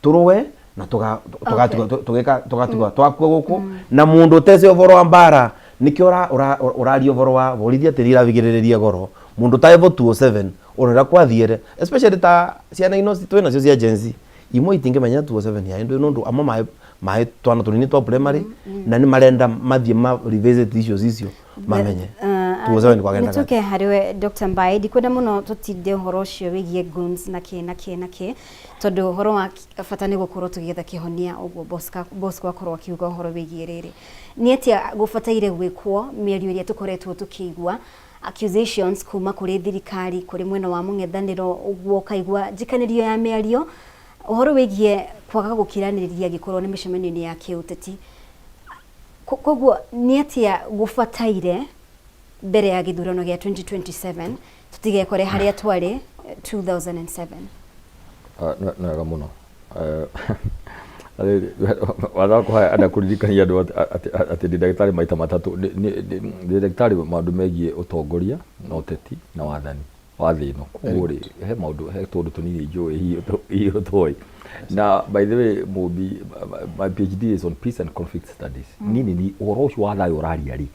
Tũrũe na tũgatiga tũgĩka tũgatiga twakua gũkũ na mũndũ ũtece ũboro wa mbara nĩkĩo ũraria ũboro wa borithi atĩ nĩirabigĩrĩrĩria goro mũndũ ta Evo 207 ũrora kwathiĩre, especially ta ciana ino twĩ nacio cia Gen Z, imwe itingĩmenya 207 ya ndũ nũndũ amwe maĩ twana tũnini twa primary na nĩ marenda mathiĩ ma revisit icio cicio mamenye 207 kwagendaga. Nĩtũke harĩ we Dr. Mbae, ndikwenda mũno tũtinde ũhoro ũcio wĩgiĩ goons na kĩ na kĩ na kĩ, tondũ ũhoro wa bata nĩ gũkorwo tũgĩetha kĩhonia ũguo Bosco akorwo akiuga ũhoro wĩgiĩ rĩrĩ. Nĩ atĩa gũbataire gwĩkwo mĩario ĩrĩa tũkoretwo tũkĩigua accusations kuma kũrĩ thirikari, kũrĩ mwena wa mũng'ethanĩro, ũguo ũkaigua njikanĩrio ya mĩario ũhoro wĩgiĩ kwaga gũkiranĩria angĩkorwo nĩ mĩcemanio-inĩ ya kĩũteti. Koguo nĩ atĩa gũbataire mbere ya gĩthurano gĩa 2027 tũtigekore harĩa twarĩ 2007? Nĩ wega mũno. Watha kũhaya anda kũririkania andũ atĩ ndĩ ndagĩtarĩ maita matatũ. Ndĩ ndagĩtarĩ maũndũ megiĩ ũtongoria na ũteti na wathani wa thĩ ĩno. Koguo rĩ, he maũndũ, he tũũndũ tũnini njũĩ hihi ũtoĩ. Na by the way, Mũmbi, my PhD is on peace and conflict studies. Niĩ nĩ niĩ ũhoro ũcio wa thayũ ũraria rĩ,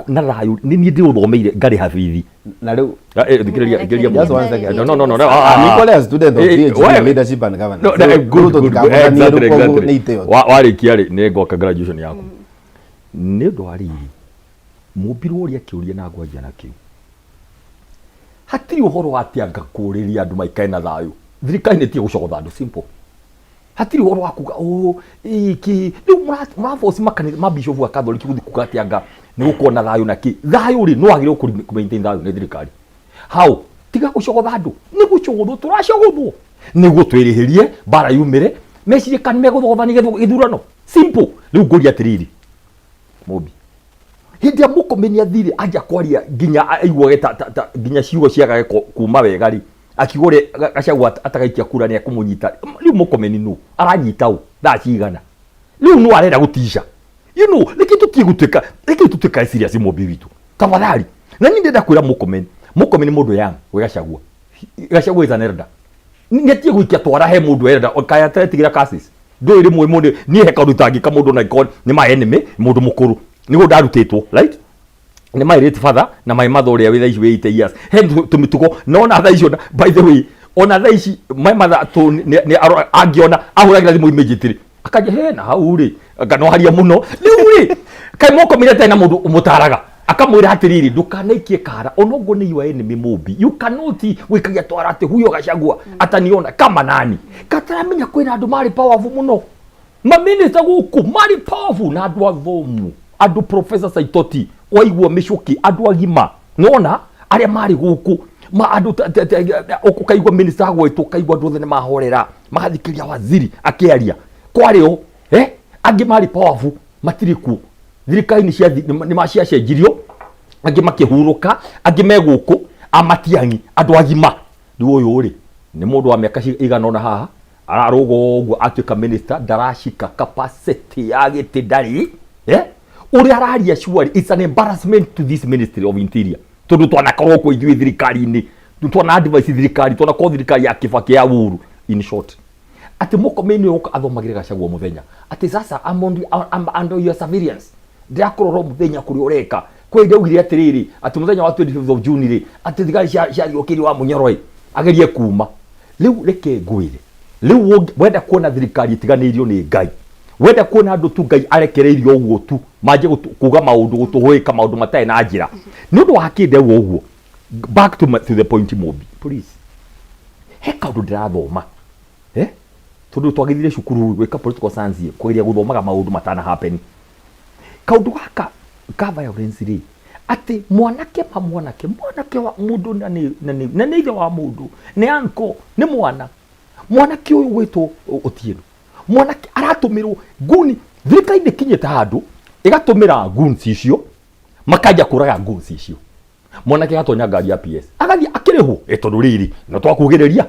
na thayũ nĩ niĩ ndĩũthomeire ngarĩha bithi. Na rĩu Thikĩrĩria, thikĩrĩria. Just one second. No, no, no, no, no, ah, I'm equally a student of PhD in leadership and governance. No, no, good, good, good. Exactly. Nĩ itĩo. Warĩkia rĩ, nĩ ngoka graduation yaku. Nĩ ũndũ wa riri, mũmbirwo ũrĩa kĩũria na ngwanjia na kĩu. Hatirĩ ũhoro wa atĩ anga kũrĩria andũ maikare na thayũ. Thirikari nĩ ĩtige gũcogotha andũ, simple. Hatirĩ ũhoro wa kuga oh iki rĩu mũraboci makanitha ma bishop wa Catholic gũthiĩ kuga atĩ anga nĩ gũkorwo na thayũ na kĩ. Thayũ rĩ, no wagĩrĩirwo kũ maintain thayũ nĩ thirikari. How? Tiga gũcogotha andũ. Nĩ gũcogothwo tũracogothwo nĩguo twĩrĩhĩrie mbara yumĩre, mecirie kana megũthogothania gĩthurano. Simple. Rĩu ngũria atĩrĩrĩ, Mũmbi, hĩndĩ ĩrĩa Mũkomeni athire anjia kwaria nginya aiguage ta nginya ciugo ciagage kuma wega rĩ, akiuga ũrĩa Gachagua atagaikia kura nĩ ekũmũnyita. Rĩu Mũkomeni nũ aranyita ũ thaa cigana? Rĩu nũ arenda gũtica? Reke tũtige gũtuĩka, reke tũtuĩkae serious Mũmbi witũ tafadhali. Na niĩ ndĩrenda kwĩra Mũkomeni, Mũkomeni mũndũ young wĩ Gachagua. Gachagua is an elder. Nĩ atige gũikia twara he mũndũ elder kaĩ atetigĩra curses. Ndũĩ rĩmwe mũndũ niĩ he kaũndũ itangĩka mũndũ ona angĩkorwo nĩ my enemy mũndũ mũkũrũ nĩguo ndarutĩtwo, right? Nĩ my late father na my mother ũrĩa wĩ thaa ici wĩ 80 years. He tũmĩtugo na ona thaa ici ona by the way ona thaa ici my mother tũ nĩ angĩona ahũragĩra thimũ immediately akanjia he na hau rĩ nganoharia mũno rĩu rĩ kaĩ mokomire atarĩ na mũndũ ũmũtaraga akamwĩra atĩrĩrĩ ndũkanaikie kara onoguo nĩ your enemy Mũmbi, you cannot wĩkagia twara atĩ huyo Gachagua ataniona kama nani kataramenya kwĩna andũ marĩ powerful mũno, maminista gũkũ marĩ powerful na andũ athomu, andũ Professor Saitoti waigua mĩcũkĩ, andũ agima nona arĩa marĩ gũkũ ma andũ ũkaigua minister agwetwo, ũkaigua andũ othe nĩ mahorera magathikĩrĩria waziri akĩaria kwarĩ o angĩ marĩ powerful matirĩ kuo thirikari-inĩ cia nĩ maciacenjirio, angĩ makĩhurũka, angĩ me gũkũ amatiang'i andũ agima. Rĩu ũyũ rĩ nĩ mũndũ wa mĩaka igana ũna haha ararũga ũguo atuĩka minister, ndaracika capacity ya gĩtĩ ndarĩ ũrĩa araria surely it's an embarrassment to this Ministry of Interior, tondũ twanakorwo kuo ithuĩ thirikari-inĩ, twana advice thirikari, twanakorwo thirikari ya Kibaki ya Uhuru. In short, atĩ Mũkomeni ũyũ athomagĩre Gachagua mũthenya atĩ sasa I'm under your surveillance, ndĩrakũrora o mũthenya kũrĩa ũreka. Kwĩ ndaugire atĩrĩrĩ atĩ mũthenya wa 25th of June rĩ, atĩ thigari ciariũkĩrio wa Mũnyoro ĩ agerie kuma. Rĩu reke ngwĩre, rĩu wenda kuona thirikari ĩtiganĩirio nĩ Ngai, wenda kuona andũ tu Ngai arekereirio ũguo tu manjie kuga maũndũ, gũtũhũĩka maũndũ matarĩ na njĩra nĩ ũndũ wa kĩndeu ũguo. Back to the point, Mũmbi, please, he kaũndũ ndĩrathoma tondũ twagĩthire cukuru gwĩka political science kũgeria gũthomaga maũndũ matana happen. Kaũndũ gaka ka violence rĩ, atĩ mwanake ma mwanake mwanake wa mũndũ na nĩ ithe wa mũndũ, nĩ uncle, nĩ mwana mwanake ũyũ gwĩtwo Otieno, mwanake aratũmĩrwo nguni. Thirikari ndĩkinyĩte handũ ĩgatũmĩra goons icio makanja kũraga goons icio. Mwanake agatonya ngari ya PS agathiĩ akĩrĩhwo tondũ rĩrĩ no twakugĩrĩria,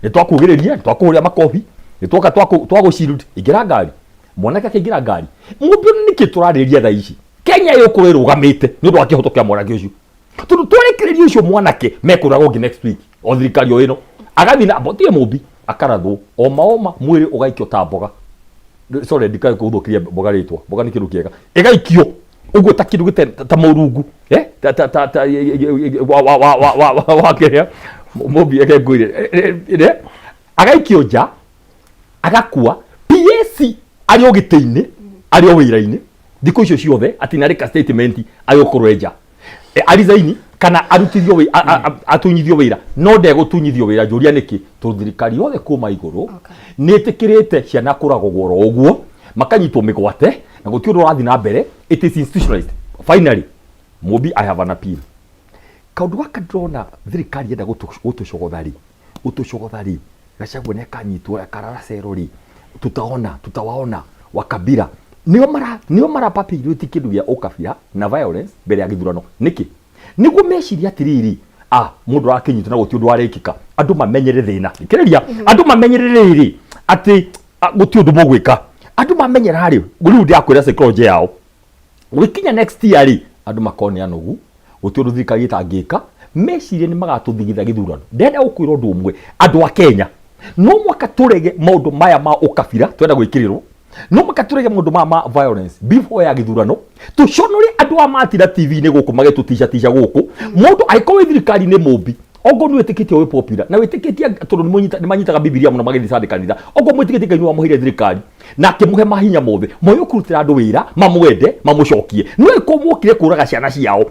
nĩ twakugĩrĩria, nĩ twakũhũrĩra makobi, nĩ twoka twagũ shield, ingĩra ngari. Mwanake akĩingĩra ngari. Mũmbi, nĩkĩ tũrarĩrĩria thaa ici? Kenya ĩgũkorwo ĩrũgamĩte nĩ ũndũ wa kĩhoto kĩa mwanake ũcio, tondũ twarekereria ũcio mwanake mekũraga ũngĩ next week o thirikari o ĩno agathiĩ na botie. Mũmbi Akarathwo oma oma, mwĩrĩ ũgaikio ta mboga. Sorry, ndikae kũthũkĩria mboga rĩtwa. Mboga nĩ kĩndũ kĩega. Ĩgaikio ũguo ta kĩndũ gĩte ta mũrungu, eh ta ta ta ta wa wa wa wa wa wa wa kĩrĩa mũmbi eke ngwĩre, agaikio nja, agakua. PAC arĩ o gĩtĩ-inĩ, arĩ o wĩra-inĩ thikũ icio ciothe, atinarĩka statement agĩũkorwo nja, arizaini kana arutithio atunyithio wĩra, no ndegũtunyithio wĩra. Njũria nĩkĩ? Tondũ thirikari yothe kuma igũrũ nĩ ĩtĩkĩrĩte ciana kũragwo oro ũguo, makanyitwo mĩgwate na gũtirĩ ũndũ ũrathiĩ na mbere. It is institutionalized. Finally, Mũmbi, I have an appeal. Kaũndũ gaka ndĩrona thirikari yenda gũtũcogotha rĩ, gũtũcogotha rĩ, Gachagua nĩ akanyitwo akarara cero rĩ, tutaona, tutawaona. Wakabira nĩo mara perpetuate kĩndũ gĩa ũkabira na violence mbere ya gĩthurano. Nĩkĩ? Nĩguo meciria atĩrĩrĩ, ah, mũndũ arakĩnyitwo na gũtirĩ ũndũ warekĩka, andũ mamenyere thĩna. Thikĩrĩria, andũ mamenyere rĩrĩ atĩ, ah, gũtirĩ ũndũ mũgwĩka. Andũ mamenyera rĩ, rĩu ndĩrakwĩra psychology yao, gũgĩkinya next year rĩ, andũ makorwo nĩ anogu, gũtirĩ ũndũ thirikari ĩtangĩka, meciria nĩ magatũthigitha gĩthurano. Ndĩrenda gũkwĩra ũndũ ũmwe, andũ a Kenya, no mwaka tũrege maũndũ maya ma ũkabira twenda gwĩkĩrĩrwo, no mwaka tũrege maũndũ maya ma violence before ya gĩthurano, tũconore andũ a matira TV-inĩ gũkũ magĩtũticatica gũkũ. Mũndũ angĩkorwo wĩ thirikari-inĩ, mũmbi, okorwo nĩ wĩtĩkĩtie wĩ popular na wĩtĩkĩtie, tondũ nĩ manyitaga Bibilia mũno magĩthiĩ Sunday kanitha, okorwo mwĩtĩkĩtie Ngai nĩ wamũheire thirikari na akĩmũhe mahinya mothe, moyo kũrutĩra andũ wĩra mamwende mamũcokie. No ĩkorwo mwokire kũraga ciana ciao,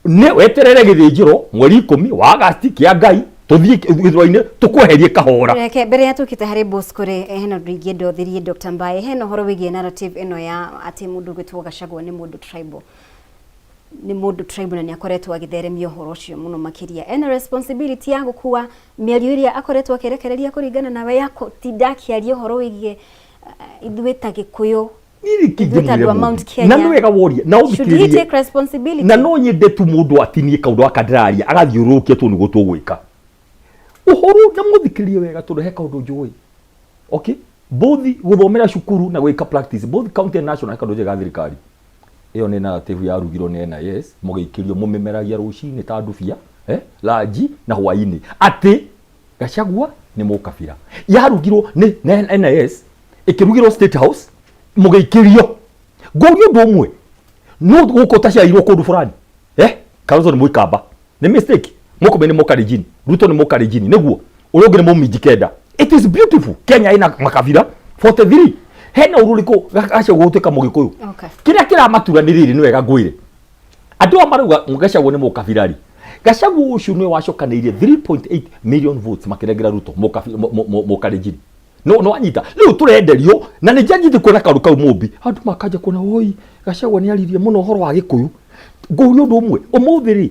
nĩ weterere gĩthĩnjĩro mweri 10 wa Agasti kĩa Ngai, tũthiĩ gĩthurano-inĩ tũkweherie kahora. Reke mbere ya tukite harĩ Bosco rĩ, hena ũndũ ingĩenda ũthĩrie Dr. Mbae. Hena ũhoro wĩgiĩ narrative ĩno ya atĩ mũndũ ũgwĩtwo Gachagua nĩ mũndũ tribal, nĩ mũndũ tribal, na nĩ akoretwo agĩtheremia ũhoro ũcio mũno makĩria. Ena responsibility ya gũkua mĩario ĩrĩa akoretwo akĩrekereria kũringana nawe, ya gũtinda akĩaria ũhoro wĩgiĩ ithuĩ ta Gĩkũyũ, ithuĩ ta andũ a Mount Kenya? Na nĩ wega woria na Should he ũthikĩrĩrie. take responsibility? Na no nyende tu mũndũ atinie kaũndũ gaka ndĩraria, agathiũrũrũkia tu nĩguo tũgwĩka ũhoro, na mũthikĩrĩrie wega, tondũ he kaũndũ njũĩ. Okay, both gũthomera cukuru na gwĩka practice, both county and national, he kaũndũ njũĩ ga thirikari. Ĩyo nĩ narrative yarugirwo nĩ NIS, mũgĩikĩrio, mũmĩmeragia rũcinĩ ta ndubia, ranji na hwainĩ, atĩ Gachagua nĩ mũkabira. Yarugirwo nĩ NIS, ĩkĩrugĩrwo State House, mũgĩikĩrio. Ngũria ũndũ ũmwe, no gũkũ ũtaciarirwo kũndũ fulani, Kalonzo nĩ mũikamba, nĩ mistake? Murkomen nĩ mũkalenjin, Ruto nĩ mũkalenjin, nĩguo ũrĩa ũngĩ nĩ mũmijikenda. It is beautiful. Kenya ĩna makabira 43, hena ũru ũrĩkũ Gachagua gũtuĩka mũgĩkũyũ? Kĩrĩa kĩramatura nĩ rĩrĩ, nĩ wega ngwĩre, andũ aya marauga Gachagua nĩ mũkabira rĩ, Gachagua ũcio nĩwe wacokanĩirie 3.8 million votes makĩnengera Ruto mũkalenjin. No wanyita rĩu tũrenderio na nĩ njanjite kuona kaũndũ kau, mũmbi, andũ makanja kuona oi Gachagua nĩ aririe mũno ũhoro wa Gĩkũyũ. Ngũria ũndũ ũmwe, ũmũthĩ rĩ,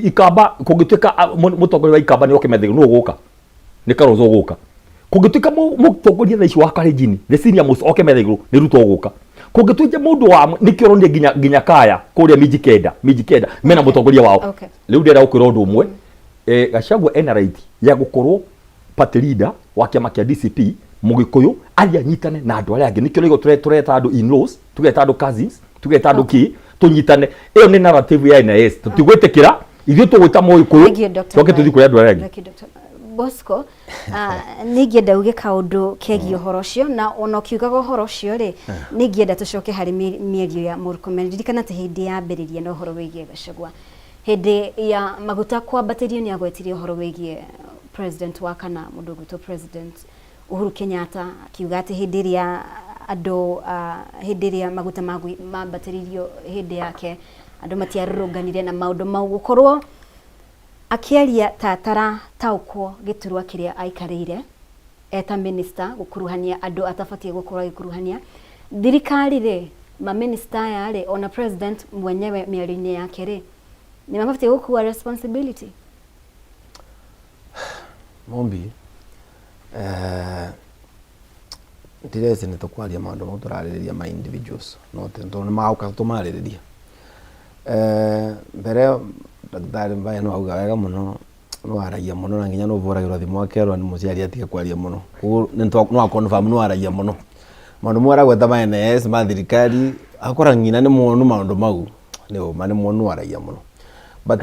Ikamba kũngĩtuĩka mũtongoria wa Ikamba nĩ oke metha, nũ ũgũka? Nĩ Kalonzo ũgũka. Kũngĩtuĩka mũtongoria thaa ici wa Kalenjin, the senior most, oke metha igũrũ, nĩ Ruto ũgũka. Kũngĩtuĩka mũndũ wa nĩkĩo ũronire nginya kaya kũrĩa Mijikenda mena mũtongoria wao. Rĩu ndĩrenda gũkwĩra ũndũ ũmwe, Gachagua ena right ya gũkorwo party leader wa kĩama kĩa DCP, mũgĩkũyũ, athiĩ anyitane na andũ arĩa angĩ. Nĩkĩo rĩu tũreta andũ in-laws, tũgeta andũ cousins, tũgeta andũ kĩ, tũnyitane. Ĩyo nĩ narrative ya NIS, tũtigwĩtĩkĩra. Ithuĩ tũgwĩta mũgĩkũyũ. Thank you, Dr. Tũke tũthiĩ kũrĩ andũ arĩa angĩ. Thank you, Dr. Bosco. Nĩ ingĩenda uge kaũndũ kegiĩ ũhoro ũcio, na ona ũkiugaga ũhoro ũcio rĩ, nĩ ingĩenda tũcoke harĩ mĩario ya Murkomen. Ririkana atĩ hĩndĩ yambĩrĩria na ũhoro wĩgiĩ Gachagua, hĩndĩ ya maguta kwambatĩrio, nĩ agwetire ũhoro wĩgiĩ president wa kana, mũndũ ũgwĩtwo President Uhuru Kenyatta, akiuga atĩ hĩndĩ ĩrĩa andũ hĩndĩ ĩrĩa maguta mambatĩririo hĩndĩ yake, andũ matiarũrũnganire na maũndũ mau. Gũkorwo akĩaria ta atarataũkwo gĩturwa kĩrĩa aikarĩire eta minister, gũkuruhania andũ atabatiĩ gũkorwo agĩkuruhania thirikari rĩ, maminista aya rĩ, ona president mwenyewe mĩario-inĩ yake rĩ, nĩ mabatiĩ gũkua responsibility? Mumbi, ndireci nĩ tũkwaria maũndũ mau tũrarĩrĩria ma individuals, no tondũ nĩ magoka tũmarĩrĩria. Mbere ĩyo ndagĩtarĩ Mbae nĩ wauga wega mũno, nĩ waragia mũno na nginya nĩ ũbũragĩrwo thimũ akerwo nĩ mũciari atige kwaria mũno. Koguo nĩ wa confirm nĩ waragia mũno. Maũndũ mau aragweta ma NIS, ma thirikari, akora ng'ina nĩ muonu maũndũ mau, nĩ ũma nĩ muonu waragia mũno. But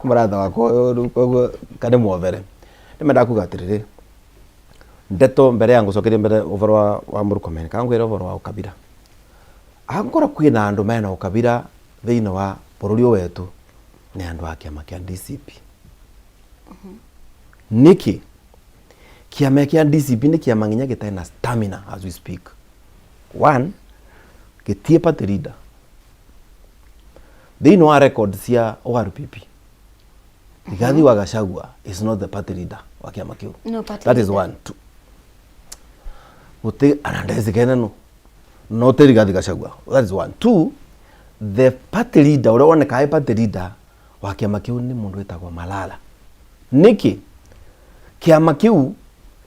mũrata wakwa ũyũ rĩu koguo kana nĩ mwovere. Nĩmendaga kuga atĩrĩrĩ, ndeto mbere ya ngũcokeria mbere ũhoro wa Murkomen, kana ngwĩre ũhoro wa ũkabira. Angĩkorwo kwĩna andũ mena ũkabira thĩinĩ wa bũrũri ũyũ wetũ, nĩ andũ a kĩama kĩa DCP. Nĩkĩ? Kĩama kĩa DCP nĩ kĩama nginya gĩtarĩ na stamina as we speak. One, gĩtiĩ party leader. Thĩinĩ wa record cia ORPP, Rigathi wa Gachagua is not the party leader wa kĩama kĩu. No party That is leader. one. Two. Gũtĩ anandezekene no. No ti Rigathi Gachagua. That is one. Two, the party leader ũrĩa wonekaga e party leader wa kĩama kĩu nĩ mũndũ wĩtagwo Malala. Nĩkĩ? Kĩama kĩu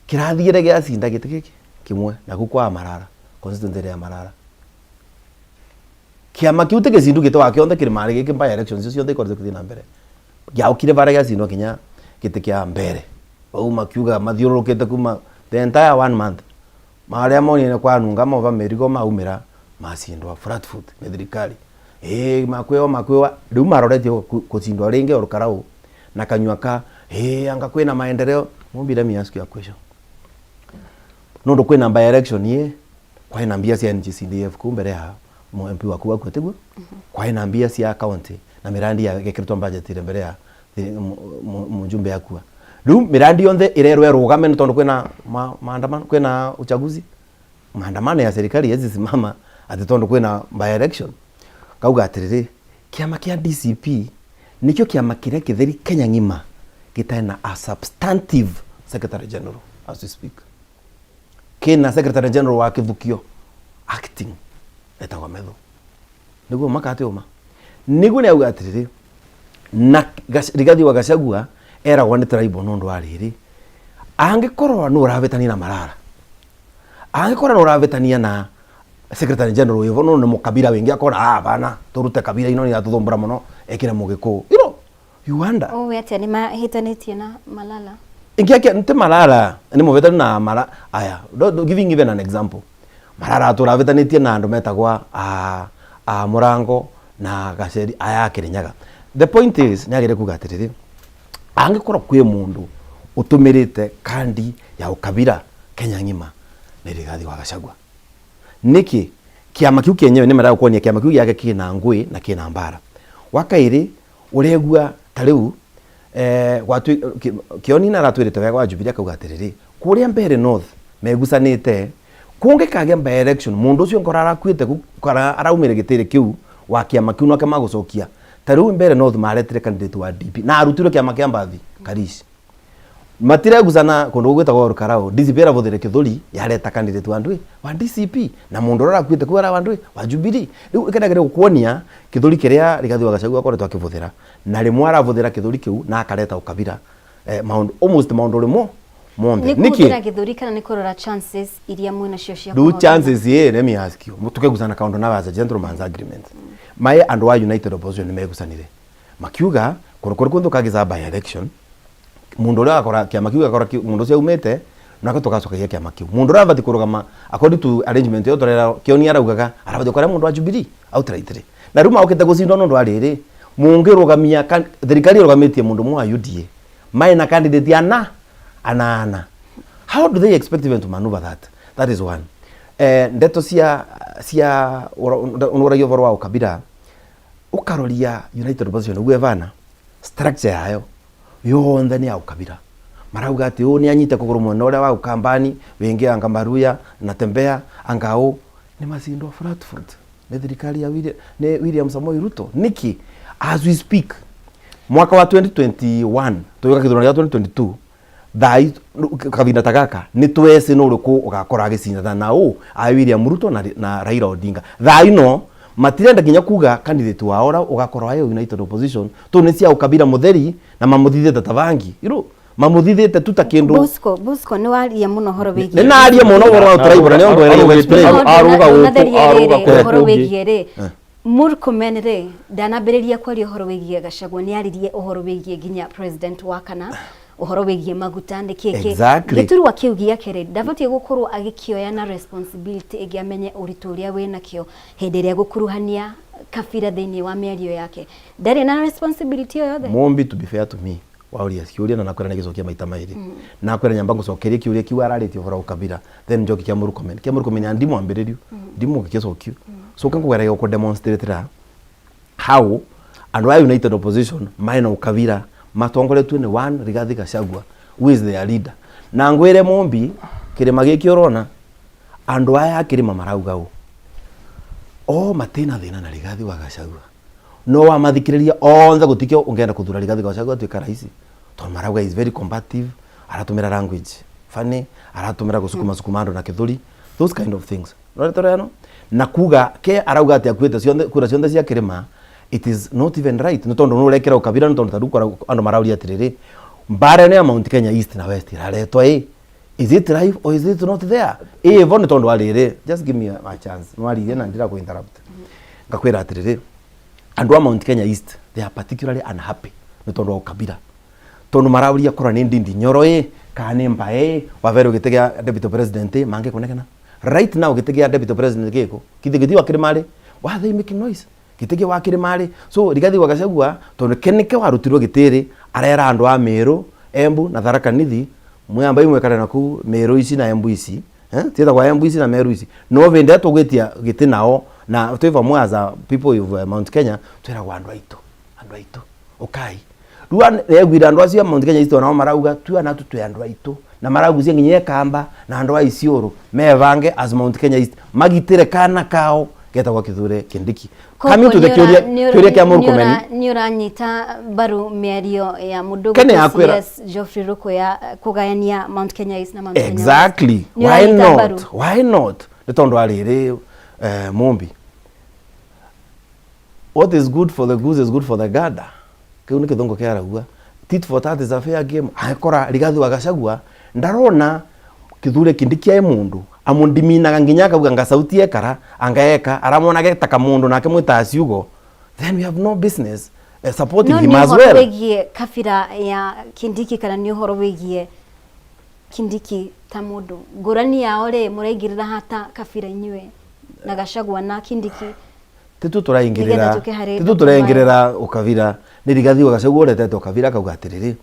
kĩrathiĩre gĩacinda gĩtĩ gĩkĩ kĩmwe na kũu kwa Malala, constituency ĩrĩa ya Malala. Kĩama kĩu ti gĩcindu gĩtĩ wa kĩonthe kĩrĩ marĩ gĩkĩ by elections icio ciothe ikoretwo ikĩthiĩ na mbere. Gĩaũkire bara gĩacindwo kinya gĩtĩ kĩa mbere. Bau makiuga mathiũrũrũkĩte kuma the entire one month. Marĩa monire nĩ kwanunga mova mĩrigo maumĩra macindwa flat foot nĩ thirikari. Ĩĩ makwĩwa makwĩwa rĩu maroretie gũcindwa rĩngĩ Ol Kalou na kanyua ka ĩĩ anga kwĩna maendeleo. Mumbi let me ask you a question. Nũndũ kwĩna by election ĩ kwaĩ na mbia cia NGCDF kuu mbere ya MP waku wakua tiguo? Kwaĩ na mbia cia county na mirandi ya gekĩrĩtwo budget ire mbere ya mjumbe akua. Rĩu mirandi yonthe ĩrerwo ĩrũgame nĩ tondũ kwĩna maandamano, kwĩna uchaguzi. Maandamano ya serikali haiwezi simama atĩ tondũ kwĩna by election. Ngauga atĩrĩrĩ, kĩama kĩa DCP nĩkĩo kĩama kĩrĩa kĩtheri Kenya ng'ima gĩtarĩ na a substantive secretary general as we speak. Kĩna secretary general wa kĩthukio acting etagwo Methu. Nĩguo makate ũma. Nĩguo nĩ auga atĩrĩrĩ, na Rigathi wa Gachagua eragwo nĩ tribal nũndũ wa rĩrĩ, angĩkorwo nĩ ũravĩtania na Malala, angĩkorwo nĩ ũravĩtania na secretary general wĩvo nũ nĩ mũkabira wĩngĩ akona ah bana tũrute kabira ino nĩ iratũthumbũra mũno ekĩre mũgĩkũyũ. You know, you wonder. Ũĩ atĩa nĩ mahĩtanĩtie na Malala? Ingiake nti Malala nĩ mũvĩtanu na Mara aya giving even an example Malala tũravĩtanĩtie na andũ metagwa a a Mũrango na Gaceri aya a Kĩrĩnyaga. The point is nĩ agĩrĩire kuga atĩrĩrĩ, angĩkorwo kwĩ mũndũ ũtũmĩrĩte kandi ya ũkabira Kenya ng'ima nĩ Rigathi wa Gachagua. Nĩkĩ? Kĩama kĩu kĩenyewe nĩ mendaga kuonia kĩama kĩu gĩake kĩna ngũĩ na kĩna mbara. Wa kaĩrĩ ũregua ta rĩu Kĩoni nĩ aratwĩrĩte wega wa Jubilee akauga atĩrĩrĩ, kũrĩa Mbeere North megucanĩte, kũngĩkagĩa by election mũndũ ũcio ngora arakuĩte kana araumĩre gĩtĩrĩ kĩu wa kĩama kĩu nake magũcokia. Ta rĩu Mbeere North maretire candidate wa DP na arutirwe kĩama kĩa Mbathi Karish. Matiregucana kũndũ kũu gwĩtagwo Ol Kalou, DCP ĩrabũthĩre kĩthũri yareta candidate wa ndũĩ wa DCP na mũndũ ũrĩa ũrakuĩte kũu ara wa ndũĩ wa Jubilee. Rĩu kĩrĩa gũkuonia kĩthũri kĩrĩa Rigathi wa Gachagua akoretwo akĩbũthĩra na rĩmwe arabũthĩra kĩthũri kĩu na akareta ũkabira maũndũ almost maũndũ rĩmwe monthe. Nĩ kũhũthĩra gĩthũri kana nĩ kũrora chances iria mwĩnacio cia kũhotana? Chances ĩ, let me ask you, tũkegucana kaũndũ nawe as a gentleman's agreement. Maĩ andũ a United Opposition nĩ megucanire makiuga kũndũ kũrĩ kũthũkagia by election mundu uria akora kiama kiu akora mundu ucio aumite nake tugacokagia kiama kiu mundu uria abati kurugama according to arrangement yo turera Kioni araugaga arabati gukora mundu wa Jubilee outrightly na riu maukite gucindwo nundu wa riri mungirugamia thirikari irugamitie mundu mwe wa UDA mai na candidate ana anana. How do they expect even to maneuver that? That is one. Ndeto cia unuragia ũhoro wa ũkabira ũkaroria United Opposition ũguo ĩvana structure yayo yonthe nĩ ya ũkabira. Marauga atĩ ũũ nĩ anyite kũgũrũ mwena ũrĩa wa Ukambani, wĩngĩ anga Maruya na Tembea anga ũ nĩ macindwo flat foot nĩ thirikari ya William, nĩ William Samoei Ruto. Nĩkĩ? As we speak mwaka wa 2021 tũgĩũka gĩthurano gĩa 2022 thaa kavinda ta gaka nĩ twecĩ nũ ũrĩkũ ũgakora agĩcindana na ũ a William Ruto na Raila Odinga. Thaa ino matirenda nginya kuga candidate wao ũrĩa ũgakorwo arĩ United Opposition tondũ nĩ cia ũkabira mũtheri na mamũthithĩte ta bangi. You know, mamũthithĩte tu ta kĩndũ. Bosco, Bosco nĩ waria mũno ũhoro wĩgiĩ Nĩ naria mũno ũhoro wa tribal na nĩ ũndũ ĩrĩa explain. Arũga gũkũ, Ndũnatheria arũga rĩrĩ kũrĩa ũhoro kũngĩ. wĩgiĩ rĩ Murkomen rĩ ndanambĩrĩria kwaria ũhoro wĩgiĩ Gachagua nĩ aririe ũhoro wĩgiĩ nginya president wa kana ũhoro wĩgiĩ maguta nĩ kĩ kĩ gĩturwa kĩu gĩake rĩ ndabatiĩ gũkorwo agĩkĩoya na responsibility ĩngĩ amenye ũritũ ũrĩa wĩnakĩo hĩndĩ ĩrĩa gũkuruhania kabira thĩinĩ wa mĩario yake ndarĩ na responsibility o yothe. Mumbi, to be fair to me, Wauria kiuria na nakwira nigicokia maita mairi. Nakwira nyamba ngucokerie kiuria kiu araritie uhoro wa ukabira, then njoki kia Murkomen. Kia Murkomen ya ndimũ ambĩrĩrio, ndimũ gĩkĩcokio. So kangũgeragia gũkũ demonstrate ra how andũ a United Opposition marĩ na ukabira matongoretio nĩ one Rigathi Gachagua, who is their leader. Na ngwĩre Mumbi, kĩrĩma gĩkĩ ũrona andũ aya a kĩrĩma marauga ũũ, o matina thĩna na Rigathi wa Gachagua, no wamathikĩrĩria othe gũtikĩo ũngĩenda kũthura Rigathi Gachagua atuĩka rais, tondũ marauga is very combative, aratũmĩra language funny, aratũmĩra gũcukuma sukuma andũ na kĩthũri, those kind of things. No rĩtwa na kuga ke arauga atĩ akuĩte cionthe kura cionthe cia kĩrĩma, it is not even right, nĩ tondũ nĩ ũrekĩra ũkabira, nĩ tondũ ta rĩu andũ marauria atĩrĩrĩ, mbara ĩno ya Mount Kenya East na West ĩraretwo ĩ, is it live or is it not there? Ĩ vo nĩ tondũ wa rĩrĩ, just give me a chance, nwaririe na ndira kũ interrupt. Ngakwĩra atĩrĩrĩ, andũ a Mount Kenya East, they are particularly unhappy nĩ tondũ wa ũkabira, tondũ marauria kora nĩ Ndindi Nyoro ĩ kana nĩ Mbae ĩ waverwo gĩtĩ gĩa deputy president ĩ mangĩkũnegena. Right now gĩtĩ gĩa deputy president gĩkũ githĩ gĩthi wa kĩrĩma rĩ? Why are they making noise? Gĩtĩ gĩa wa kĩrĩma rĩ? So Rigathi wa Gachagua, tondũ ke nĩke warutirwo gĩtĩ rĩ, arera andũ a Meru, Embu na Tharaka Nithi, mwamba imwe kare na kuu Meru ici na Embu ici, ciĩtagwo Embu ici na Meru ici, no vĩndĩ ĩrĩa tũgwĩtia gĩtĩ nao na twĩ vamwe as a people of Mount Kenya, twĩragwo andũ aitũ, andũ aitũ ũkai. Rĩu eguire andũ acio a Mount Kenya East onao marauga tu anatu twĩ andũ aitũ, na maragucia nginya Ekamba na andũ a Isiolo mebange as Mount Kenya East magitĩre kana kao getagwo Kithure Kindiki. Coming to the kĩũria kĩa Murkomen, nĩ ũranyita mbaru mĩario ya mũndũ Kene yakwĩra- CS Geoffrey Ruku ya kũgayania Mount Kenya East na Mount Kenya West. Exactly. Nĩ Why ũranyita not? mbaru? Why not? Nĩ tondũ wa rĩrĩ, Mumbi, what is good for the goose is good for the gander. Kĩu nĩ kĩthũngũ kĩaraua. Tit for tat is a fair game. Angĩkora Rigathi wa Gachagua ndarona Kithure Kindiki aĩ mũndũ amundiminaga nginya akauga nga sauti ekara anga eka aramona geta kamundu nake mwĩtaga ciugo, then we have no business supporting No him nĩ as ũhoro well. wĩgiĩ kabira ya Kindiki kana nĩ ũhoro wĩgiĩ Kindiki ta mũndũ? Ngũrani yao rĩ, mũraingĩrĩra hata kabira inyuĩ na Gachagua na Kindiki? Titu Nĩgetha tũraingĩrĩra tũke harĩ titu Dr. tũraingĩrĩra ũkabira, nĩ Rigathi wa Gachagua ũretete ũkabira, akauga atĩrĩrĩ,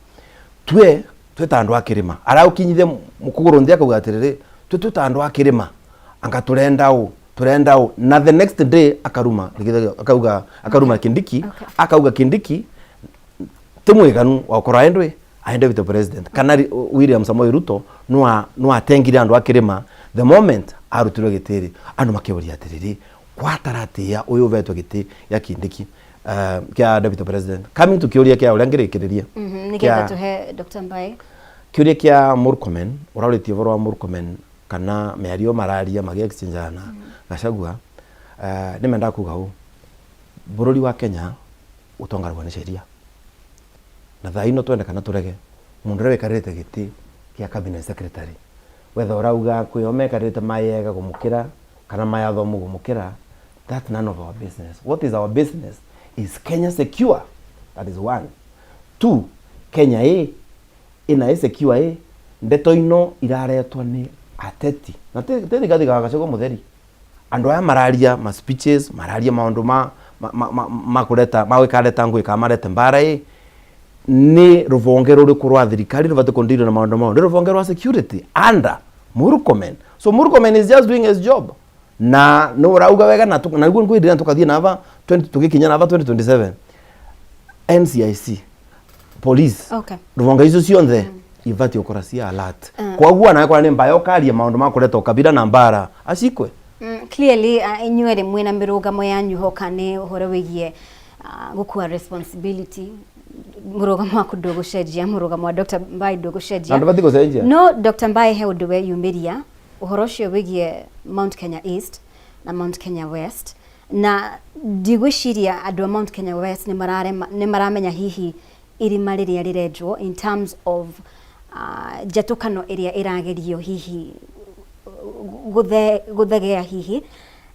twe twĩ ta andũ a kĩrĩma, araũkinyithia kũgũrũ nthĩ, akauga atĩrĩrĩ, twe twĩ ta andũ a kĩrĩma, anga tũrenda ũ, tũrenda ũ, na the next day akaruma akauga, akaruma Kindiki. Akauga Kindiki ti mwiganu wa gũkorwo aendwe aende deputy president, kana William Samoei Ruto no atengire andũ a kĩrĩma. The moment arutirwo gĩtĩ rĩ, andũ makĩũria atĩrĩrĩ, gwataratia ũyũ ũvetwo gĩtĩ gĩa Kindiki, kĩa deputy president. Coming to kĩũria kĩa ũrĩa ngĩrĩkĩrĩria, Nĩgetha tũhe Dr. Mbae. Kĩũria kĩa Murkomen, ũraũrĩtie ũhoro wa Murkomen kana mĩario mararia magĩ exchange na Gachagua, nĩ mendaga kuga ũũ, bũrũri wa Kenya ũtongaragwo nĩ sheria, na thaa ino twende kana tũrege, mũndũ ũrĩa wĩkarĩte gĩtĩ kĩa cabinet secretary, whether ũrauga kwĩo mekarĩte mayega gũmũkĩra kana mayathomu gũmũkĩra, that's none of our business. What is our business is Kenya secure? That is one. Two, Kenya ĩ ĩna ĩ secure ĩ ndeto ino iraretwo nĩ ateti na ti Rigathi wa Gachagua mũtheri. Andũ aya mararia ma speeches, mararia maũndũ ma kũreta ma gwĩkareta ngũĩ kana marete mbara ĩ, nĩ rũbonge rũrĩkũ rwa thirikari rũbatiĩ kũndirwo na maũndũ mau? Nĩ rũbonge rwa security under Murkomen. So Murkomen is just doing his job, na nĩ ũrauga wega, na nĩguo ngwĩrire tũkathiĩ nava 20 tũgĩkinya nava 2027, NCIC, police, rũbonge icio cionthe ibatiĩ gũkorwo ci alert. Koguo nawe kora nĩ mbaya ũkaria maũndũ ma kũreta ũkabira na mbara, acikwe. Clearly inyuĩ erĩ mwĩna mĩrũgamo yanyu hoka nĩ ũhoro wĩgiĩ gũkua responsibility. Mũrũgamo waku ndũgũcenjia, mũrũgamo wa Dr. Mbai ndũgũcenjia. Na ndũbatiĩ gũcenjia. No Dr. Mbai he ũndũ weyumĩria ũhoro ũcio wĩgiĩ Mount Kenya East na Mount Kenya West, na ndigwĩciria andũ a Mount Kenya West nĩ maramenya hihi irima rĩrĩa rĩrenjwo in terms of njatũkano ĩrĩa ĩragerio hihi gũthegea hihi.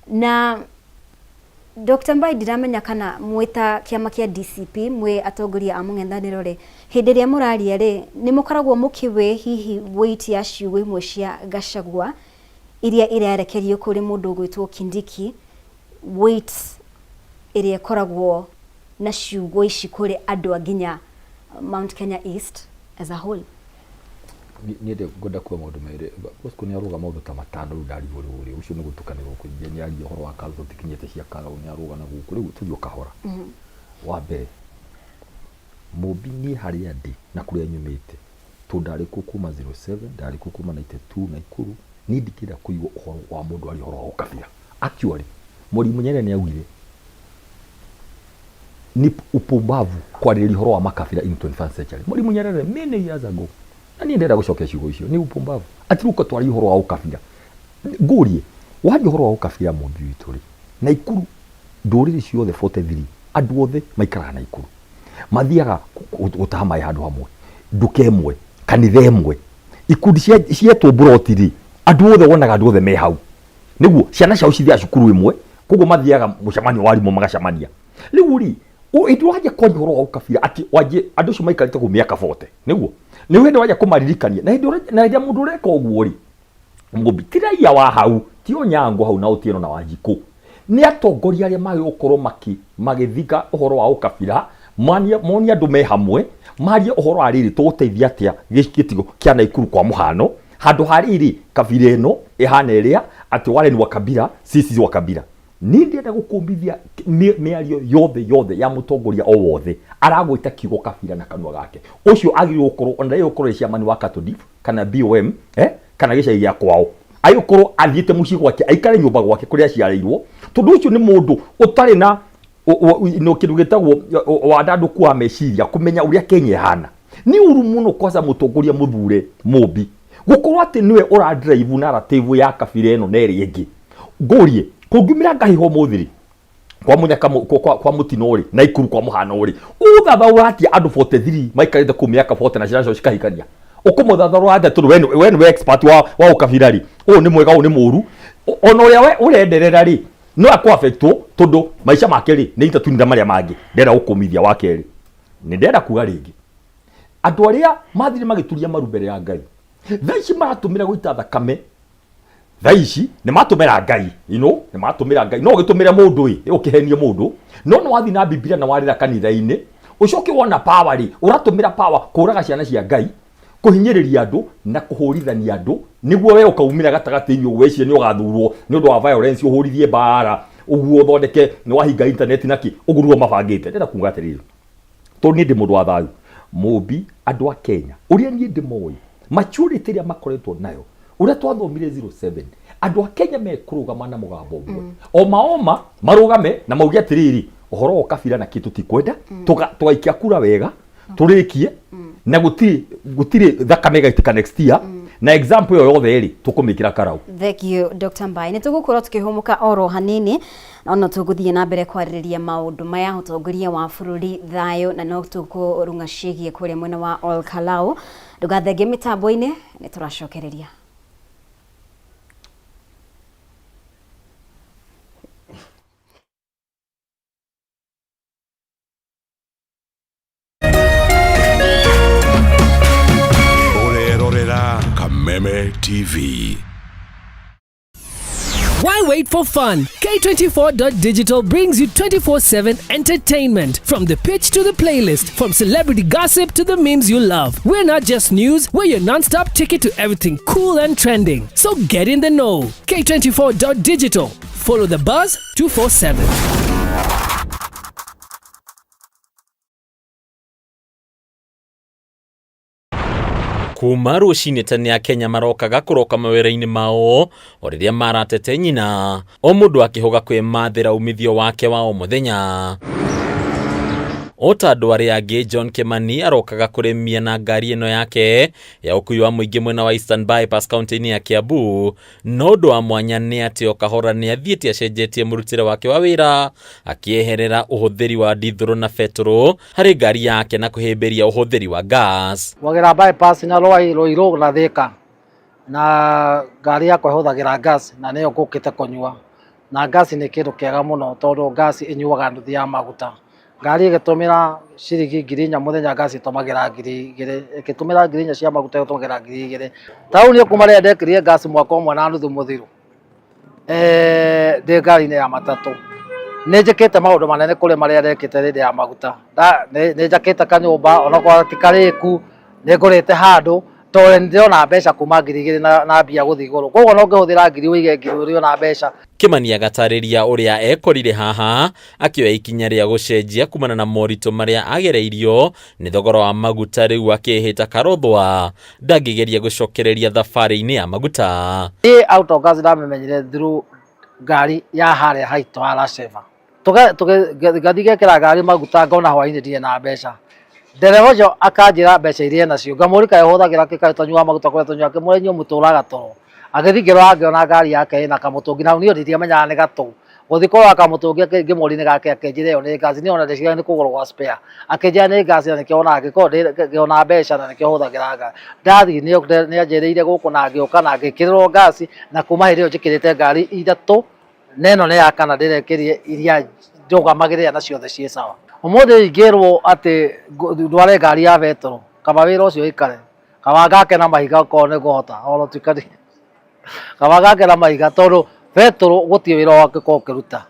Na Dr. Mbai, ndiramenya kana mwĩ ta kĩama kĩa DCP, mwĩ atongoria a mũng'ethanĩro rĩ, hĩndĩ ĩrĩa mũraria rĩ, nĩ mũkoragwo mũkĩwĩ hihi weight ya ciugo imwe cia Gachagua iria irerekerio kũrĩ mũndũ ũgwĩtwo Kindiki, weight ĩrĩa ĩkoragwo na ciugo ici kũrĩ andũ a nginya Mount Kenya East as a whole. Niĩ ngwenda kuga maũndũ merĩ. Bosco nĩ arũga maũndũ ta matano rĩu ndarigwo rĩu ũrĩa ũcio nĩ gũtukanĩrwo kũingĩ. Nĩ aria ũhoro wa karo tũtikinyĩte cia karo, nĩ arũga na gũkũ rĩu tũthiĩ o kahora. Wa mbere, Mũmbi niĩ harĩa ndĩ na kũrĩa nyumĩte, tondũ ndarĩ kuo kuma 07, ndarĩ kuo kuma 92 Naikuru, niĩ ndingĩenda kũigua ũhoro wa mũndũ aria ũhoro wa ũkabira. Actually, Mwalimu Nyerere nĩ augire ni upumbavu kwarĩrĩria ũhoro wa makabira in 21st century. Mwalimu Nyerere many years ago. Na niĩ ndĩrenda gũcokia ciugo icio, nĩ upumbavu. Atĩ rĩu twarie ũhoro wa ũkabira. Ngũrie, waria ũhoro wa ũkabira mũmbi witũ rĩ, Naikuru ndũrĩrĩ ciothe 43, andũ othe maikaraga Naikuru. Mathiaga gũtaha maĩ handũ hamwe, nduka ĩmwe, kanitha ĩmwe. Ikundi cietwo mburoti rĩ, andũ othe wonaga andũ othe me hau. Nĩguo ciana ciao cithiaga cukuru ĩmwe, koguo mathiaga mũcemanio wa arimũ magacemania. Rĩu rĩ, hĩndĩ ĩrĩa wanjia kwaria ũhoro wa ũkabira atĩ wanjie andũ acio maikarĩte kũu mĩaka 40, nĩguo? Nĩ hĩndĩ wanjia kũmaririkania. Na hĩndĩ ĩrĩa mũndũ ũreka ũguo rĩ, Mũmbi ti raia wa hau, ti Onyango hau na Otieno na Wanjikũ. Nĩ atongoria arĩa magĩrĩirwo gũkorwo magĩthinga ũhoro wa ũkabira, monie andũ me hamwe, marie ũhoro wa rĩrĩ tũgũteithia atĩa gĩcigo kĩa Naikuru kwa mũhano, handũ ha rĩrĩ kabira ĩno ĩhana ĩrĩa atĩ wale ni wa kabila, sisi si wa kabila. Niĩ ndĩrenda gũkũmithia mĩario yothe yothe ya mũtongoria o wothe aragwĩta kiugo kabira na kanua gake. Ũcio agĩrĩirwo gũkorwo ona ndagĩrĩirwo gũkorwo e chairman wa Katodif kana BOM kana gĩcagi gĩa kwao. Agĩrĩirwo gũkorwo athiĩte mũciĩ gwake aikare nyũmba gwake kũrĩa aciarĩirwo, tondũ ũcio nĩ mũndũ ũtarĩ na kĩndũ gĩtagwo wandandũku wa meciria kũmenya ũrĩa Kenya ĩhana. Nĩ ũru mũno kwanza mũtongoria mũthure Mũmbi gũkorwo atĩ nĩwe ũra drive narrative ya kabira ĩno na ĩrĩa ĩngĩ. Ngũrie, kũngiumĩra ngahĩha ũmũthĩ rĩ, kwa mũnyaka kwa mũtino rĩ, Naikuru kwa mũhano rĩ, ũgũthathaũra atĩa andũ 43 maikarĩte kũu mĩaka 40 na ciana ciao cikahikania? Ũkũmũthathaũra atĩa tondũ we nĩwe expert wa ũkabira rĩ, ũyũ nĩ mwega ũyũ nĩ mũru. Ona ũrĩa we ũrenderera rĩ, no akũ affect tondũ maica make rĩ, nĩ intertwined na marĩa mangĩ. Ndĩrenda gũkũmithia wa kerĩ. Nĩ ndĩrenda kuga rĩngĩ, andũ arĩa mathire magĩturia maru mbere ya Ngai, thaa ici maratũmĩra gũita thakame. Thaa ici nĩ matũmĩra Ngai, you know, nĩ matũmĩra Ngai. No ũgĩtũmĩre mũndũ ĩ, ũkĩhenie mũndũ, no nĩ wathiĩ na Bibilia na warĩra kanitha-inĩ, ũcoke wona power rĩ, ũratũmĩra power kũraga ciana cia Ngai, kũhinyĩrĩria andũ na kũhũrithania andũ, nĩguo we ũkaumĩra gatagatĩ-inĩ ũguo weciria nĩ ũgathurwo nĩ ũndũ wa violence, ũhũrithie mbara, ũguo ũthondeke nĩ wahinga internet na kĩ, ũguo nĩguo mabangĩte. Ndĩrenda kuga atĩrĩrĩ, tondũ niĩ ndĩ mũndũ wa thayũ, Mũmbi, andũ a Kenya, ũrĩa niĩ ndĩmoĩ, maturity ĩrĩa makoretwo nayo, ũrĩa twathomire 07, andũ a Kenya mekũrũgama na mũgambo ũmwe. Oma oma, marũgame na mauge atĩrĩrĩ, ũhoro wa ũkabira na kĩ tũtikwenda, tũgaikia kura wega, tũrĩkie, na gũtirĩ thakame ĩgaitĩka next year, na example ĩyo yothe rĩ, tũkũmĩkĩra karau. Thank you, Dr. Mbai. Nĩ tũgũkorwo tũkĩhũmũka oro hanini, no tũgũthiĩ na mbere kwarĩrĩria maũndũ maya, ũtongoria wa bũrũri, thayũ, na no tũkũrung'a ciĩgiĩ kũrĩa mwena wa Ol Kalou. Ndũgathenge mĩtambo-inĩ, nĩ tũracokereria. Ũrerorera Kameme TV. Why wait for fun? K24.digital brings you 24/7 entertainment. From the pitch to the playlist, from celebrity gossip to the memes you love. We're not just news, we're your non-stop ticket to everything cool and trending. So get in the know. K24.digital. Follow the buzz 247. Kuma rũcinĩ tene Akenya marokaga kũroka mawĩra-inĩ mao o rĩrĩa maratete nyina, o mũndũ akĩhũga kwĩmathĩra umithio wake wa o mũthenya. O ta andũ arĩa angĩ, John Kimani arokaga kũrĩmia na ngari ĩno yake ya ũkui wa mũingĩ mwena wa Eastern Bypass kaunti-inĩ ya Kiambu. No ũndũ wa mwanya nĩ atĩ o kahora nĩ athiĩte acenjetie mũrutĩre wake wa wĩra, akĩeherera ũhũthĩri wa ndithũrũ na betũrũ harĩ ngari yake na kũhĩmbĩria ũhũthĩri wa gas. Gwagĩra bypass na Rwai Ruiru na Thika, na ngari yakwa ĩhũthagĩra gas na nĩyo ngũkĩte kũnyua, na gas nĩ kĩndũ kĩega mũno tondũ gas ĩnyuaga nuthu ya maguta. Ngari ĩgĩtũmĩra ciringi 4,000 mũthenya, gas ĩtũmagĩra 2,000, ĩgĩtũmĩra 4,000 cia maguta ĩtũmagĩra 2,000. Ta rĩu niĩ kuma rĩrĩa ndekĩrire gas mwaka ũmwe na nuthu mũthiru, ndĩ ngari-inĩ ya matatũ, Nĩ njĩkĩte maũndũ manene kũrĩ marĩa ndekĩte hĩndĩ ya maguta. Nĩ njakĩte kanyũmba onokorwo ti karĩku, nĩ ngũrĩte handũ tondũ nĩ ndĩrona mbeca kuma 2000 na mbia gũthiĩ igũrũ. Koguo no ngĩhũthĩra ngiri ũige ngiri ũrĩona mbeca. Kĩmani agatarĩria ũrĩa ekorire haha akĩoya ikinya rĩa gũcenjia kumana na moritũ marĩa agereirio nĩ thogora wa maguta rĩu akĩhĩta karothwa ndangĩgeria gũcokereria thabarĩ-inĩ ya maguta. Niĩ Autogas ndamĩmenyire through ngari ya harĩa haitũ ha Laseva. Ngathiĩ ngekĩra ngari maguta ngona hwainĩ ndirĩ na mbeca. Ndereba ũcio akanjĩra mbeca iria enacio, ngamũria kaĩ ũhũthagĩra kĩ kaĩ ũtanyuaga maguta kũrĩa tũnyuaga, ngĩmũria inyuĩ mũtũraga toro. Agĩthiĩ ngĩrora ngĩona ngari yake ĩna kamũtũngi na niĩ ndiamenyaga nĩ gatũ. Gũthiĩ kũrora kamũtũngi ngĩmũria nĩ gakĩ akĩnjĩra ĩyo nĩ ngaci, niĩ ona ndeciragia nĩ kũgũrũ gwa spare. Akĩnjĩra nĩ ngaci na nĩkĩo wonaga ngĩkorwo ngĩona mbeca na nĩkĩo hũthagĩra ngari. Ndathiĩ nĩ anjĩrĩire gũkũ na ngĩũka na ngĩkĩrĩrwo ngaci na kuma hĩndĩ ĩyo njĩkĩrĩte ngari ithatũ na ĩno nĩ ya kana ndĩrekĩrire iria ndũgamagĩrĩra na ciothe ciĩ sawa. Ũmũthĩ ingĩrwo atĩ ndware ngari ya betũrũ kaba wĩra ũcio ũikare, kaba ngake na mahiga okorwo nĩ ngũhota ona gũtuĩka kaba ngake na mahiga tondũ betũrũ gũtirĩ wĩra ũngĩkorwo ũkĩruta.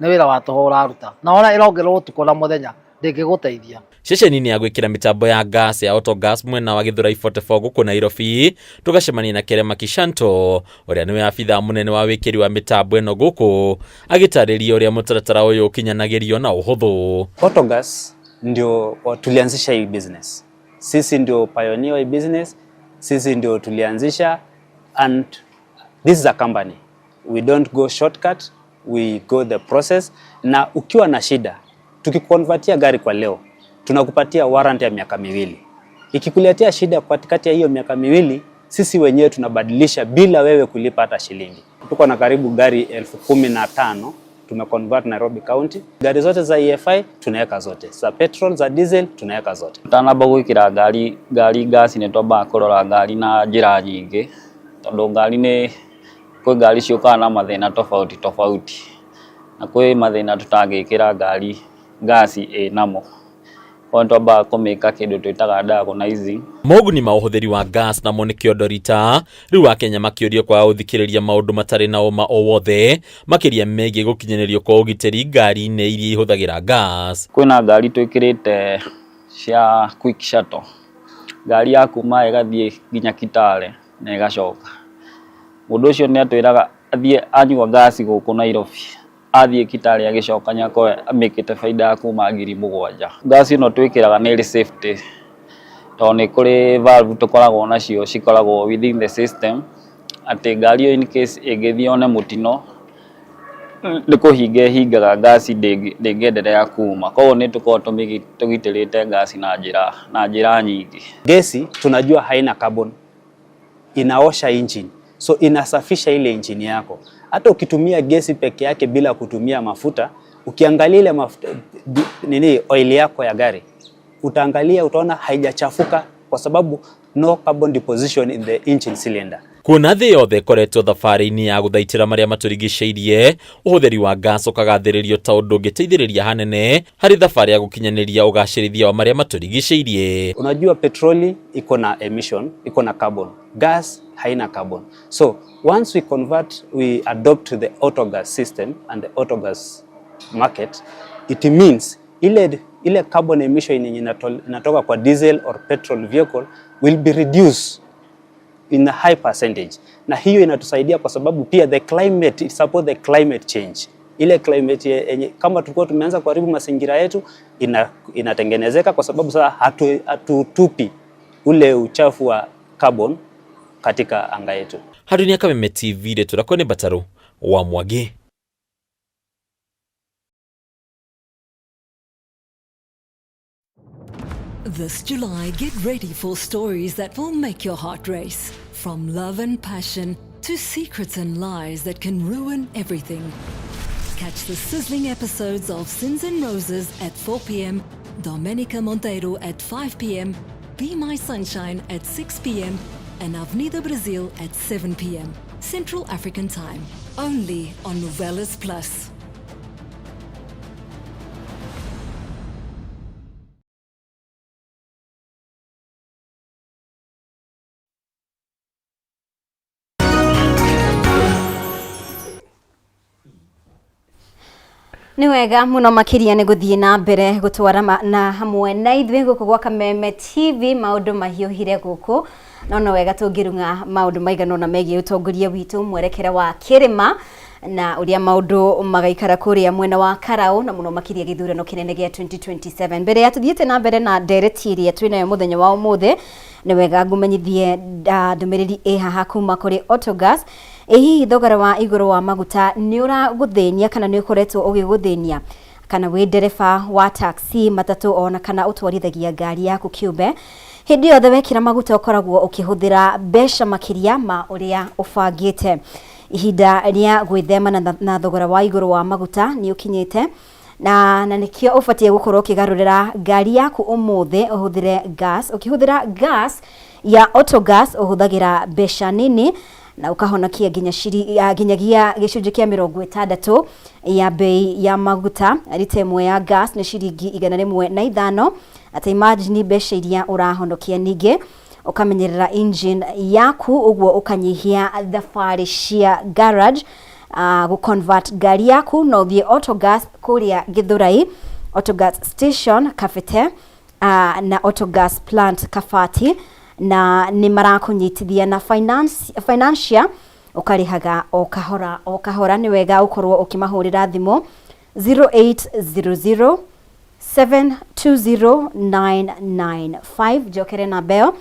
Nĩ wĩra wa tũhũ ũraruta na ona ĩrongererwo ũtukũ na mũthenya ndĩngĩgũteithia. Ceceni-inĩ ya gwĩkĩra mĩtambo ya gas ya Autogas mwena wa Githurai 44 gũkũ Nairobi, tũgacemania na Kerema Kishanto ũrĩa nĩwe abithaa mũnene wa wĩkĩri wa mĩtambo ĩno gũkũ, agĩtarĩria ũrĩa mũtaratara ũyũ ũkinyanagĩrio na ũhũthũ. Autogas ndio tulianzisha hii business. Sisi ndio pioneer wa hii business, sisi ndio tulianzisha and this is a company. We don't go shortcut, we go the process. Na ukiwa na shida, tukikonvertia gari kwa leo, tunakupatia warranty ya miaka miwili. Ikikuletea shida katikati ya hiyo miaka miwili, sisi wenyewe tunabadilisha bila wewe kulipa hata shilingi. Tuko na karibu gari 15,000 tumeconvert Nairobi County. Gari zote za EFI tunaweka zote, za petrol, za diesel tunaweka zote. Tutanamba gwikira ngari ngasi nĩ twambaga kũrora ngari na njĩra nyingĩ, tondũ ngari nĩ kwĩ ngari ciũkaga na mathĩna tofauti tofauti, na kwĩ mathĩna tũtangĩkĩra ngari ngasi ĩnamo. Koguo nĩ twambaga kũmĩka kĩndũ twĩtaga diagnosing. Moguni ma ũhũthĩri wa gas namo nĩ kĩondo rita, rĩu akenya makĩũrio kwaga gũthikĩrĩria maũndũ matarĩ na ũma o wothe, makĩria megiĩ gũkinyanĩrio kwa ũgitĩri ngari-inĩ iria ihũthagĩra gas. Kwĩna ngari twĩkĩrĩte cia quick shuttle, ngari ya kuma ĩgathiĩ nginya Kitale na ĩgacoka. Mũndũ ũcio nĩ atwĩraga athiĩ anyua ngasi gũkũ Nairobi, athiĩ Kitale agĩcoka nĩ akorwo amĩkĩte baida ya kuma 7,000. Ngasi ĩno twĩkĩraga nĩ ĩrĩ safety, tondũ nĩ kũrĩ valve tũkoragwo nacio cikoragwo within the system, atĩ ngari ĩyo in case ĩngĩthiĩ yone mũtino, nĩ kũhinga ĩhingaga ngasi ndĩngĩendelea kuma. Koguo nĩ tũkoragwo tũgitĩrĩte ngasi na njĩra nyingĩ. Gesi tunajua haina carbon, inaosha engine, so inasafisha ile engine yako. Hata ukitumia gesi peke yake bila kutumia mafuta, ukiangalia ile mafuta, nini oil yako ya gari, utaangalia utaona haijachafuka kwa sababu no carbon deposition in the engine cylinder. Kuona thĩ yothe ĩkoretwo thabarĩ-inĩ ya gũthaitĩra marĩa matũrigicĩirie, ũhũthĩri wa gas ũkagathĩrĩrio ta ũndũ ũngĩteithĩrĩria hanene harĩ thabarĩ ya gũkinyanĩria ũgacĩrithia wa marĩa matũrigicĩirie. Unajua petroli iko na emission, iko na carbon. Gas haina carbon. So once we convert, we adopt the autogas system and the autogas market, it means ile carbon emission yenye inatoka kwa diesel or petrol vehicle will be reduced in a high percentage. Na hiyo inatusaidia kwa sababu pia the climate, it support the climate change. Ile climate yenye kama tulikuwa tumeanza kuharibu mazingira yetu inatengenezeka kwa sababu sasa hatutupi ule uchafu wa carbon katika anga yetu. Handũ-inĩ ya Kameme TV rĩtwa rĩakwa nĩ Mbatarũ wa Mwangi. This July, get ready for stories that will make your heart race. From love and passion to secrets and lies that can ruin everything. Catch the sizzling episodes of Sins and Roses at 4 p.m., Domenica Monteiro at 5 p.m., Be My Sunshine at 6 p.m., and Avenida Brasil at 7 p.m. Central African Time. Only on Novelas Plus. Nĩ wega mũno makĩria nĩ gũthiĩ na mbere gũtwara na hamwe na ithuĩ gũkũ gwa Kameme TV. Maũndũ mahiũhire gũkũ, no no wega tũngĩrung'a maũndũ maigana ũna megiĩ ũtongoria witũ, mwerekera wa kĩrĩma na ũrĩa maũndũ magaikara kũrĩa mwena wa Karau, na mũno makĩria gĩthurano kĩnene gĩa 2027. Mbere ya tũthiĩte na mbere na ndereti ĩrĩa twĩnayo mũthenya wa ũmũthĩ, nĩ wega ngũmenyithie ndũmĩrĩri ĩ haha kuma kũrĩ Autogas. Ĩ hihi thogora wa igũrũ wa maguta nĩ ũragũthĩnia kana nĩ ũkoretwo ũgĩgũthĩnia? Kana wĩ ndereba wa taxi, matatũ, ona kana ũtwarithagia ngari yaku kĩũmbe, hĩndĩ yothe wekĩra maguta ũkoragwo ũkĩhũthĩra mbeca makĩria ma ũrĩa ũbangĩte. Ihinda rĩa gwĩthema na thogora wa igũrũ wa maguta nĩ ũkinyĩte, na nĩkĩo ũbatiĩ gũkorwo ũkĩgarũrĩra ngari yaku ũmũthĩ ũhũthĩre gas. Ũkĩhũthĩra gas ya Autogas ũhũthagĩra mbeca nini na ũkahonokia nginya nginyagia gĩcunjĩ kĩa 60 ya bei ya maguta. Rita ĩmwe ya gas nĩ ciringi 105. Ata imagine mbeca iria ũrahonokia. Ningĩ ũkamenyerera engine yaku, ũguo ũkanyihia thabarĩ cia garage. Gũ-convert ngari yaku no ũthiĩ Autogas kũrĩa Gĩthũrai, Autogas station Kabete, na Autogas plant Kabati, na nĩ marakũnyitithia na finance, financial ũkarĩhaga o kahora o kahora. Nĩ wega ũkorwo ũkĩmahũrĩra thimũ 0800 720995. Njokere namba ĩyo,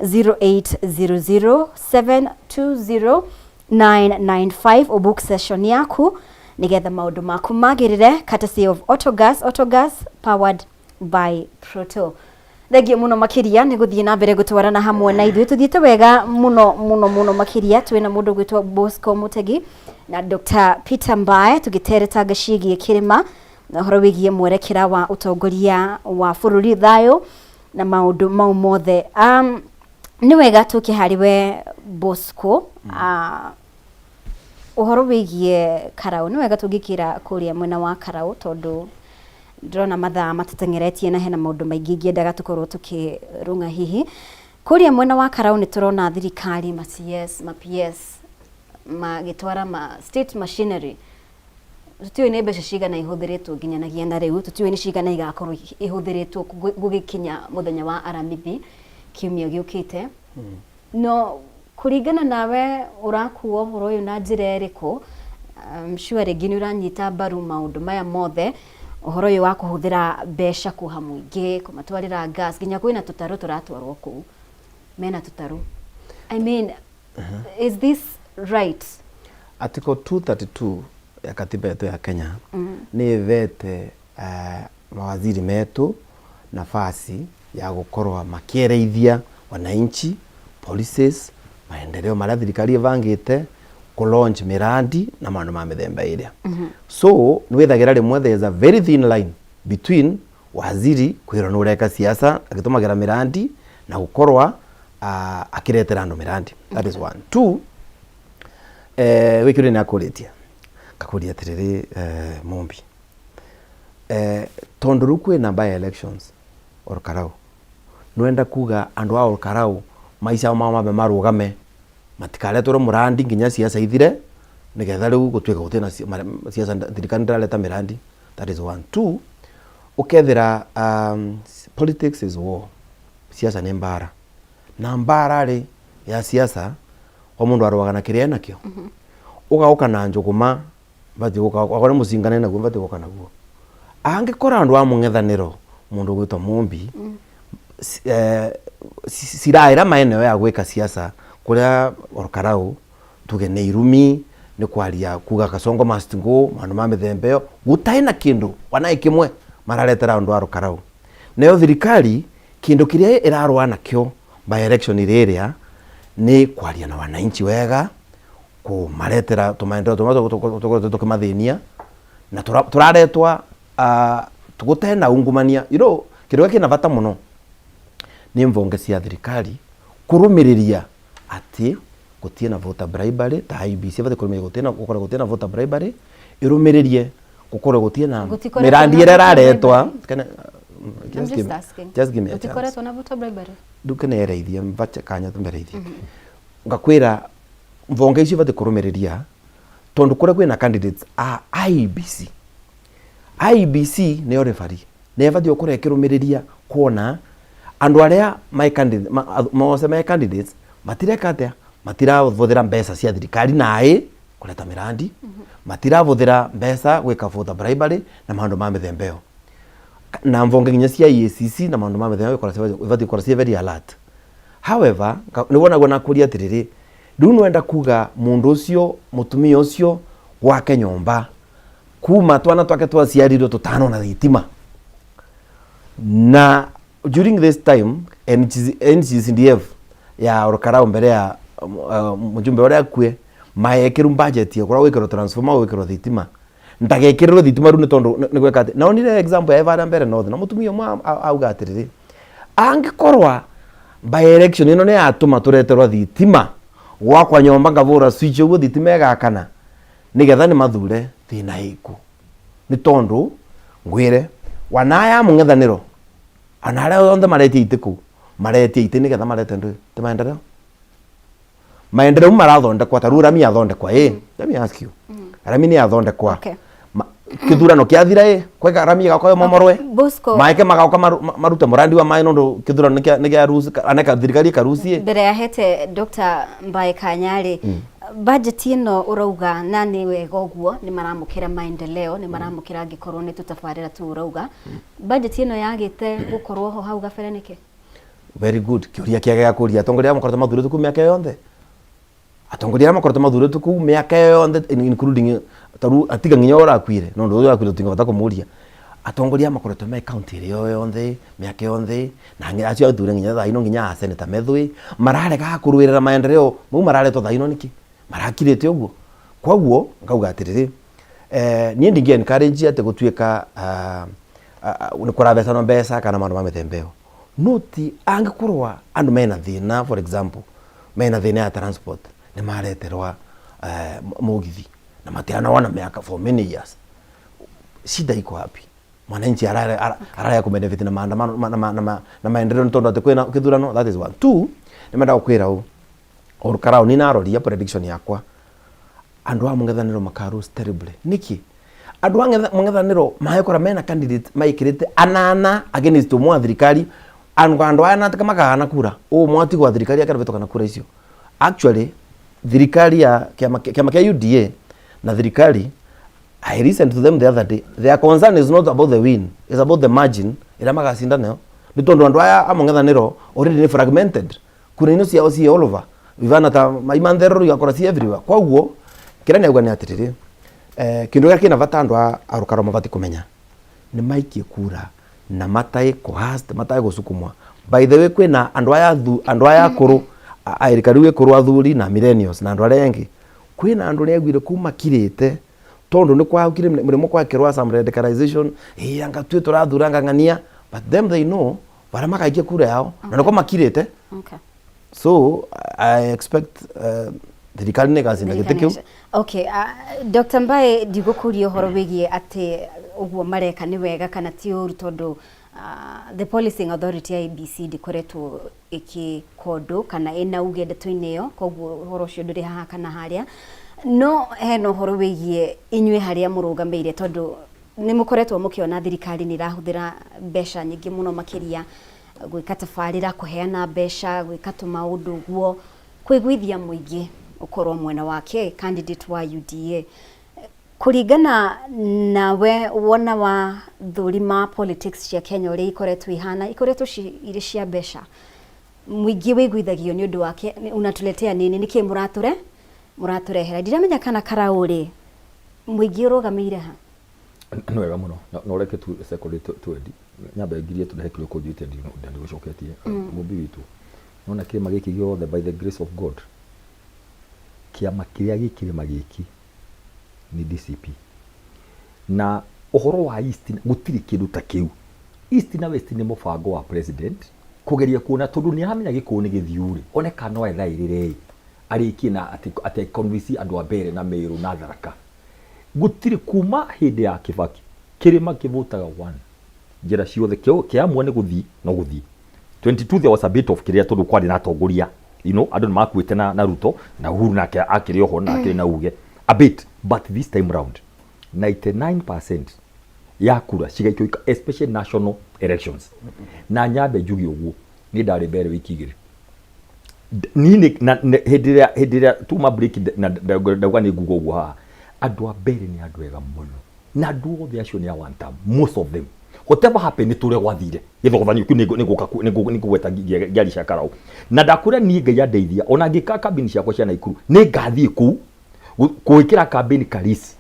0800 720995, ũbook session yaku nĩgetha maũndũ maku magĩrĩre, courtesy of Autogas. Autogas, powered by Proto. Thengio mũno makĩria nĩ gũthiĩ na mbere gũtwarana hamwe na ithuĩ. Tũthiĩte wega mũno mũno mũno makĩria. Twĩna mũndũ gwĩtwo Bosco Mutegi na Dr. Peter Mbae, tũgĩteretanga ciĩgiĩ kĩrĩma na ũhoro wĩgiĩ mwerekera wa ũtongoria wa bũrũri, thayũ na maũndũ mau mothe. Nĩ wega tũke harĩ we Bosco. Ũhoro wĩgiĩ Karau, nĩ wega tũngĩkĩra kũrĩa mwena wa Karau, tondũ ndĩrona mathaa matũteng'eretie na hena maũndũ maingĩ ingĩendaga tũkorwo tũkĩrung'a. Hihi kũrĩa mwena wa Karau nĩ tũrona thirikari, ma CS, ma PS magĩtwara ma state machinery. Tũtiũĩ nĩ mbeca cigana ihũthĩrĩtwo nginyanagia na rĩu, tũtiũĩ nĩ cigana igakorwo ihũthĩrĩtwo gũgĩkinya mũthenya wa Aramithi kiumia gĩũkĩte. No kũringana nawe, ũrakua ũhoro ũyũ na njĩra ĩrĩkũ? I'm sure rĩngĩ nĩ ũranyita mbaru maũndũ maya mothe, ũhoro ũyũ wa kũhũthĩra mbeca kũha mũingĩ, kũmatwarĩra gas, nginya kwĩna tũtarũ tũratwarwo kũu, mena tũtarũ. I mean, is this right? Article 232 ya katiba yetu ya Kenya nĩ ĩvete mawaziri metu nafasi ya gũkorwo makĩereithia wananchi policies, maendeleo marĩa thirikari ĩbangĩte, kũ launch miradi na maũndũ ma mĩthemba ĩrĩa. So nĩ wĩthagĩra rĩmwe there is a very thin line between waziri kwĩrwo nĩ ũreka siasa agĩtũmagĩra miradi na gũkorwa akĩretera andũ miradi. That is one. Two, gwĩ kĩũria nĩ akũrĩtie, ngakũria atĩrĩrĩ, Mumbi, tondũ rĩu kwĩna by elections Olkarau, nĩwenda kuga andũ a Olkarau maica mao mambe marũgame, matikaretwo mũrandi nginya ciaca ithire, nĩgetha rĩu gũtuĩke gũtirĩ na ciaca, thirikari ndĩrareta mĩrandi? That is one. Two, ũkethĩra politics is war, siasa nĩ mbara, na mbara rĩ ya siasa o mũndũ arũaga na kĩrĩa enakĩo. Ũgaũka na njũgũma batiĩ gũka, wakorwo nĩ mũcingane naguo batiĩ gũka naguo. Angĩkorwo andũ a mũng'ethanĩro, mũndũ ũgwĩtwo Mumbi, silaha ĩrĩa maĩ nayo ya gwĩka siasa kũrĩa Olkarau, tuge nĩ irumi, nĩ kwaria kuga Kasongo must go, maũndũ ma mĩthemba ĩyo, gũtarĩ na kĩndũ ona kĩmwe mararetera andũ a Olkarau. Nayo thirikari kĩndũ kĩrĩa ĩrarũa nakĩo by election rĩrĩa nĩ kwaria na wananchi wega, kũmaretera tũmaendeleo tũmwe tũkoretwo tũkĩmathĩnia na tũraretwa gũtarĩ na ungumania. Kĩndũ gĩkĩ kĩna bata mũno nĩ mbonge cia thirikari kũrũmĩrĩria atĩ gũtirĩ na voter bribery, ta IEBC ĩbatiĩ kũrũmĩrĩria gũtirĩ na gũkorwo gũtirĩ na voter bribery, ĩrũmĩrĩrie gũkorwo gũtirĩ na Gũtikoretwo mĩrandi na ĩrĩa voter ĩraretwa. bribery? Can I'm just just give me, asking. just give me a chance. Gũtikoretwo na voter bribery? Ndukenereithie mbache kanya tũmereithie. Ngakwĩra mbonge icio ibatiĩ kũrũmĩrĩria, tondũ kũrĩa kwĩna candidates a IEBC, IEBC nĩyo referee nĩ ĩbatiĩ gũkorwo ĩkĩrũmĩrĩria kuona andũ arĩa me candidate, mose me candidates matireka atĩa, matirahũthĩra mbeca cia thirikari naĩ kũreta mĩrandi, matirahũthĩra mbeca gwĩka voter bribery na maũndũ ma mĩthemba ĩyo. Na mbonge nginya cia EACC na maũndũ ma mĩthemba ĩyo ibatiĩ gũkorwo ciĩ very alert. However, nĩguo naguo nakũria atĩrĩrĩ, rĩu nĩwenda kuga mũndũ ũcio, mũtumia ũcio gwake nyũmba kuma twana twake twaciarirwo tũtanona thitima, na during this time NGC, NGCDF ya Olkarau mbere ya mjumbe ũrĩa akue maekĩrwo budget ya kũrĩa gwĩkĩrwo transformer gwĩkĩrwo thitima, ndagekĩrĩrwo thitima rĩu nĩ tondũ nĩ gwĩka atĩ naonire example ya Ivara mbere North na mũtumia ũmwe auga atĩrĩrĩ, angĩkorwa by election ĩno nĩ yatũma tũreterwo thitima gwakwa nyũmba ngabũra switch ũguo thitima ĩgakana nĩgetha nĩ mathure thĩna ĩku, nĩ tondũ ngwĩre wanaya mũng'ethanĩro ona arĩa othe maretia itĩ kũu maretia itĩ nĩgetha marete ndũ ti maendeleo, maendeleo marathondekwa ta rĩu rami yathondekwa ĩ, let me ask you, rami nĩ yathondekwa. Kĩthurano kĩathira ĩ kweka rami ĩgakwa ĩmomorwe. Bosco. Maeke magoka marute mũrandi wa maĩ nondũ kĩthurano nĩ kĩa rusi aneka thirikari ĩkarusie. Mbere ya hete Dr. Mbae Kanyari, budget ĩno ũrauga na nĩ wega ũguo nĩ maramũkĩra maendeleo, nĩ maramũkĩra angĩkorwo nĩ tũtabarĩra tu ũrauga budget ĩno yagĩte gũkorwo ho hau gabere nĩkĩ? Very good, kĩũria kĩega gĩa kũria atongoria arĩa makoretwo mathurĩtwo kũu mĩaka yonthe, atongoria arĩa makoretwo mathurĩtwo kũu mĩaka yonthe including taru atiga nginya ũrakuire no ndũ ũrakuire tũtingĩhota kũmũria, atongoria makoretwo me county ĩrĩa yo yonthe mĩaka yonthe na acio athure nginya thaa ino nginya a senator methũĩ mararega kũrũĩrĩra maendeleo mau mararetwo thaa ino nĩkĩ marakirĩte ũguo. Koguo ngauga atĩrĩrĩ, niĩ ndingĩ encourage atĩ gũtuĩka nĩ kũrabecanwo mbeca kana maũndũ ma mĩthemba ĩyo, no ti angĩkorwo andũ mena thĩna, for example mena thĩna ya transport nĩ mareterwa mũgithi na matiranona mĩaka for many years, shida iko wapi? Mwananchi ararega kũbenefit na maandamano na maendeleo nĩ tondũ atĩ kwĩna kĩthurano. That is one. Two, nĩ mendaga gũkwĩra ũũ, Olkarau nĩ naroria prediction yakwa, andũ a mũng'ethanĩro maka lose terribly. Nĩkĩ? Andũ a mũng'ethanĩro magĩkora mena candidate maikĩrĩte anana against ũmwe wa thirikari, andũ aya nataka makahana kura ũmwe atigwo wa thirikari akĩrabĩtũka na kura icio. Actually thirikari ya kĩama kĩama kĩa UDA na thirikari, I listened to them the other day, their concern is not about the win, it's about the margin ĩrĩa magacinda nayo, nĩ tondũ andũ aya a mũng'ethanĩro already nĩ fragmented, kura ino ciao ciĩ all over ivana ta maimanthero igakora ciĩ everywhere. Koguo kĩrĩa nĩauga nĩ atĩrĩrĩ, kĩndũ kĩrĩa kĩna bata andũ a Olkarau mabatiĩ kũmenya nĩ maikie kura na matarĩ coerced, matarĩ gũsukumwa. By the way, kwĩna andũ aya andũ aya akũrũ a rika rĩu ĩkũrũ, athuri na millennials na andũ arĩa angĩ, kwĩna andũ nĩaiguire kuma kirĩte tondũ nĩ kwaukire mũrĩmo gwakĩrwa some radicalization, ĩ anga tuĩ tũrathura ngang'ania, but them they know barĩa makaikia kura yao na nĩko makirĩte. So I expect thirikari nĩ ĩgacinda gĩtĩ kĩu. Okay, Dr. Mbae, ndigũkũria ũhoro wĩgiĩ atĩ ũguo mareka nĩ wega kana ti ũru, tondũ the policing authority ya IEBC ndĩkoretwo ĩkĩkondũ kana ĩna uge ndeto-inĩ ĩyo, koguo ũhoro ũcio ndũrĩ haha kana harĩa. No hena ũhoro wĩgiĩ inyuĩ harĩa mũrũgamĩire, tondũ nĩ mũkoretwo mũkĩona thirikari nĩ ĩrahũthĩra mbeca nyingĩ mũno makĩria gwĩka tabarĩra, kũheana mbeca, gwĩka tũmaũndũ ũguo, kũiguithia mũingĩ ũkorwo mwena wake candidate wa UDA. Kũringana nawe, wona wa thũrima politics cia Kenya ũrĩa ikoretwo ihana, ikoretwo irĩ cia mbeca, mũingĩ wĩiguithagio nĩ ũndũ wake, unatuletea nini, nĩkĩ mũratũre mũratũrehera? Ndiramenya kana Karau rĩ, mũingĩ ũrũgamĩire ha? Nĩ wega mũno na ũreke tu secondary twendi nyambe ngirie tũrehe kĩrĩa ũkũnjĩte ndigũcoketie mũmbi witũ. Nona kĩrĩma gĩkĩ gĩothe, by the grace of God, kĩama kĩrĩa gĩ kĩrĩma gĩkĩ nĩ DCP, na ũhoro wa East gũtirĩ kĩndũ ta kĩu. East na West nĩ mũbango wa president kũgeria kuona, tondũ nĩ aramenya gĩkũyũ nĩ gĩthiũ rĩ, one kana no ethaĩrĩre ĩ arĩkie na atĩ convince andũ a Mbere na Meru na Tharaka. Gũtirĩ kuma hĩndĩ ya Kibaki kĩrĩma kĩvotaga one njĩra ciothe, kĩamua nĩ gũthiĩ no gũthiĩ. 22 there was a bit of kĩrĩa, tondũ kwarĩ na atongoria, andũ nĩ makuĩte na Ruto na Uhuru nake akĩrĩ oho na akĩrĩ na uge a bit, but this time round 99% ya kura cigaikio especially national elections. Na nyambe njuge ũguo, niĩ ndarĩ mbere wiki igĩrĩ. Niĩ na hĩndĩ ĩrĩa tuma break na ndauga nĩ nguga ũguo haha, andũ a mbere nĩ andũ ega mũno na andũ othe acio nĩ a one term, most of them. Whatever happened, nĩ tũrĩa gwathire gĩthogothanio kĩu nĩ ngũgweta ngĩaria cia Karau. Na ndakwĩra niĩ Ngai andeithia, ona ngĩka kambĩini ciakwa cia Naikuru nĩ ngathiĩ kũu gwĩkĩra kambĩini Karis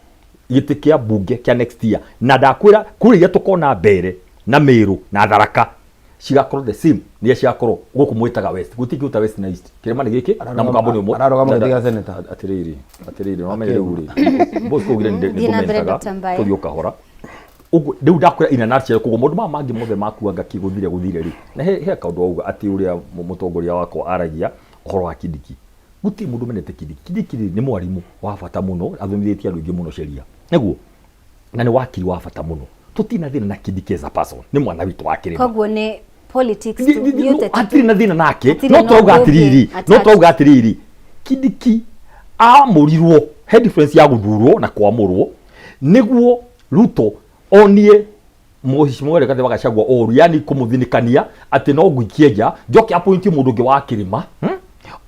gĩtĩ kĩa mbunge kĩa next year. Na ndakwĩra kũrĩa iria tũkona Mbere na Meru na Tharaka cigakorwo the same nĩ cigakorwo gũkũ mwĩtaga west, gũtirĩ kĩndũ ta west na east, kĩrĩma nĩ gĩkĩ na mũgambo nĩ ũmwe. Ararũgama gĩtĩ gĩa senator. Atĩrĩrĩ, atĩrĩrĩ, no menye rĩu rĩ, boss kũugire nĩ Thiĩ na mbere, ngũmentaga Dr. Mbae. tũthiĩ o kahora ũguo. Rĩu ndakwĩra in a nutshell, koguo maũndũ maya mangĩ mothe makuanga kĩ gũthire gũthire rĩ, na he kaũndũ wauga atĩ ũrĩa mũtongoria wakwa aragia ũhoro wa Kindiki, gũtirĩ mũndũ menete Kindiki. Kindiki rĩ, nĩ mwarimũ wa bata mũno, athomithĩtie andũ aingĩ mũno sheria nĩguo, na nĩ wakiri wa bata mũno. Tũtirĩ na thĩna na Kindiki as a person, nĩ mwana witũ wa kĩrĩma. Koguo nĩ politics tu, nĩ No, ũteti tu. hatirĩ na thĩna nake. Hatirĩ No na twauga ũndũ ũngĩ atĩrĩrĩ, no attached. twauga atĩrĩrĩ, Kindiki amũrirwo, he difference ya gũthurwo na kwamũrwo, nĩguo Ruto onie Mheshimiwa Rigathi wa Gachagua ũru, yani kũmũthinĩkania atĩ no ngũikie nja njoke appoint mũndũ ũngĩ wa kĩrĩma,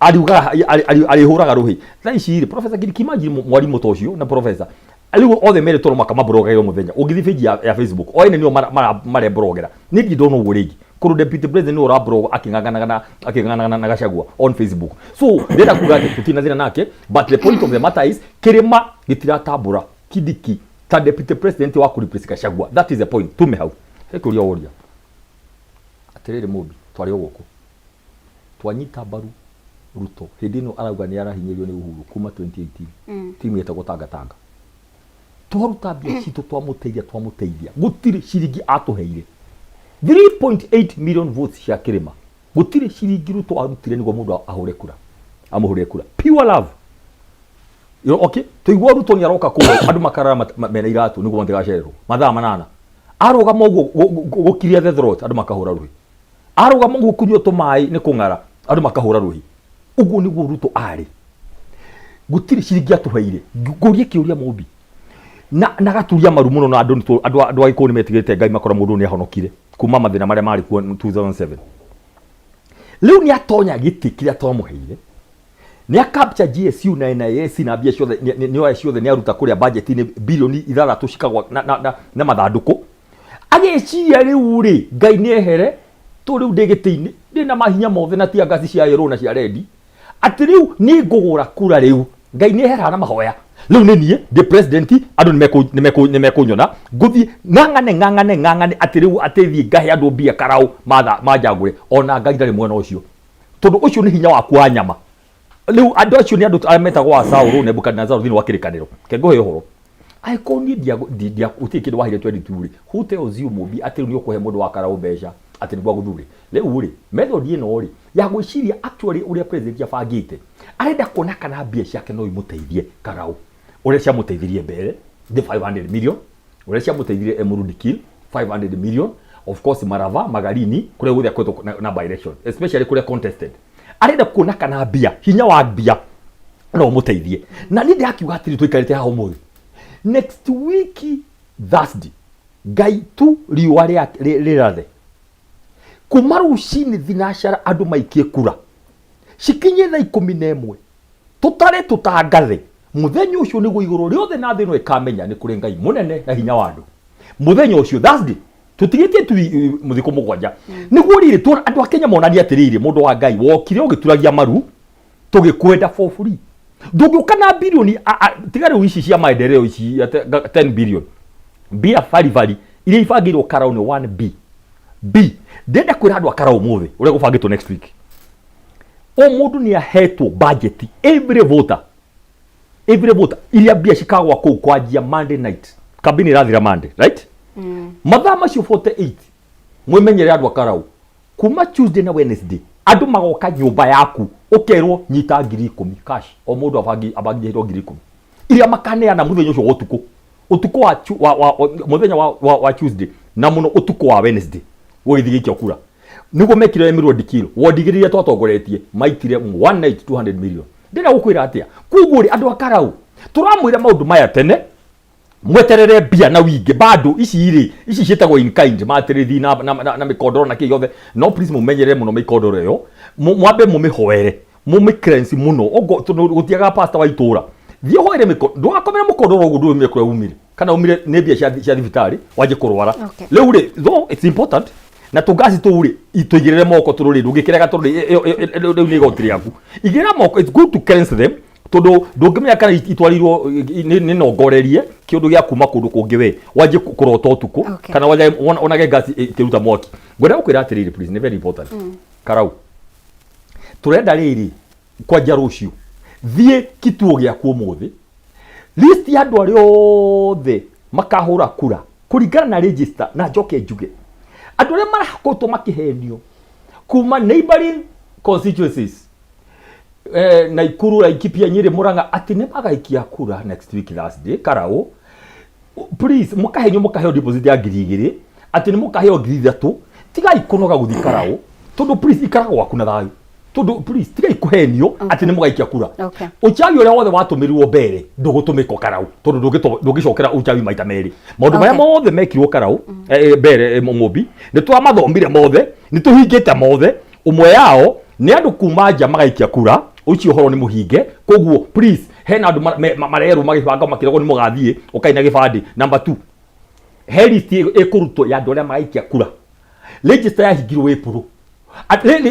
Ariugaga arĩhũraga rũhĩ thaa ici rĩ. Professor Kindiki, imagine mwarimũ ta ũcio na professor rĩu othe merĩtwo no makamablogaga o mũthenya. Ũngĩthiĩ page ya Facebook, o ene nĩo mareblogera. Niĩ ndirĩ ndona ũguo rĩngĩ kũrũ deputy president nĩwe ũrablog akĩng'ang'anaga na Gachagua on Facebook. So ndĩrenda kuga atĩ tũtirĩ na thĩna nake, but the point of the matter is kĩrĩma gĩtiratambũra Kindiki ta deputy president wa kũreplace Gachagua. That is the point. Tume hau he kũria ũria atĩrĩrĩ, mũmbi twarĩ o gũkũ twanyita mbaru Ruto hĩndĩ ĩno arauga nĩ arahinyĩrĩrio nĩ Uhuru kuma 2018. Timu yetagwo Tanga Tanga, twaruta mbia citũ twamũteithia, twamũteithia, gũtirĩ ciringi atũheire. 3.8 million votes cia kĩrĩma, gũtirĩ ciringi Ruto arutire nĩguo mũndũ ahũre kura, amũhũrĩre kura. Pure love. Okay, tũigua Ruto nĩ aroka kũu, andũ makarara mena iratũ nĩguo matigacererwo mathaa 8. Arũgama ũguo gũkiria the throat, andũ makahũra rũhĩ. Arũgama ũguo kũnyua tũmaĩ nĩ kũng'ara, andũ makahũra rũhĩ. Ũguo nĩguo Ruto arĩ, gũtirĩ ciringi atũheire. Ngũrie kĩũria mũmbi na gaturia maru mũno na andũ andũ a Gĩkũyũ nĩ metigĩrĩte Ngai, makora mũndũ nĩ ahonokire kuma mathĩna marĩa marĩ kuo 2007. Rĩu nĩ atonya gĩtĩ kĩrĩa twamũheire, nĩ acapture GSU na NIS na mbia ciothe nĩ oya ciothe, nĩ aruta kũrĩa budget-inĩ bilioni 6 cikagwa na mathandũkũ. Agĩciria rĩu rĩ, Ngai nĩ ehere tũ, rĩu ndĩ gĩtĩ-inĩ, ndĩ na mahinya mothe na tia ngasi cia yellow na cia red, atĩ rĩu nĩ ngũgũra kura, rĩu Ngai nĩ ehera na mahoya, rĩu nĩ niĩ ndĩ president, andũ nĩ mekũnyona ngũthiĩ ng'ang'ane ng'ang'ane ng'ang'ane, atĩ rĩu atĩ thiĩ ngahe andũ mbia karau matha manjagũre. Ona Ngai ndarĩ mwena ũcio, tondũ ũcio nĩ hinya waku wa nyama. Rĩu andũ acio nĩ andũ arĩa metagwo wa Saũlũ, Nebukadnezar thĩinĩ wa kĩrĩkanĩro. Ke ngũhe ũhoro, angĩkorwo niĩ gũtirĩ kĩndũ waheire 22 rĩ, who tells you mũmbi atĩ rĩu nĩ ũkũhe mũndũ wa karau mbeca atĩ nĩguo agũthure? Rĩu rĩ, method ĩno rĩ ya gwĩciria actually ũrĩa president abangĩte, arenda kuona kana mbia ciake no imũteithie karau ũrĩa ciamũteithirie mbere, the 500 million ũrĩa ciamũteithirie Emuru Dikirr 500 million, of course Marava Magarini, kũrĩa guothe akoretwo na by election, especially kũrĩa contested. Arenda kuona kana mbia, hinya wa mbia no ũmũteithie. Na niĩ ndĩrakiuga atĩrĩ, tũikarĩte haha ũmũthĩ, next week Thursday, Ngai tu riũa rĩrathe kuma rũcinĩ thinacara, andũ maikie kura cikinye thaa 11, tũtare tũtangathe. Mũthenya ũcio nĩguo igũrũ rĩothe na thĩ ĩno ĩkamenya nĩ kũrĩ Ngai mũnene na hinya wa andũ. Mũthenya ũcio Thursday, tũtigĩtie tu mũthikũ 7, nĩguo rĩrĩ andũ a Kenya monanie atĩrĩrĩ, mũndũ wa Ngai wokire ũgĩturagia maru, tũgĩkwenda for free. Ndũngĩũka na bilioni tiga rĩu ici cia maendeleo ici ya 10 billion, mbia baribari iria ibangĩirwo karau nĩ 1 B B. Ndĩrenda kwĩra andũ a karau ũmũthĩ ũrĩa gũbangĩtwo next week. O mũndũ nĩ ahetwo budget, every voter, every voter, iria mbia cikagwa kũu kwanjia Monday night. Kambini ĩrathira Monday, right? Mathaa macio 48, mwĩmenyere andũ a karau, kuma Tuesday na Wednesday andũ magoka nyũmba yaku, ũkerwo nyita 10,000 cash. O mũndũ abangĩirwo 10,000 iria makaneana mũthenya ũcio wa ũtukũ, ũtukũ wa, wa mũthenya wa Tuesday na mũno ũtukũ wa Wednesday gũgĩthiĩ gĩikio kura. Nĩguo mekire Emurua Dikirr, wondi igĩrĩ iria twatongoretie, maitire one night 200 million. Ndĩrenda gũkwĩra atĩa? Koguo rĩ, andũ a karau, tũramwĩra maũndũ maya tene. Mweterere mbia na wingĩ bado ici rĩ, ici ciĩtagwo in kind, matĩrĩthi na, na, na, na mĩkondoro na kĩ yothe. No please mũmenyerere mũno mĩkondoro ĩyo, mwambe mũmĩhoere, mũmĩ cleanse mũno. Ogo tondũ gũtiagaga pastor wa itũra. Thiĩ ũhoere mĩko, ndũgakomere mũkondoro ũguo ndũmenye kũrĩa umire. Kana umire nĩ mbia cia, cia thibitarĩ wanjie kũrwara. Okay. Rĩu rĩ, though it's important, na tũngasi tũu rĩ, tũigĩrĩre moko tondũ rĩ, ndũngĩkĩrega tondũ rĩu nĩ igoti rĩaku. Igĩrĩra moko, it's good to cleanse them, tondũ ndũngĩmenya kana itwarirwo nĩ nongorerie kĩũndũ gĩa kuma kũndũ kũngĩ we wanjie kũrota ũtukũ. Okay. Kana wonage ngasi ĩkĩruta mwaki. Ngwenda gũkwĩra atĩrĩrĩ, please, nĩ very important. Karau tũrenda rĩrĩ kwanja rũciũ thiĩ kituo gĩaku ũmũthĩ, list ya andũ arĩa othe makahũra kura kũringana na register, na njoke njuge andũ arĩa marakoretwo makĩhenio kuma neighboring constituencies, Naikuru, Laikipia, Nyeri, Murang'a, atĩ nĩ magaikia kura next week Thursday Karau. Please, mũkahenio mũkaheo deposit ya 2000, atĩ nĩ mũkaheo 3000. Tigai kũnoga gũthiĩ Karau, tondũ please ikara gwaku na thayũ, tondũ please tigai kũhenio atĩ nĩ mũgaikia kura. Okay. Ũchawi ũrĩa wothe watũmĩrirwo mbere ndũgũtũmĩka Karau, tondũ ndũngĩcokera ũchawi maita merĩ. Maũndũ marĩa Okay. mothe mekirwo Karau mbere, Mũmbi, nĩ twamathomire mothe, nĩ tũhingĩte mothe. Ũmwe yao nĩ andũ kuma nja magaikia kura, ũcio ũhoro nĩ mũhinge. Koguo please, hena andũ marerwo magĩbanga makĩragwo nĩ mũgathiĩ ũkai na gĩbandĩ. Number 2, he list ĩkũrutwo ya andũ arĩa magaikia kura. Register yahingirwo April.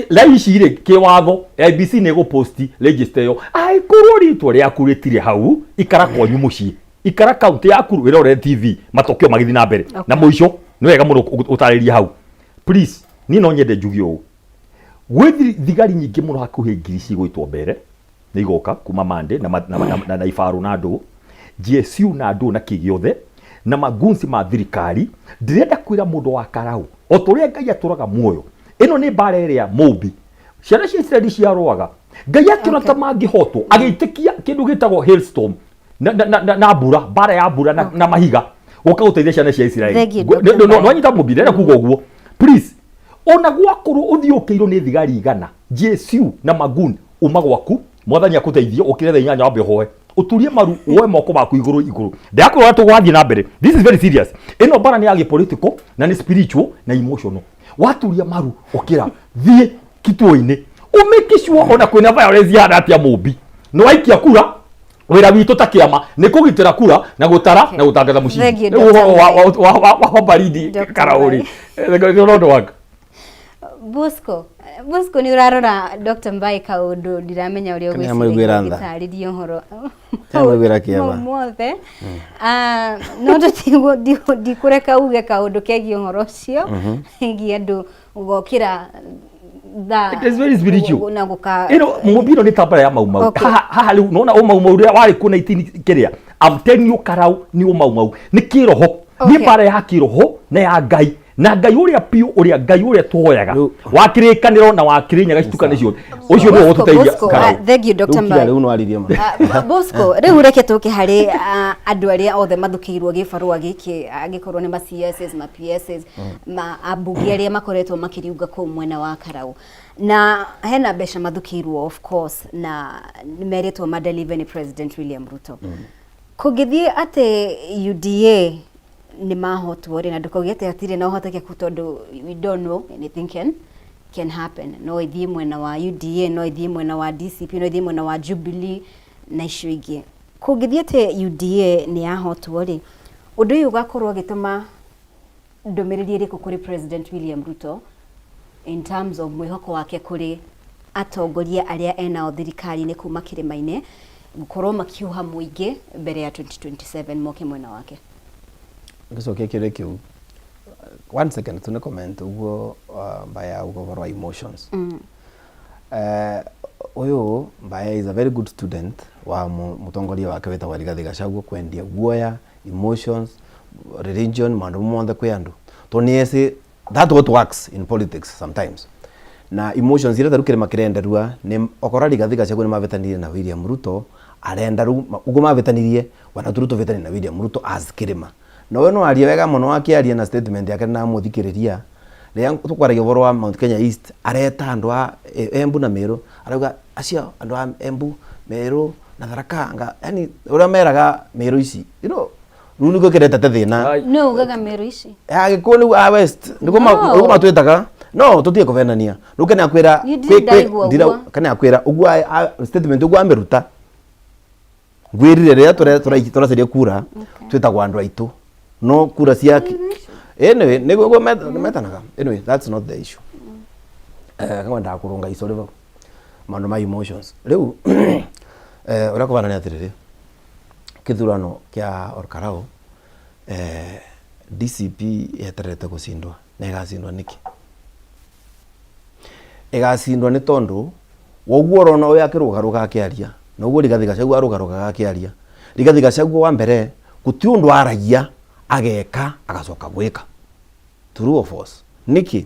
Thaa ici rĩ, kĩwatho IEBC nĩ ĩgũposti register ĩyo. Angĩkorwo rĩtwa rĩaku rĩtirĩ hau, ikara kwanyu mũciĩ, ikara kaunti yaku, wĩrorere TV matokeo magĩthiĩ na mbere. Okay. Na mũico nĩ wega mũno ũtarĩrie hau. Please, niĩ no nyende njuge ũũ, gwĩ thigari nyingĩ mũno hakuhĩ 1000 cigũitwo mbere nĩ igoka kuma Monday na, na, na, na, na ibarũ na ndũ GSU na ndũ na kĩ gĩothe na magunci ma thirikari. Ndĩrenda kwĩra mũndũ wa Karau, o ta ũrĩa Ngai atũraga muoyo, ĩno nĩ mbara ĩrĩa mũmbi ciana cia Isiraeli ciarũaga, Ngai akĩona ta mangĩhotwo, agĩitĩkia kĩndũ gĩtagwo hailstorm na, na, na, na, na mbura, mbara ya mbura na, na mahiga gũka gũteithia ciana cia Isiraeli. Thank you, Ngũ- Dr. no- no- Mbae. Nwanyita mũmbi, ndĩrenda kuga ũguo, please, ona gwakorwo ũthiũkĩirwo nĩ thigari 100 GSU na magun, uma gwaku, mwathani akũteithie, ũkĩre thaa 8, wambe ũhoe, ũturie maru, woe moko maku igũrũ igũrũ. Ndĩrakwĩra ũrĩa tũgũthiĩ na mbere, this is very serious. Ĩno mbara nĩ ya gĩpolitical na nĩ spiritual na emotional. Waturia maru, ũkĩra, thiĩ kituo-inĩ, ũmake sure ona kwĩna violence ihana atĩa, mũmbi nĩ waikia kura. Wĩra witũ ta kĩama nĩ kũgitĩra kura na gũtara na gũtangatha mũcindi. Thank you, Rĩu Dr. ũhoro wa baridi Dr. Karaũri nĩ ũndũ waku. Bosco, Bosco nĩ ũrarora Dr. Mbai kaũndũ ndiramenya ũrĩa Kana amaiguĩra tha. ũgwĩciria ũhoro Kana amaiguĩra kĩeva. mau mothe. Ah, no tũtigũ ndikũreka uge kaũndũ kegiĩ ũhoro ũcio ĩgiĩ andũ gũkĩra thaa It is very spiritual. na gũka Ĩno mũmbi ĩno nĩ tambara ya mau mau. Okay. Haha haha rĩu nona ũmau mau ũrĩa warĩ kuo 19 kĩrĩa, I'm telling you, Karau nĩ ũmau mau, nĩ kĩroho, nĩ Okay. mbara ya kĩroho na ya Ngai, na Ngai ũrĩa biũ, ũrĩa Ngai ũrĩa tũhoyaga Rĩu- wa kĩrĩkanĩro na wa Kĩrĩnyaga citukane ciothe, ũcio nĩwe ũgũtũteithia Bosco, Karau. Thank you, Dr. Rĩu kira Mbai. rĩu nĩwaririe ma. Ah, Bosco, rĩu reke tũke harĩ andũ arĩa othe mathukĩirwo gĩbarũa gĩkĩ, angĩkorwo nĩ ma CSs, ma PSs, ma ambunge arĩa makoretwo makĩriunga kũu mwena wa Karau, na hena mbeca mathukĩirwo of course, na nĩ merĩtwo madeliver nĩ President William Ruto. Kũngĩthiĩ atĩ UDA nĩ mahotwo rĩ, na ndũkauge atĩ hatirĩ na ũhotekeku, tondũ we don't know, anything can happen, no ĩthiĩ mwena wa UDA, no ĩthiĩ mwena wa DCP, no ĩthiĩ mwena wa Jubilee na icio ingĩ. Kũngĩthiĩ atĩ UDA nĩ yahotwo rĩ, ũndũ ũyũ ũgakorwo ũgĩtũma ndũmĩrĩri ĩrĩkũ kũrĩ President William Ruto in terms of mwĩhoko wake kũrĩ atongoria arĩa enao thirikari-inĩ kuma kĩrĩma-inĩ gũkorwo makiuha mũingĩ mbere ya 2027 moke mwena wake? Ngĩcokia kĩũria kĩu, one second, tune comment ũguo Mbaya auga ũhoro wa emotions. Ũyũ Mbaya is a very good student wa mũtongoria wake wĩtagwo Rigathĩ Gachagua, kwendia guoya, emotions, religion, maũndũ mothe kwĩ andũ, tondũ nĩ ecĩ that what works in politics sometimes. Na emotions iria tarĩu kĩrĩma kĩrenderua nĩ okorwo Rigathĩ Gachagua nĩ mavĩtanirie na William Ruto, arenda rĩu ũguo mavĩtanirie ona tu rĩu tũvĩtanie na William Ruto as kĩrĩma. Na we no arie wega mũno akĩaria na statement yake namũthikĩrĩria rĩrĩa tũkwaragia ũhoro wa Mount Kenya East, areta andũ a Embu na Meru, arauga acio andũ a Embu, Meru na Tharaka anga, yani ũrĩa meraga Meru ici, you know, Rĩu nĩguo kĩretete thĩna. Nũ ugaga Meru ici? Agĩkũyũ nĩguo a West nĩguo No. nĩguo matwĩtaga no tũtige kũvenania. Rĩu kene akwĩra Niĩ ndirĩ ndaigua ũguo. kene akwĩra ũguo statement ũguo amĩruta ngwĩrire rĩrĩa tũracaria kura twĩtagwo andũ aitũ no kura cia anyway nĩguo metanaga. Anyway, that's not the issue. Kangwendaga kũrũnga ico rĩ vau maũndũ ma emotions rĩu ũrĩa kũbana nĩ atĩrĩrĩ, kĩthurano kĩa Olkalou DCP yetererete gũcindwa na ĩgacindwa nĩkĩ? Ĩgacindwa nĩ tondũ wa ũguo ũrona ũyũ akĩrũgarũga akĩaria na ũguo Rigathi Gachagua arũgarũgaga akĩaria. Rigathi Gachagua wa mbere gũtirĩ ũndũ aragia ageka agacoka gwĩka. True or false? Nĩkĩ?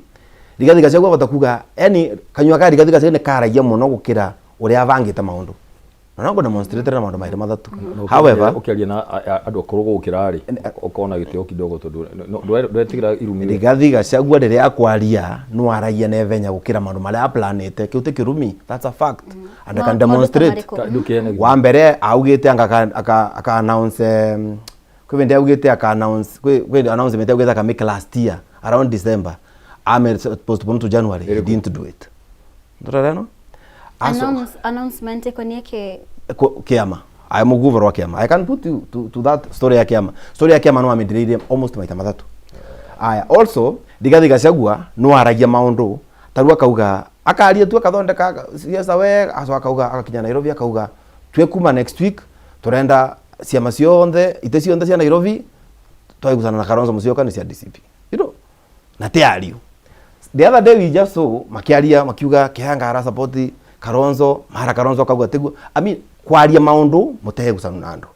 Rigathi Gachagua ahota kuga yani kanyua ka Rigathi Gachagua nĩ karagia mũno gũkĩra ũrĩa abangĩte maũndũ. Na no ngũ-demonstrate na maũndũ maĩrĩ matatũ. However, Ũkĩaria na andũ akũrũ gũgũkĩra rĩ, ũkorwo na gĩtĩo kidogo tondũ ndwetĩkĩra irumi we. Rigathi Gachagua rĩrĩa akwaria no aragia na ihenya gũkĩra maũndũ marĩa aplanĩte. Kĩu ti kĩrumi, that's a fact. And I can Maũndũ ta demonstrate. marĩkũ? Ta- ndũkĩene Wa mbere augĩte anga aka announce kwĩ hĩndĩ augĩte aka announce kwĩ announcement augĩte aka make last year around December ame postpone to January. He didn't do it. Ndũrera ĩno? Announcement ĩkoniĩ kĩ? Kĩama. I am ũguo ũhoro wa kĩama. I can put you to that story ya kĩama. Story ya kĩama no amĩndirĩirie almost maita matatũ. Aya, also Rigathi Gachagua no aragia maũndũ ta rĩu akauga akaria tu akathondeka siasa wega acoka akauga agakinya Nairobi akauga twe kuma next week turenda ciama ciothe itĩ ciothe cia Nairobi twaigucana na Kalonzo Musyoka nĩ cia DCP. You know, na ti ariũ. The other day we just saw makiaria makiuga Kihanga ara support Kalonzo, mara Kalonzo akauga tiguo. I mean, kwaria maundu mutegucanu na andu.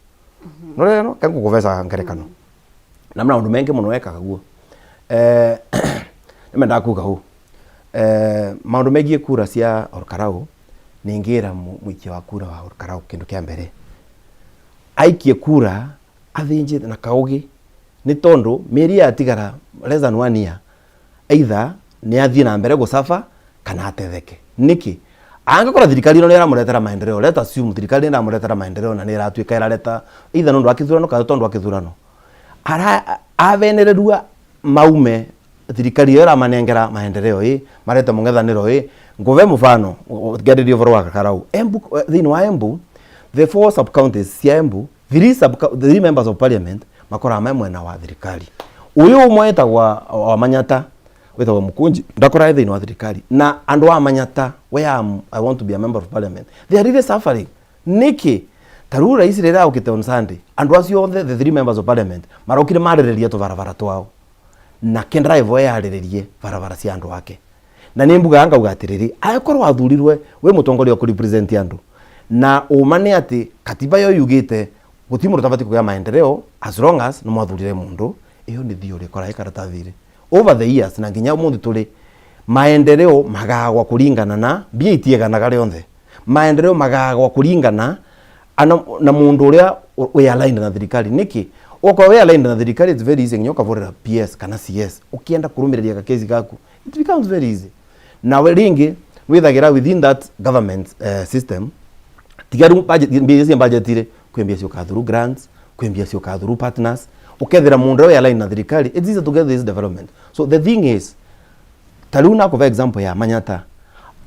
No rero no kengũkũbeca ngerekano. Na maundu mengi muno ekaga guo. Nĩmendaga kuga ũũ. Maundu megiĩ kura cia Olkalou nĩngĩra mũikia wa kura wa Olkalou kĩndũ kĩa mbere aikie kura athĩnjĩte na kaũgĩ nĩ tondũ mĩeri yatigara less than one year either nĩ athiĩ na mbere gũcaba kana atetheke. Nĩkĩ? Angĩkorwo thirikari ĩno nĩ ĩramũretera maendeleo, let assume thirikari nĩ ĩramũretera maendeleo na nĩ ĩratuĩka ĩrareta either nĩ ũndũ wa kĩthurano kana tondũ wa kĩthurano, avenererua maume thirikari ĩyo ĩramanengera maendeleo ĩ marete mũng'ethanĩro ĩ ngũve mũbano ngĩarĩria ũhoro wa Karau Embu, thĩinĩ wa Embu the four sub counties cia Embu three members of parliament makoraga me mwena wa thirikari. Ũyũ ũmwe wĩtagwo wa Manyata wĩtagwo Mũkũnji ndakoraga thĩinĩ wa thirikari na andũ a Manyata where I want to be a member of parliament they are really suffering. Nĩkĩ? Ta rĩu rais rĩrĩa okĩte on Sunday andũ acio othe the three members of parliament marokire marĩrĩria tũbarabara twao na Kendrive eyarĩrĩrie barabara cia andũ ake. Na nĩ mbugaga ngauga atĩrĩrĩ, angĩkorwo wathurirwe wĩ mũtongoria wa kũ-represent andũ na ũma nĩ atĩ katiba yo yugĩte gũtirĩ mũndũ ũtabatiĩ kũgĩa maendeleo as long as nĩ mwathurire mũndũ, ĩyo nĩ theory ĩkoragwo ĩ karatathi-inĩ. Over the years na nginya ũmũthĩ tũrĩ, maendeleo magagwa kũringana na mbia itieganaga rĩothe. Maendeleo magagwa kũringana na mũndũ ũrĩa wĩ aligned na thirikari. Nĩkĩ? Okorwo wĩ aligned na thirikari it's very easy nginya ũkabũrĩra PS kana CS ũkĩenda kũrũmĩrĩria gakesi gaku it becomes very easy. Na rĩngĩ wĩthagĩra within that government system tiga rĩu budget mbia cia budget rĩ kwĩ mbia ciũkaga through grants kwĩ mbia ciũkaga through partners ũkethera mũndũ ũrĩa wĩ aligned na thirikari it's easy to get this development. So the thing is ta rĩu nakũve example ya Manyata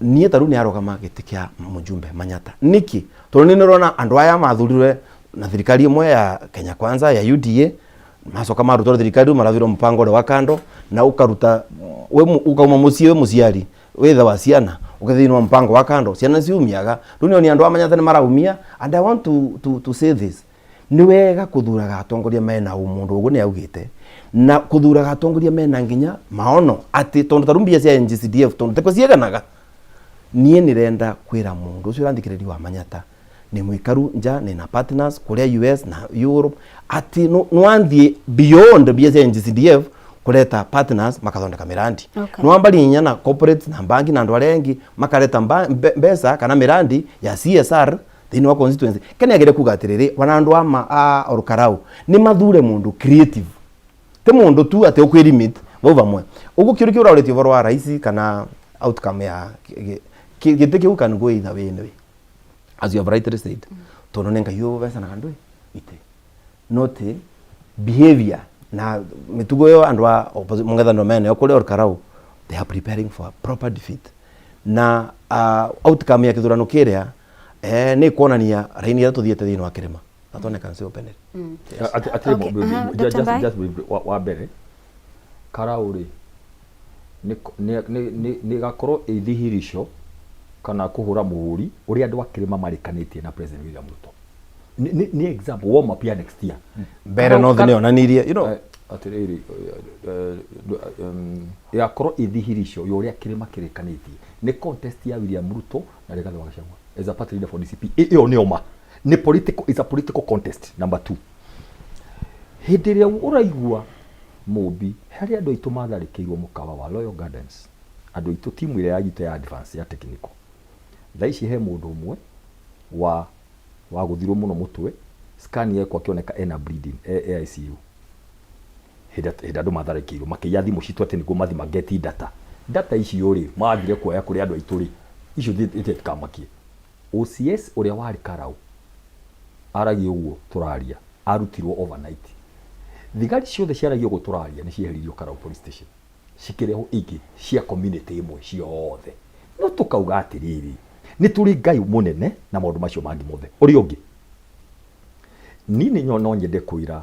niĩ ta rĩu nĩ arũgama gĩtĩ kĩa mũjumbe Manyata nĩkĩ? Tondũ nĩ nĩrona andũ aya mathurirwe na thirikari ĩmwe ya Kenya Kwanza ya UDA macoka marutwo thirikari rĩu marathurwo mũbango ũrĩa wa kando na ũkaruta we ũkauma mũciĩ wĩ mũciari wĩ ithe wa ciana ũgathiĩ thĩinĩ wa mũbango wa kando ciana ciumiaga rĩu nĩ andũ a Manyata nĩ maraumia and I want to say this nĩ wega kũthuraga atongoria mena ũmũndũ ũguo nĩ augĩte na kũthuraga atongoria mena nginya maono atĩ tondũ ta rĩu mbia cia NGCDF tondũ teko cieganaga niĩ nĩrenda kwĩra mũndũ ũcio ũrathikĩrĩria wa Manyata nĩ mũikaru nja nĩ na partners kũrĩa US na Europe atĩ nwanthiĩ beyond mbia cia NGCDF kũreta partners makathondeka mĩrandi. Nwambari nginya na corporates na banki na andũ arĩa angĩ makareta mbeca kana mĩrandi ya CSR thĩinĩ wa constituency. Kenya agĩrĩire kuga atĩrĩrĩ wana andũ a Olkalou nĩ mathure mũndũ creative ti mũndũ tu atĩ ũkwĩ limit vau vamwe ũguo kĩũria kĩu ũraũrĩtie ũhoro wa raisi kana outcome ya gĩtĩ kĩu can go either way anyway as you have rightly said tondũ nĩ Ngai ũbecanaga ndũĩ itĩ no ti Behavior na mĩtugo ĩyo andũ a mũng'ethanĩro menayo kũrĩa Ol Kalou, they are preparing for a proper defeat na outcome ya kĩthurano kĩrĩa nĩ kuonania raini ĩrĩa tũthiĩte thĩinĩ wa kĩrĩma. That one I can say openly. Atĩrĩ, Okay, Dr. Mbai? Just briefly, wa mbere Karau rĩ nĩ ĩgakorwo ĩ thihirisho kana kũhũra mũhũri ũrĩa andũ a kĩrĩma marĩkanĩtie na President William Ruto. Nĩ example warm up ya next year. Mbere North nĩ yonanirie. Atĩrĩrĩ, ĩgakorwo ĩ thihirisho ya ũrĩa kĩrĩma kĩrĩkanĩtie nĩ contest ya William Ruto na Rigathi wa Gachagua as a party leader for DCP. Ĩyo nĩyo ma nĩ political, it's a political contest. Number two, hĩndĩ ĩrĩa ũraigua Mũmbi harĩ andũ aitũ matharĩkĩirwo mũkawa wa Royal Gardens, andũ aitũ timu ĩrĩa yagitũ ya advance ya technical, thaa ici he mũndũ ũmwe wa wagũthirwo mũno mũtwe, scan yekwo akĩoneka ena bleeding e ICU. Hĩndĩ andũ matharĩkĩirwo makĩiya thimũ citũ atĩ nĩguo mathi mageti data. Data icio rĩ mathire kuoya kũrĩ andũ aitũ rĩ, icio itikamakie. OCS ũrĩa warĩ Karau aragia ũguo tũraria arutirwo overnight. Thigari ciothe ciaragia ũguo tũraria nĩ cieheririo Karau police station, cikĩrehwo ingĩ cia community ĩmwe ciothe. No tũkauga atĩrĩrĩ, nĩ tũrĩ Ngai mũnene na maũndũ macio mangĩ mothe. Ũrĩa ũngĩ, niĩ nĩ no nyende kwĩra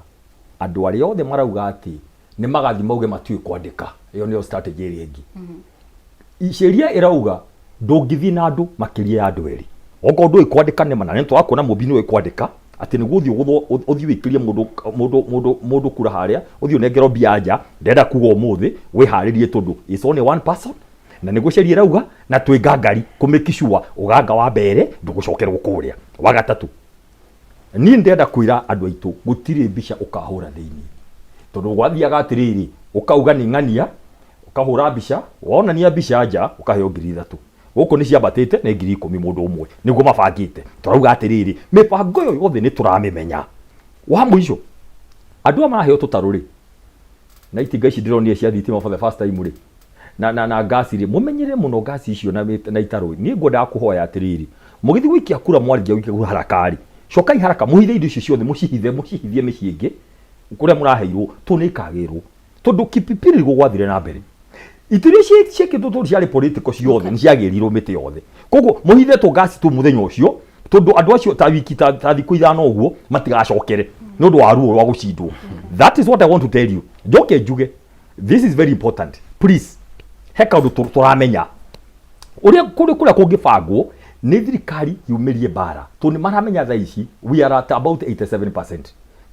andũ arĩa othe marauga atĩ nĩ magathi mauge matiũĩ kwandĩka, ĩyo nĩyo strategy ĩrĩa ĩngĩ. Sheria ĩrauga ndũngĩthiĩ na andũ makĩria ya andũ erĩ. Okorwo ndũĩ kwandĩka nĩma, na nĩ tũrakuona Mũmbi nĩũĩ kwandĩka, atĩ nĩguo ũthiĩ ũgũthwo, ũthiĩ ũikĩrie mũndũ kura harĩa, ũthiĩ ũnengerwo mbia nja, ndĩrenda kuga ũmũthĩ wĩharĩrie tondũ it's only one person, na nĩguo sheria ĩrauga, na twĩ ngangari kũ make sure ũganga wa mbere ndũgũcokerwo kũrĩa. Wa gatatũ, niĩ ndĩrenda kwĩra andũ aitũ gũtirĩ mbica ũkahũra thĩinĩ, tondũ gwathiaga atĩrĩrĩ, ũkauga nĩ ng'ania, ũkahũra mbica, wonania mbica nja ũkaheo 3,000. Gũkũ nĩ ciambatĩte nĩ 10,000 mũndũ ũmwe, nĩguo mabangĩte. Tũrauga atĩrĩrĩ, mĩbango ĩyo yothe nĩ tũramĩmenya. Wa mũico, andũ aya maraheo tũtarũ rĩ, na itinga ici ndĩronire cia thitima for the first time rĩ, na ngasi rĩ, mũmenyerere mũno ngasi icio na itarũ. Niĩ ngwendaga kũhoya atĩrĩrĩ, mũgĩthiĩ gũikia kura, mwarĩkia gũikia kura haraka rĩ, cokai haraka mũhithe indo icio ciothe, mũcihithe, mũcihithie mĩciĩ ĩngĩ kũrĩa mũraheirwo, tondũ nĩ ikagĩrwo. Tondũ Kipipiri nĩguo gwathire na mbere, itĩ iria ciĩkĩtwo tondũ ciarĩ political ciothe nĩ ciagĩrirwo mĩtĩ yothe. Koguo mũhithe tũngasi tũu mũthenya ũcio, tondũ andũ acio ta wiki ta thikũ 5 ũguo matigacokere nĩ ũndũ wa ruo rwa gũcindwo. That is what I want to tell you. Njoke njuge, this is very important, please. He kaũndũ tũramenya ũrĩa kũrĩ kũrĩa kũngĩbangwo nĩ thirikari yumĩrie mbara, tondũ nĩ maramenya thaa ici we are at about 87%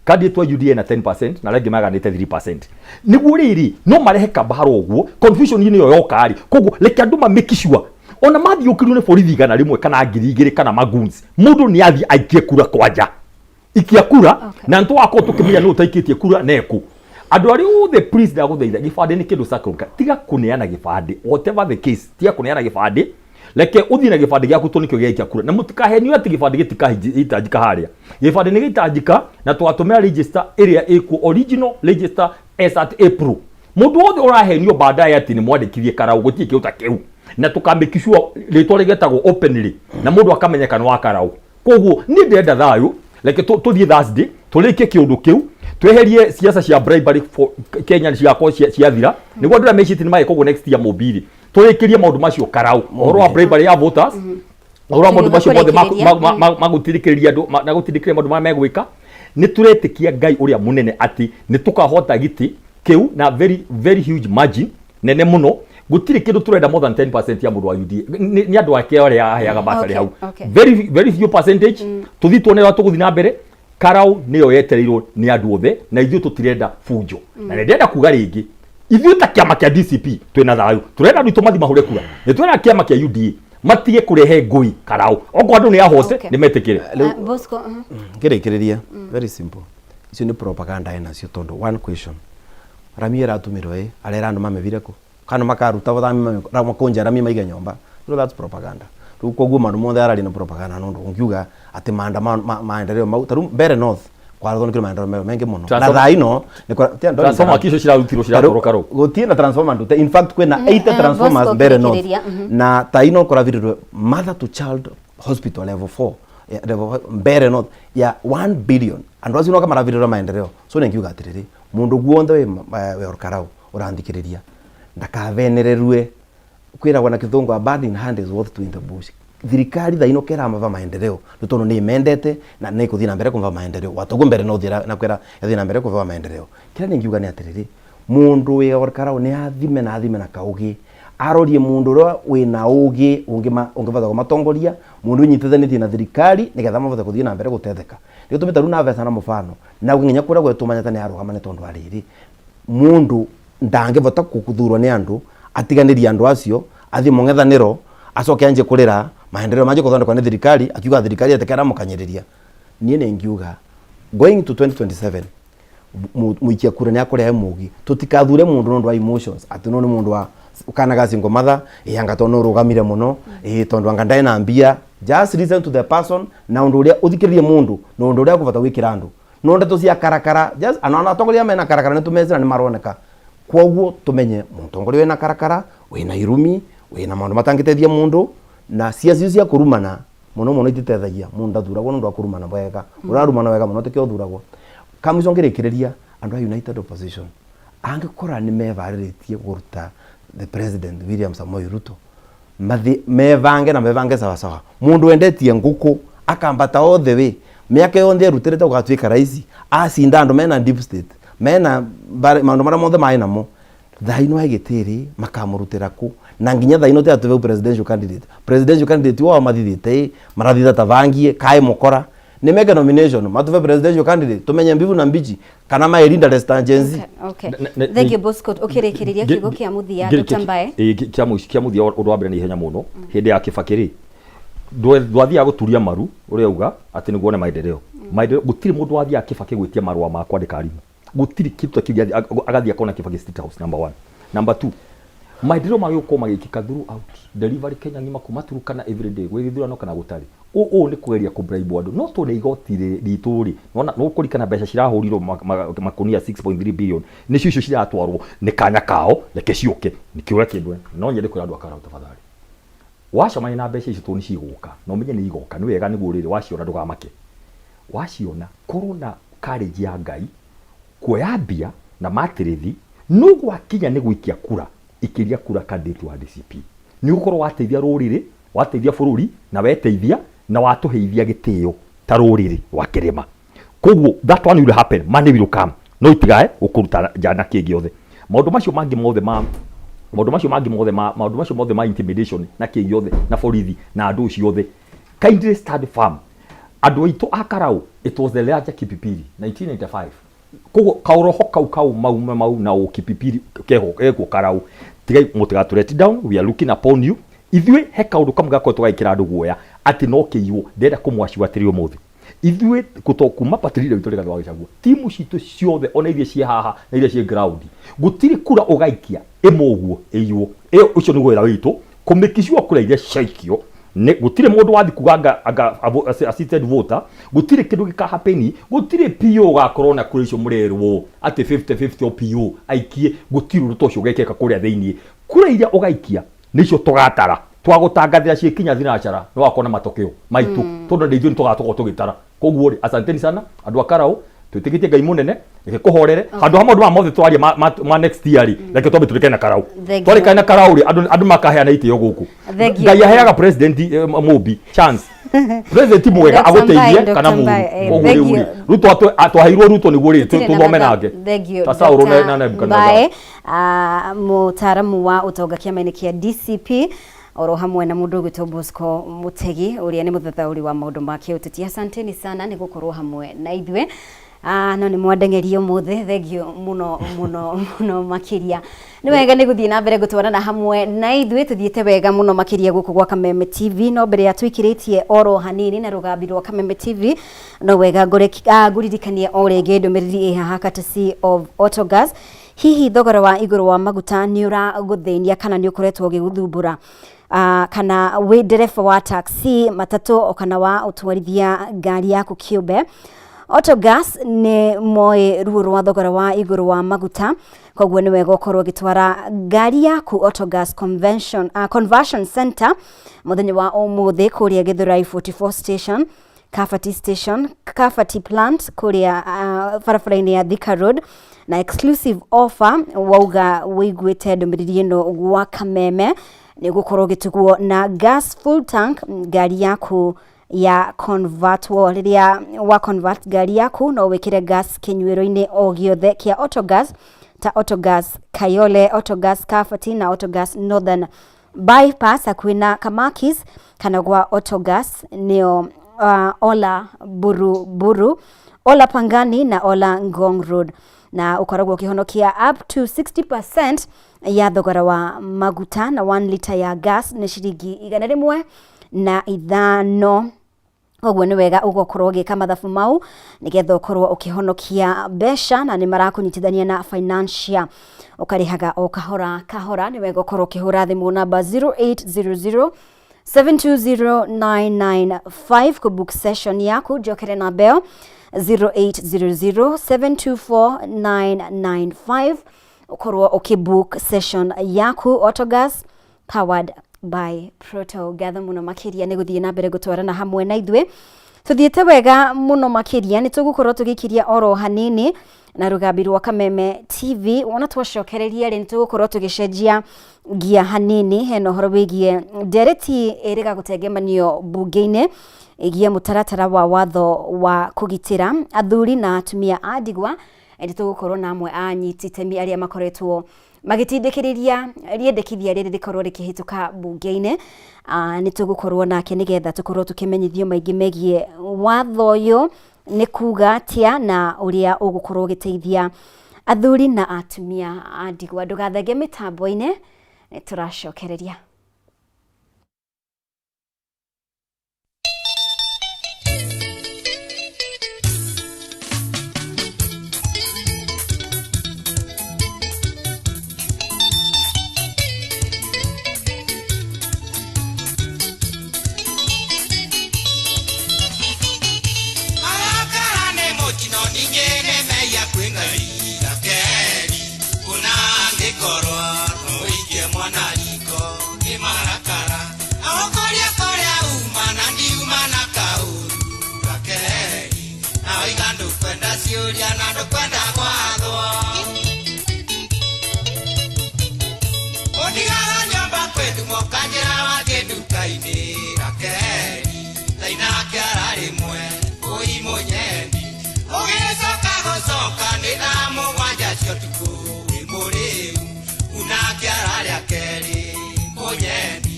candidate wa UDA na 10% na arĩa angĩ maganĩte 3%. Nĩguo rĩrĩ no marehe kabara ũguo, confusion nĩyo yoka rĩ. Koguo reke andũ ma make sure ona mathiũkĩrio nĩ borithi 100 kana 2,000 kana magoons, mũndũ nĩ athiĩ aikie kura kwanja, ikia kura. Na nĩ tũgakorwo tũkĩmenya nũ ũtaikĩtie kura neku. Andũ arĩa othe, please, ndagũthaitha, gĩbandĩ nĩ kĩndũ sacred, tiga kũneana gĩbandĩ. Whatever the case, tiga kũneana gĩbandĩ, reke ũthiĩ na gĩbandĩ gĩaku tondũ nĩkĩo gĩaikia kura. Na mũtikahenio atĩ gĩbandĩ gĩtikahitanjika harĩa, gĩbandĩ nĩ gĩitanjika, na tũgatũmĩra register ĩrĩa ĩkuo, original register as at April. Mũndũ wothe ũrahenio baadaye atĩ nĩ mwandĩkithie Karau, gũtirĩ kĩndũ ta kĩu, na tũkamake sure rĩtwa rĩgetagwo openly na mũndũ akamenyeka nĩ wa Karau. Koguo niĩ ndĩrenda thayũ, reke tũthiĩ Thursday tũrĩkie kĩũndũ kĩu, tweherie siasa cia bribery for Kenya cigakorwo ciathira, nĩguo andũ arĩa mecirĩtie nĩ mageka ũguo next year. Mũmbiri tũrĩkĩrie maũndũ macio Karau, ũhoro wa bribery ya voters, ũhoro wa maũndũ macio mothe magũtindĩkĩrĩria andũ na gũtindĩkĩrĩria maũndũ marĩa megwĩka. Nĩ tũretĩkia Ngai ũrĩa mũnene atĩ nĩ tũkahota gĩtĩ kĩu na very very huge margin nene mũno. Gũtirĩ kĩndũ tũrenda more than 10% ya mũndũ wa UDA, nĩ andũ ake arĩa aheaga basarĩ hau. Very very few percentage. Tũthiĩ tuone ũrĩa tũgũthiĩ na mbere. Karau nĩyo yetereirwo nĩ andũ othe, na ithuĩ tũtirenda bunjo. Na nĩ ndĩrenda kuga rĩngĩ, ithuĩ ta kĩama kĩa DCP twĩna thayũ, tũrenda andũ aitũ mathiĩ mahũre kura. Nĩ tũrenda kĩama kĩa UDA matige kũrehe ngũi Karau. Okorwo andũ nĩ ahote, nĩ metĩkĩre. Bosco, Ngĩrĩkĩrĩria, very simple, icio nĩ propaganda enacio, tondũ one question, rami ĩratũmĩrwo ĩ arera andũ mamĩthire kũ kana makaruta thami makũnja rami maige nyũmba. So that's propaganda. Rĩu koguo maũndũ mothe araria nĩ propaganda, nũndũ ũngiuga atĩ maendeleo mau tarĩu Mbere North kwarathondekirwo maendeleo mengi mũno na thaa ino nĩ Transformer icio cirarutirwo ciratwarwo Karau. Gũtirĩ na transformer ndute. In fact, kwĩna 80 transformers Bosco Mbere North. kĩrĩkĩrĩria, Na ta ino kũrathirĩrwo mother to child hospital level 4. ya level 5 Mbeere North ya 1 billion andu acio noka maravirira maendeleo. So ningiuga atiriri, mundu guonthe wi Olkarau uranthikiriria ndakavenererue. Kwiragwo na kithungu, "A bird in hand is worth two in the bush." Thirikari thaa ino keramava maendeleo ni tondu ni imendete na ni kuthii na mbere kumva maendeleo watoguo mbere no uthii na kwira yathii na mbere kuvewa maendeleo. Kiria ningiuga ni atiriri, mundu wi Olkarau ni athime na athime na kaugi, arorie mundu uria wina ugi ungivota kumatongoria, mundu unyitithanitie na thirikari nigetha mavote kuthii na mbere gutetheka. Nio tumite riu na mbeca na mufano na nginya kuria gwetumanyete ni arugama ni tondu ariri mundu ndangivota kuthurwo ni andu atiganirie andu acio athie mung'ethaniro acoke anjie kurira maendeleo manjie kuthondekwa ni thirikari, akiuga thirikari atekera mukanyiriria. Nie ningiuga going to 2027 muikia kura ni akorea mugi, tutikathure mundu nondu wa emotions ati no ni mundu wa ukanaga single mother, anga tondu urugamire muno, tondu anga ndae na mbia. Just listen to the person na undu uria uthikiririe mundu na undu uria akuvota gwikira andu no ndeto cia karakara. Just ana atongoria mena karakara ni tumecira ni maroneka, koguo tumenye mutongoria wina karakara, wina irumi, wina maundu matangitethia mundu na cia cia kurumana muno muno ititethagia mundu. Ndathuragwo nundu wa kurumana wega, urarumana wega muno tikio uthuragwo. Kamwico ngirikireria andu a United Opposition, angikora ni mevariritie guruta the President William Samoei Ruto, mathi mevange na mevange sawasawa. Mundu wendetie nguku akambata all the way miaka yonthe erutirite gugatuika raisi, acinda andu mena deep state, mena maundu maria mothe mai namo thaa ino agitiri makamurutira ku na nginya thaa ino tiatuve presidential candidate. Presidential candidate wao mathithite marathitha ta vangie kae mukora ni meke nomination matuve presidential candidate tumenye mbivu na mbichi kana mairinda resta Gen Z. Okay. Thank you, Bosco. Ukirikiria kiugo kia muthia, Dr. Mbae. Kia muthia, undu wa mbere nĩ ihenya mũno. Hĩndĩ ya Kibaki rĩ, ndwathiaga gũturia maru ũrĩa uga atĩ nĩguo wone maendeleo. Maendeleo gũtirĩ mũndũ wathiaga Kibaki gwĩtia marũa ma kwandĩka arimũ, gũtirĩ kĩndũ ta kĩu agathiĩ akona Kibaki State House, number one. Number two, maendeleo magĩgũkorwo magĩkĩka throughout delivery Kenya ng'ima kuma Turkana every day gwĩ gĩthurano kana gũtarĩ. Ũũ nĩ kũgeria kũ-bribe andũ no tondũ igoti ritũ rĩ nona nũkũrikana mbeca cirahũrirwo makũnia 6.3 billion nĩcio icio ciratwarwo nĩ kanya kao, reke ciũke nĩ kĩũria kĩndũ. No nyende kwĩra andũ a Karau, tafadhali, wacemania na mbeca icio tondũ nĩ cigũka na ũmenye nĩ igoka, nĩ wega nĩguo rĩrĩ waciona ndũgamake, waciona korwo na courage ya Ngai kuoya mbia na matĩrĩthi no gwakinya nĩ gũikia kura, ikĩria kura candidate wa DCP. Nĩ ũgũkorwo wateithia rũrĩrĩ, wateithia bũrũri na weteithia na watũheithia gĩtĩo ta rũrĩrĩ rwa kĩrĩma. Koguo that one will happen, money will come, no itigae gũkũruta nja na kĩ gĩothe. Maũndũ macio mangĩ mothe ma maũndũ macio mangĩ mothe ma maũndũ macio mothe ma intimidation na kĩ gĩothe na borithi na andũ ciothe, kindly stand firm. Andũ aitũ a Karau, it was the larger Kipipiri 1995, koguo kaũroho kau kau mau mau na ũkipipiri keho ekuo Karau. Tigai mũtigatũ let down, we are looking upon you. Ithuĩ he kaũndũ kamwe gakoretwo gagĩkĩra andũ guoya atĩ no kĩiywo. Ndĩrenda kũmwaciwa atĩrĩ, ũmũthĩ ithuĩ gũto kuma party leader witũ Rigathĩ wa Gachagua, timu citũ ciothe ona iria ciĩ haha na iria ciĩ ground, gũtirĩ kura ũgaikia ĩmwe ũguo ĩiywo. Ĩyo ũcio nĩguo wĩra witũ kũmake sure kura iria ciaikio nĩ gũtirĩ mũndũ wathi kuga anga assisted voter, gũtirĩ kĩndũ gĩkahapeni, gũtirĩ PO ũgakorwo na kura icio mũrerwo atĩ 50-50 o PO aikie, gũtirĩ ũndũ ta ũcio ũgekĩka kũrĩa thĩiniĩ. Kura iria ũgaikia nĩcio tũgatara twagũtangathĩra ciĩkinya thinacara nĩ wakorwo na matokeo maitũ tondũ ndĩ ithuĩ nĩ tũgatũkorwo tũgĩtara. Koguo rĩ, asanteni sana andũ a Karau, twĩtĩkĩtie Ngai mũnene, reke kũhorere handũ ha maũndũ maya mothe twaria ma next year rĩ, reke twambe tũrĩkane na Karau. Thank you. Twarĩkane na Karau rĩ, andũ makaheana itĩo gũkũ. Thank you. Ngai aheaga president mũmbi chance, president mwega Dr. agũteithie Mbae, kana Dr. mũru. Mbae, Koguo thank rĩu rĩ you. Ruto twaheirwo Ruto nĩguo rĩ Tũtirĩ na tũthome mathaa. nake Thank you, ta Saũlũ Dr. na Nebukadnezar. Mbae, mũtaaramu wa ũtonga kĩama-inĩ kĩa DCP, oro hamwe na mũndũ ũgwĩtwo Bosco Mutegi ũrĩa nĩ mũthathaũri wa maũndũ ma kĩũteti. Asanteni sana nĩ gũkorwo hamwe na ithuĩ. No nĩ mwandeng'eria ũmũthĩ, thank you mũno mũno mũno makĩria. Nĩ wega nĩ gũthiĩ na mbere gũtwarana hamwe na ithuĩ, tũthiĩte wega mũno makĩria gũkũ gwa Kameme TV. No mbere ya tũikĩrĩtie oro hanini na rũgambi rwa Kameme TV, no wega ngũririkanie o rĩngĩ ndũmĩrĩri ĩ haha courtesy of Autogas. Hihi thogora wa igũrũ wa maguta nĩ ũragũthĩnia kana nĩ ũkoretwo ũgĩgũthumbũra? Kana wĩ ndereba wa taxi, matatũ o kana wa ũtwarithia ngari yaku kĩũmbe? Autogas nĩ moĩ ruo rwa thogora wa igũrũ wa maguta, koguo nĩ wega ũkorwo ũgĩtwara ngari yaku Autogas Convention, Conversion Center mũthenya wa ũmũthĩ kũrĩa Gĩthũrai 44 station. Kabati station, Kabati plant kũrĩa barabara-inĩ ya Thika Road, na exclusive offer wauga wĩiguĩte ndũmĩrĩri ĩno gwa Kameme nĩ gũkorwo ũgĩtugwo na gas full tank ngari yaku ya convertwo. Rĩrĩa wa convert ngari yaku no wĩkĩre gas kĩnyuĩro-inĩ o gĩothe kĩa Autogas ta Autogas Kayole, Autogas Kabati na Autogas Northern Bypass hakuhĩ na Kamakis, kana gwa Autogas nĩo Ola Buru Buru, Ola Pangani na Ola Ngong Road, na ũkoragwo ũkĩhonokia up to 60% ya thogora wa maguta, na 1 liter ya gas nĩ ciringi 105. Koguo nĩ wega ũgakorwo ũgĩka mathabu mau nĩgetha ũkorwo ũkĩhonokia mbeca, na nĩ marakũnyitithania na financial ũkarĩhaga o kahora kahora. Nĩ wega ũkorwo ũkĩhũra thimũ namba 0800 720995 kũbook session yaku. Njokere namba ĩyo 0800 724995 ũkorwo ũkĩbook session yaku. Autogas powered by Proto. Ngatho mũno makĩria nĩ gũthiĩ na mbere gũtwarana hamwe na ithuĩ. Tũthiĩte wega mũno makĩria, nĩ tũgũkorwo tũgĩkiria oro hanini na rũgambi rwa Kameme TV. Wona twacokereria rĩ, nĩ tũgũkorwo tũgĩcenjia ngia hanini. Hena ũhoro wĩgiĩ ndereti ĩrĩga gũtengemanio mbunge-inĩ ĩgiĩ mũtaratara wa watho wa kũgitĩra athuri na atumia a ndigwa. Nĩ tũgũkorwo na amwe a anyiti itemi arĩa makoretwo magĩtindĩkĩrĩria rĩendekithia rĩrĩ rĩkorwo rĩkĩhĩtũka mbunge-inĩ. Nĩ tũgũkorwo nake nĩgetha tũkorwo tũkĩmenyithio maingĩ megiĩ watho ũyũ nĩ kuga atĩa na ũrĩa ũgũkorwo ũgĩteithia athuri na atumia a ndigwa. Ndũgathenge mĩtambo-inĩ, nĩ tũracokereria. Marakara nĩ mũtino, ningĩ nĩ mehia kwĩ Ngai. Rakeri ona angĩkorwo no ũikie mwana riko nĩ marakara, agũkũria kũrĩa uma na ndiuma na kaũru. Rakeri na oiga ndũkwenda ciũria na ndũkwenda gwathwo. Ũndigaga nyũmba kwĩndumwo kanjĩra wathiĩ nduka-inĩ. Rakeri thainake ararĩmwe ũi mũnyendi, ũgĩcoka gũcoka nĩ thaa 7 cia ũtukũ wĩ mũrĩu, unake ararĩa kerĩ mũnyendi,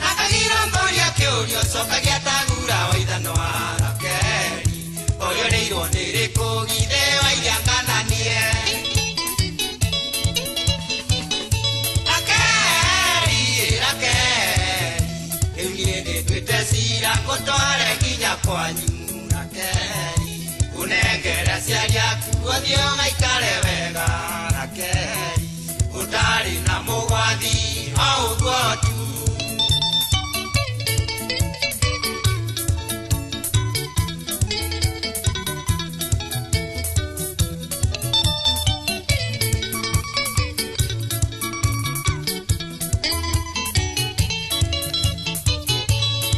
akagirwo ngũria kĩũria ũcokagia tagura wa ithanwa. Rakeri ũyũrĩirwo nĩ rĩkũ githĩ wairia ngananie. Rakeri, Rakeri, rĩu niĩ nĩnduĩte cira ngũtware nginya kwanyu. Rakeri ũnengere aciari aku ũthiĩ ũgaikare wega. Rakeri ũtarĩ na mũgwathi o ũguo tu.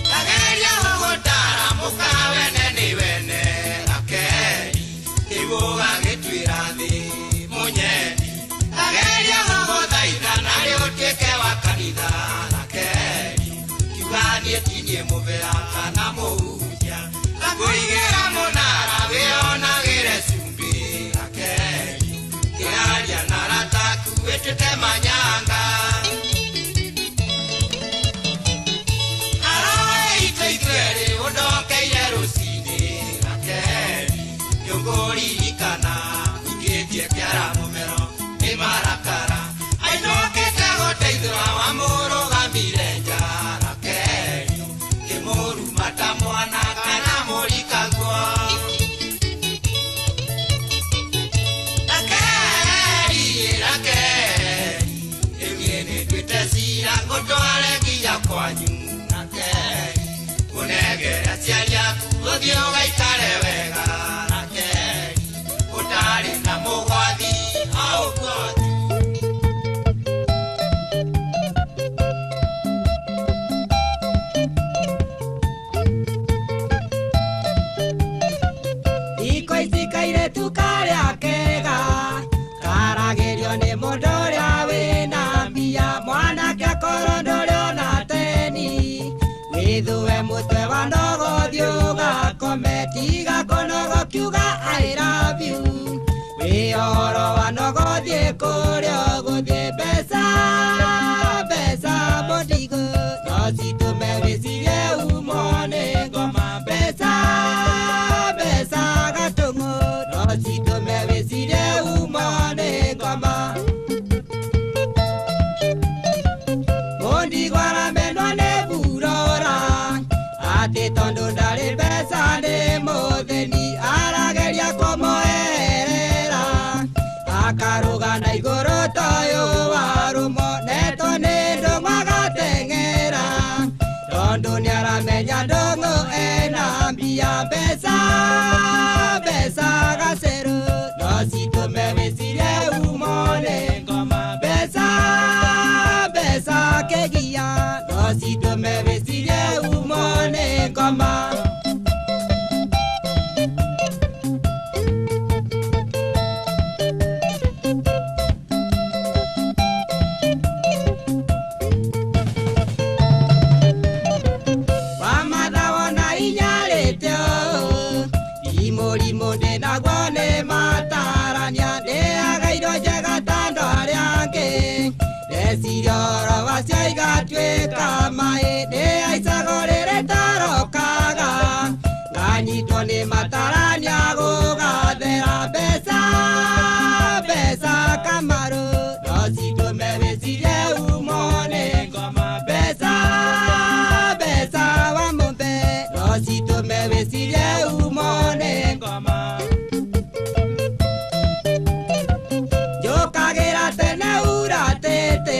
Kageria gũgũtara mũka wene nĩ wene. Rakeri kĩu ũgagĩtuĩra thĩ mũnyendi, kageria gũgũthaitha narĩ ũtuĩke wa kanitha. Rakeri kiuga niĩ tiniĩ mũbera kana mũhunjia, ngakũigĩra mũnara wĩonagĩre cumbĩ. Rakeri kĩaria na arata aku wĩtuĩte manyanga. Aroe itũ ithuerĩ ũndokeire rũcinĩ. Rakeri nĩũkũririkana ũikĩtie kĩara mũmero nĩ marakara, ainũkĩte gũteithũra wamũrũgamire nja. Rakeri kĩmũruma ta mwana kana mũrikaguo. Rakeri, Rakeri, rĩu niĩ nĩnduĩte cira ngũtware nginya kwanyu. Rakeri ũnengere aciari aku ũthiĩ ũgaikare wega. Rakeri ũtarĩ na mũgwathi o ũguo tu. Wĩ ũhoro wa nogothiĩ kũrĩa ũgũthiĩ mbeca mbeca mũndigo no citũme wĩcirie umo nĩ ngoma mbeca mbeca gatũng'ũ no citũme wĩcirie umo nĩ ngoma. Mũndigo aramenwo nĩ burora atĩ tondũ ndarĩ mbeca nĩ mũthĩni arageria kũmũeherera akarũga na igũrũ toyũ warũmo netwo nĩ ndũng'ũ agateng'era tondũ nĩaramenya ndũng'ũ ena mbia mbeca mbeca gacerũ no citũme wĩcirie umo nĩ ngoma mbeca mbeca kĩgia no citũme wĩcirie umo nĩ ngoma. Wamatha wona inyarĩte ũũ imũrimũ ndĩnaguo nĩ matarania ndĩaga irio njega ta andũ arĩa angĩ ndeciria ũhoro wacio igatuĩka maĩ ndĩaicago rĩrĩ tarokaga nganyitwo nĩ matarania gũgathera mbeca mbeca kamarũ no citũme wĩcirie umo nĩ ngoma mbeca mbeca wa mũmbe no citũme wĩcirie umo nĩ ngoma. Njũkagĩra tene uratĩte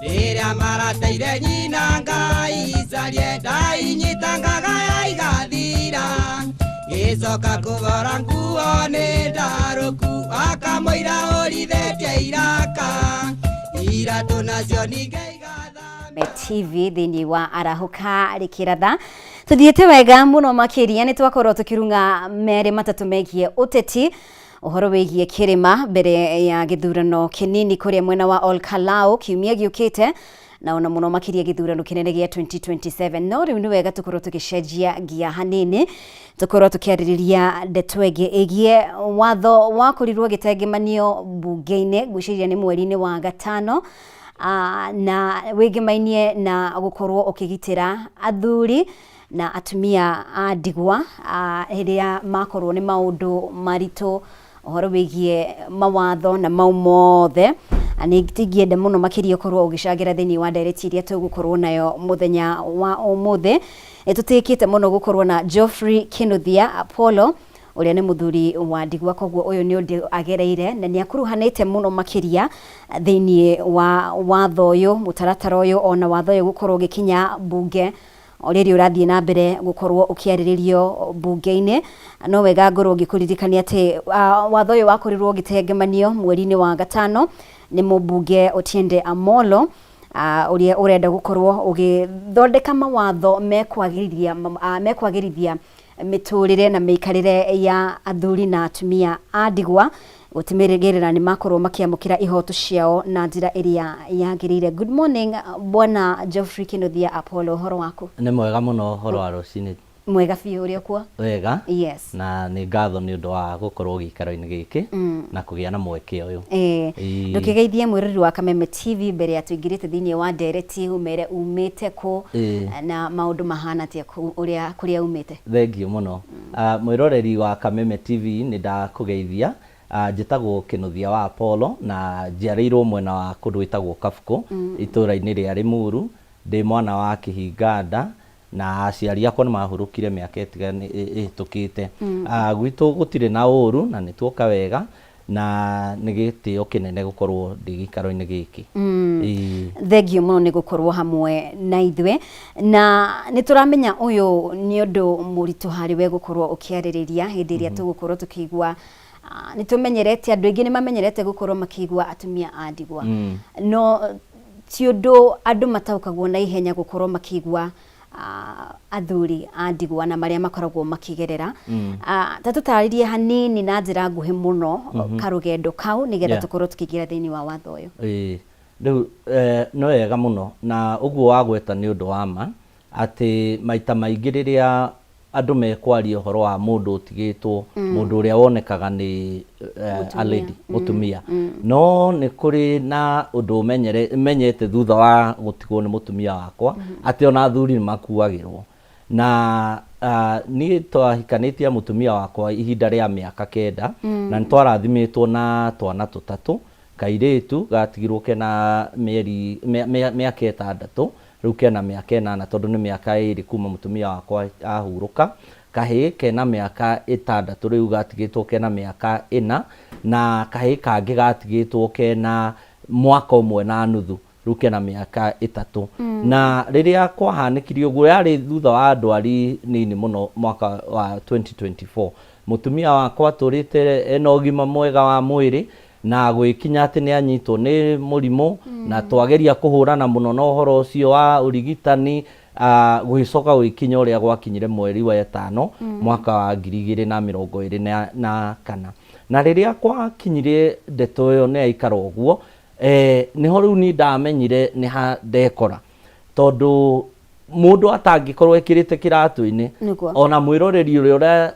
rĩrĩa marateire nyina Ngai carie ndainyita ngagaya igathira ngĩcoka kũgora nguo nĩ ndarũku akamũira ũrithĩtie iraka iratũ nacio ningĩ TV thĩinĩ wa arahũka rĩkĩratha tũthiĩte wega mũno makĩria nĩ twakorwo tũkĩrung'a merĩ matatũ megiĩ ũteti ũhoro wĩgiĩ kĩrĩma mbere ya gĩthurano kĩnini kũrĩa mwena wa Ol Kalou kiumia gĩũkĩte na ona mũno makĩria gĩthurano kĩnene gĩa 2027 no rĩu nĩ wega tũkorwo tũgĩcenjia ngia hanini tũkorwo tũkĩarĩrĩria ndeto ĩngĩ ĩgiĩ watho wakorirwo ũgĩtengemanio mbunge-inĩ ngwĩciria nĩ mweri-inĩ wa gatano na wĩgemainie na gũkorwo ũkĩgitĩra athuri na atumia a ndigwa rĩrĩa makorwo nĩ maũndũ maritũ ũhoro wĩgiĩ mawatho na mau mothe nĩ tingĩenda mũno makĩria ũkorwo ũgĩcangĩra thĩinĩ wa ndereti iria tũgũkorwo nayo mũthenya wa ũmũthĩ. Nĩ tũtĩkĩte mũno gũkorwo na Geoffrey Kinuthia Apollo ũrĩa nĩ mũthuri wa ndigwa koguo ũyũ nĩ ũndũ agereire na nĩ akuruhanĩte mũno makĩria thĩinĩ wa watho ũyũ mũtaratara ũyũ ona watho ũyũ gũkorwo ũgĩkinya mbunge o rĩrĩ ũrathiĩ na mbere gũkorwo ũkĩarĩrĩrio mbunge-inĩ. No wega ngorwo ngĩkũririkania atĩ watho ũyũ wakorirwo ũgĩtengemanio mweri-inĩ wa gatano nĩ mũmbunge Otiende Amollo ũrĩa ũrenda gũkorwo ũgĩthondeka mawatho mekwagĩrithia mĩtũrĩre na mĩikarĩre ya athuri na atumia a ndigwa gũtigĩrĩra nĩ makorwo makĩamũkĩra ihoto ciao na njĩra ĩrĩa yagĩrĩire. Good morning bwana Geoffrey Kinuthia Apollo, ũhoro waku? Nĩ mwega mũno ũhoro wa rũcinĩ. Mwega biũ ũrĩa kuo? Wega. Yes. Na nĩ ngatho nĩ ũndũ wa gũkorwo gĩikaro-inĩ gĩkĩ na kũgĩa na mweke ũyũ. Ndũkĩgeithie mwĩrori wa Kameme TV mbere ya tũingĩrĩte thĩinĩ wa ndereti ũmere umĩte kũ na maũndũ mahana atĩa ũrĩa kũrĩa umĩte. Thengiũ mũno. Mwĩroreri wa Kameme TV nĩ ndakũgeithia. Njĩtagwo Kinuthia wa Apollo na njiarĩirwo mwena wa kũndũ gwĩtagwo Kabukũ itũũra-inĩ rĩa Limuru. Ndĩ mwana wa Kĩhinganda na aciari akwa nĩ mahurũkire mĩaka ĩhĩtũkĩte. Gwitũ gũtirĩ na ũru na nĩ tuoka wega na nĩ gĩtĩo kĩnene gũkorwo ndĩ gĩikaro-inĩ gĩkĩ. Thengiũ mũno nĩ gũkorwo hamwe na ithuĩ na nĩ tũramenya ũyũ nĩ ũndũ mũritũ harĩ we gũkorwo ũkĩarĩrĩria hĩndĩ ĩrĩa tũgũkorwo tũkĩigua nĩ tũmenyerete andũ aingĩ nĩ mamenyerete gũkorwo makĩigua atumia a ndigwa no ti ũndũ andũ mataũkagwo na ihenya gũkorwo makĩigua athuri a ndigwa na marĩa makoragwo makĩgerera. Ta tũtarĩrie hanini na njĩra nguhĩ mũno karũgendo kau nĩgetha tũkorwo tũkĩingĩra thĩinĩ wa watho ũyũ. Rĩu nĩ wega mũno na ũguo wagweta nĩ ũndũ wa ma atĩ maita maingĩ rĩrĩa andũ mekwaria ũhoro wa mũndũ ũtigĩtwo, mũndũ ũrĩa wonekaga nĩ a lady, mũtumia. No nĩ kũrĩ na ũndũ menyere, menyete thutha wa gũtigwo nĩ mũtumia wakwa, atĩ ona athuri nĩ makuagĩrwo. Na niĩ twahikanĩtie na mũtumia wakwa ihinda rĩa mĩaka kenda, na nĩ twarathimĩtwo na twana tũtatũ. Kairĩtu gatigirwo kena mĩeri, mĩaka ĩtandatũ, rĩu kena mĩaka ĩnana tondũ nĩ mĩaka ĩrĩ kuma mũtumia wakwa ahurũka. Kahĩĩ kena mĩaka ĩtandatũ rĩu gatigĩtwo kena mĩaka ĩna, na kahĩĩ kangĩ gatigĩtwo kena mwaka ũmwe na nuthu, rĩu kena mĩaka ĩtatũ. Na rĩrĩa kwahanĩkire ũguo, yarĩ thutha wa ndwari nini mũno mwaka wa 2024. Mũtumia wakwa atũrĩte ena ũgima mwega wa mwĩrĩ, na gũgĩkinya atĩ nĩ anyitwo nĩ mũrimũ, na twageria kũhũrana mũno na ũhoro ũcio wa ũrigitani, gũgĩcoka gũgĩkinya ũrĩa gwakinyire mweri wa ĩtano mwaka wa 2024. Na rĩrĩa gwakinyire ndeto ĩyo nĩ yaikara ũguo, nĩho rĩu niĩ ndamenyire nĩ ha ndekora, tondũ mũndũ atangĩkorwo ekĩrĩte kĩratũ-inĩ, ona mwĩroreri ũrĩa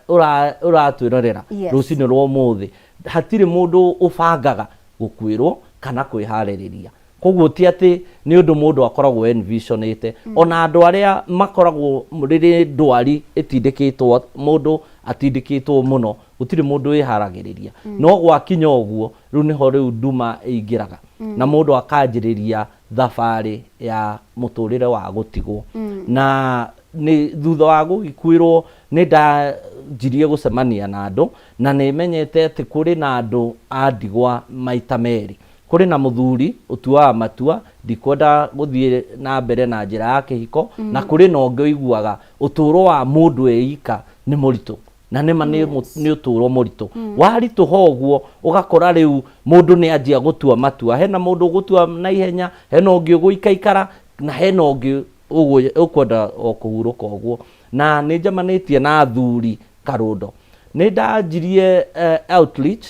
ũratwĩrorera rũcinĩ rwa ũmũthĩ, hatirĩ mũndũ ũbangaga gũkuĩrwo kana kwĩharĩrĩria. Koguo ti atĩ nĩ ũndũ mũndũ akoragwo envisionĩte. Ona andũ arĩa makoragwo rĩrĩ ndwari ĩtindĩkĩtwo, mũndũ atindĩkĩtwo mũno, gũtirĩ mũndũ wĩharagĩrĩria. No gwakinya ũguo, rĩu nĩho rĩu nduma ĩingĩraga, na mũndũ akanjĩrĩria thabarĩ ya mũtũrĩre wa gũtigwo. Na nĩ thutha wa gũgĩkuĩrwo nĩ ndanjirie gũcemania na andũ, na nĩ menyete atĩ kũrĩ na andũ a ndigwa maita merĩ. Kũrĩ na mũthuri ũtuaga matua ndikwenda gũthiĩ na mbere na njĩra ya kĩhiko, na kũrĩ na ũngĩ ũiguaga ũtũũro wa mũndũ eika nĩ mũritũ. Na nĩma nĩ ũtũũro mũritũ. Waritũha ũguo, ũgakora rĩu mũndũ nĩ anjia gũtua matua. Hena mũndũ ũgũtua na ihenya, hena ũngĩ ũgũikaikara, na hena ũngĩ ũkwenda o kũhurũka ũguo. Na nĩ njemanĩtie na athuri karũndo. Nĩ ndanjirie outreach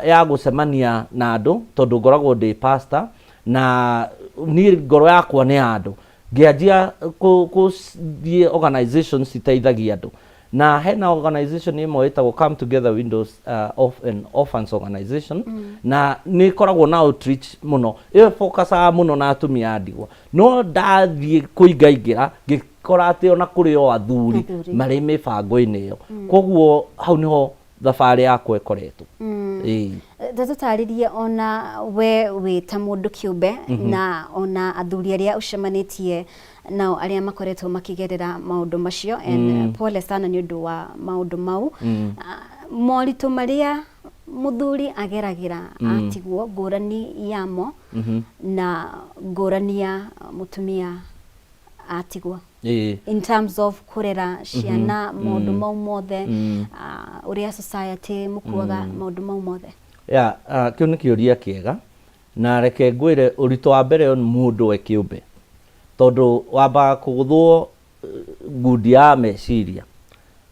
ya gũcemania na andũ, tondũ ngoragwo ndĩ pastor, na niĩ ngoro yakwa nĩ ya andũ. Ngĩanjia gũthiĩ organizations citeithagia andũ. Na hena organization ĩmwe ĩtagwo Come Together Windows of an Orphans Organization, na nĩ ĩkoragwo na outreach mũno. Ĩyo focusaga mũno na atumia a ndigwa. No ndathiĩ kũingaingĩra, ngĩkora atĩ ona kũrĩ o athuri marĩ mĩbango-inĩ ĩyo. Koguo hau nĩho thabarĩ yakwa ĩkoretwo. Ĩĩ. Tũtarĩrie ona we wĩ ta mũndũ kĩũmbe, na ona athuri arĩa ũcemanĩtie nao arĩa makoretwo makĩgerera maũndũ macio, and pole sana nĩ ũndũ wa maũndũ mau. Moritũ marĩa mũthuri ageragĩra atigwo, ngũrani yamo na ngũrani ya mũtumia atigwo in terms of kũrera ciana, maũndũ mau mothe, ũrĩa society mũkuaga maũndũ mau mothe. Ya, kĩu nĩ kĩũria kĩega, na reke ngwĩre ũritũ wa mbere nĩ mũndũ we kĩũmbe, tondũ wambaga kũgũthwo ngundi ya meciria,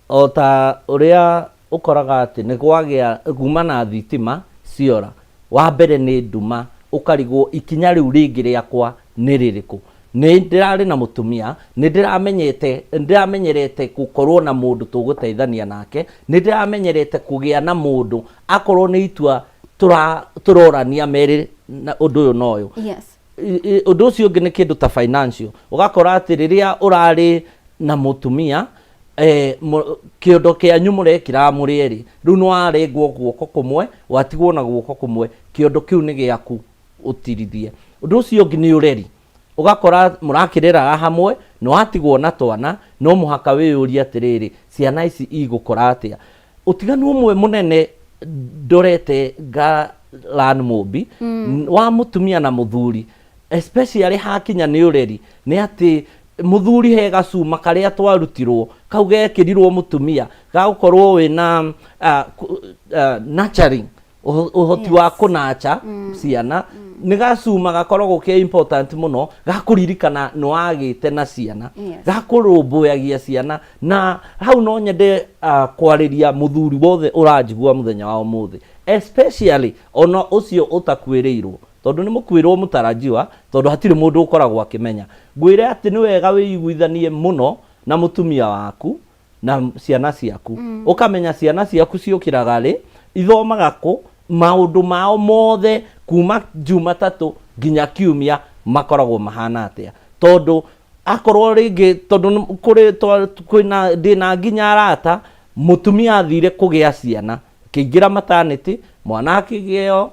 o ta ũrĩa ũkoraga atĩ nĩ kwagĩa kuma na thitima ciora, wa mbere nĩ nduma, ũkarigwo ikinya rĩu rĩngĩ rĩakwa nĩ rĩrĩkũ. Nĩ ndĩrarĩ na mũtumia, nĩ ndĩramenyete, ndĩramenyerete gũkorwo na mũndũ tũgũteithania nake, nĩ ndĩramenyerete kũgĩa na mũndũ akorwo nĩ itua tũrorania merĩ na ũndũ ũyũ na ũyũ. Ũndũ ũcio ũngĩ nĩ kĩndũ ta financial, ũgakora atĩ rĩrĩa ũrarĩ na mũtumia, kĩondo kĩanyu mũrekĩraga mũrĩ erĩ, rĩu nĩ warengwo guoko kũmwe, watigwo na guoko kũmwe, kĩondo kĩu nĩ gĩaku ũtirithie. Ũndũ ũcio ũngĩ nĩ ũreri, ũgakora mũrakĩreraga hamwe, nĩ watigwo na twana, no mũhaka wĩyũrie atĩrĩrĩ, ciana ici igũkora atĩa? Ũtiganu ũmwe mũnene ndorete nga Lan Mũmbi wa mũtumia na mũthuri, especially hakinya nĩ ũreri, nĩ atĩ mũthuri he gacuma karĩa twarutirwo kau gekĩrirwo mũtumia gagũkorwo wĩna nurturing, ũhoti wa kũnacha ciana, nĩ gacuma gakoragwo ke important mũno gakũririkana nĩ wagĩte na ciana, gakũrũmbũyagia ciana. Na hau no nyende kwarĩria mũthuri wothe ũranjigua mũthenya wa ũmũthĩ, especially ona ũcio ũtakuĩrĩirwo, tondũ nĩ mũkuĩrwo mũtarajiwa, tondũ hatirĩ mũndũ ũkoragwo akĩmenya. Ngwĩre atĩ nĩ wega wĩiguithanie mũno na mũtumia waku. Na ciana ciaku, ũkamenya ciana ciaku ciũkĩraga rĩ, ithomaga kũ, maũndũ mao mothe kuma Jumatatũ nginya Kiumia makoragwo mahana atĩa, tondũ akorwo rĩngĩ tondũ kũrĩ kwĩna ndĩna nginya arata mũtumia athire kũgĩa ciana, akĩingĩra maternity, mwana akĩgĩo,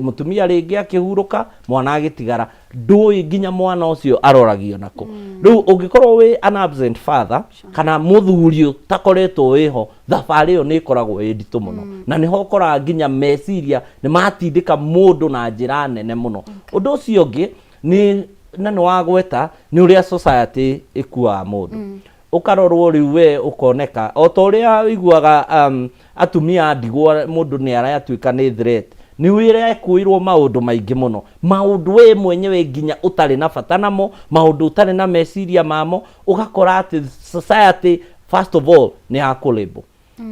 mũtumia rĩngĩ akĩhurũka, mwana agĩtigara, ndũĩ nginya mwana ũcio aroragio nako. Rĩu ũngĩkorwo wĩ an absent father kana mũthuri ũtakoretwo wĩho, thabarĩ ĩyo nĩ ĩkoragwo ĩ nditũ mũno, na nĩho ũkoraga nginya meciria nĩ matindĩka mũndũ na njĩra nene mũno. Ũndũ ũcio ũngĩ nĩ na nĩ wagweta nĩ ũrĩa society ĩkuaga mũndũ, ũkarorwo rĩu we ũkoneka o ta ũrĩa ũiguaga atumia a ndigwa, mũndũ nĩ aratuĩka nĩ threat, nĩ wĩrekuĩrwo maũndũ maingĩ mũno, maũndũ we mwenyewe nginya ũtarĩ na bata namo, maũndũ ũtarĩ na meciria mamo. Ũgakora atĩ society first of all nĩ ya kũ-label,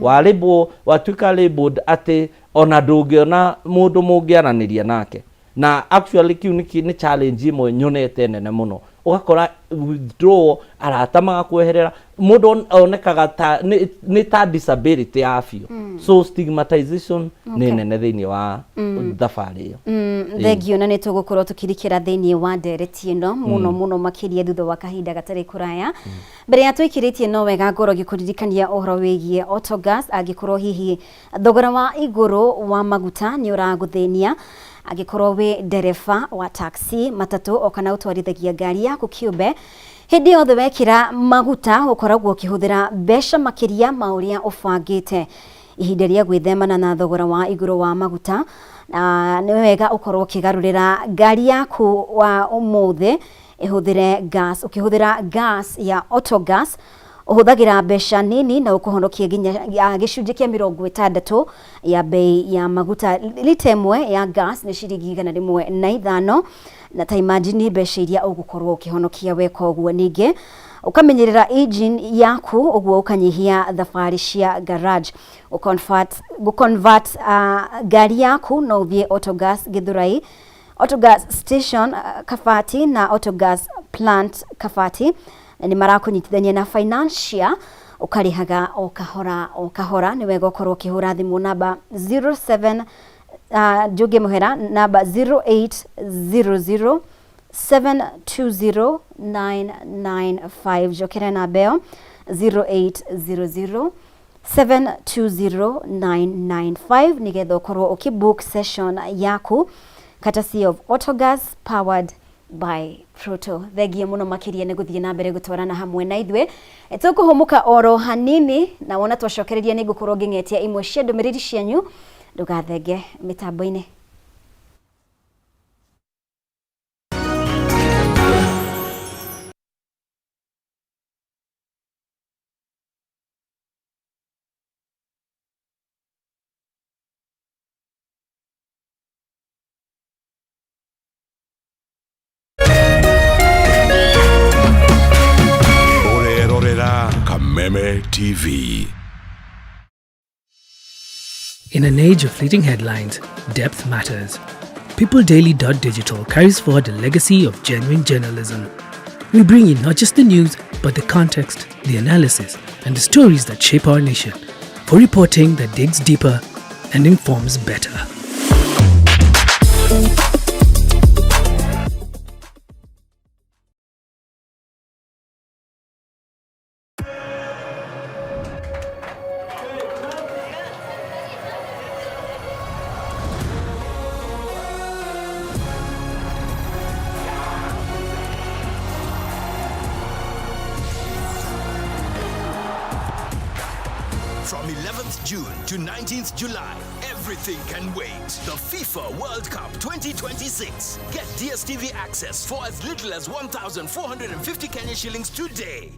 wa label, watuĩka labeled atĩ ona ndũngĩona mũndũ mũngĩaranĩria nake. Na actually kiu nĩ challenge ĩmwe nyonete nene mũno. Ũgakora withdraw, arata magakweherera, mũndũ onekaga ta nĩ ta disability ya biũ. So stigmatization nĩ nene thĩinĩ wa thabarĩ ĩyo. Thengio, na nĩ tũgũkorwo tũkĩrikĩra thĩinĩ wa ndereti ĩno mũno mũno makĩria thutha wa kahinda gatarĩ kũraya. Mbere ya tũikĩrĩtie, no wega ngorwo ngĩkũririkania ũhoro wĩgiĩ Autogas. Angĩkorwo hihi thogora wa igũrũ wa maguta nĩ ũragũthĩnia, angĩkorwo wĩ ndereba wa taxi, matatũ, o kana ũtwarithagia ngari yaku kĩũmbe, hĩndĩ yothe wekĩra maguta ũkoragwo ũkĩhũthĩra mbeca makĩria ma ũrĩa ũbangĩte. Ihinda rĩa gwĩthemana na thogora wa igũrũ wa maguta, na nĩ wega ũkorwo ũkĩgarũrĩra ngari yaku wa ũmũthĩ ĩhũthĩre gas. Ũkĩhũthĩra gas ya Autogas ũhũthagĩra mbeca nini na ũkũhonokia nginya ya gĩcunjĩ kĩa 60 ya bei ya maguta. Lita ĩmwe ya gas nĩ ciringi 105, na ta imagine mbeca iria ũgũkorwo ũkĩhonokia weka ũguo. Ningĩ ũkamenyerera engine yaku, ũguo ũkanyihia thabarĩ cia garage. Gũconvert ngari yaku, no ũthiĩ Autogas Githurai, Autogas station Kabati na Autogas plant Kabati, na nĩ marakũnyitithania na financier, ũkarĩhaga o kahora o kahora. Nĩ wega ũkorwo ũkĩhũra thimũ namba 07 njũnge mũhera, namba 0800 720995. Njokere namba ĩyo, 0800 720995, nĩgetha ũkorwo ũkĩbook session yaku, courtesy of Autogas, powered by Proto. Thengia mũno makĩria nĩ gũthiĩ na mbere gũtwarana hamwe na ithuĩ. Tũkũhũmũka oro hanini, na wona twacokereria nĩ ngũkorwo ngĩng'etia imwe cia ndũmĩrĩri cianyu. Ndũgathenge mĩtambo-inĩ. Ũrerorera Kameme TV. In an age of fleeting headlines, depth matters. PeopleDaily.digital carries forward the legacy of genuine journalism. We bring you not just the news, but the context, the analysis, and the stories that shape our nation. For reporting that digs deeper and informs better. From 11th June to 19th July, everything can wait. The FIFA World Cup 2026. Get DSTV access for as little as 1,450 Kenya shillings today.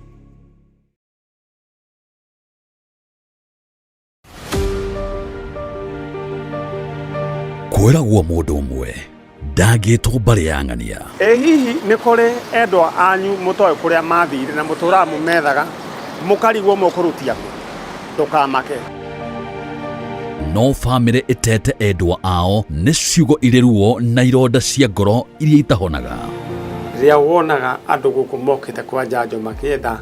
Kwĩragwo mũndũ ũmwe ndangĩtwo mbarĩ ya ng'ania. Ĩ hihi nĩ kũrĩ endwa anyu mũtoĩ kũrĩa mathire na mũtũraga mũmethaga mũkarigwo mũkũrutia kũ? Ndũkamake. No bamĩrĩ ĩtete endwa ao nĩ ciugo irĩ ruo na ironda cia ngoro iria itahonaga. Rĩrĩa wonaga andũ gũkũ mokĩte kwa njanjo makĩetha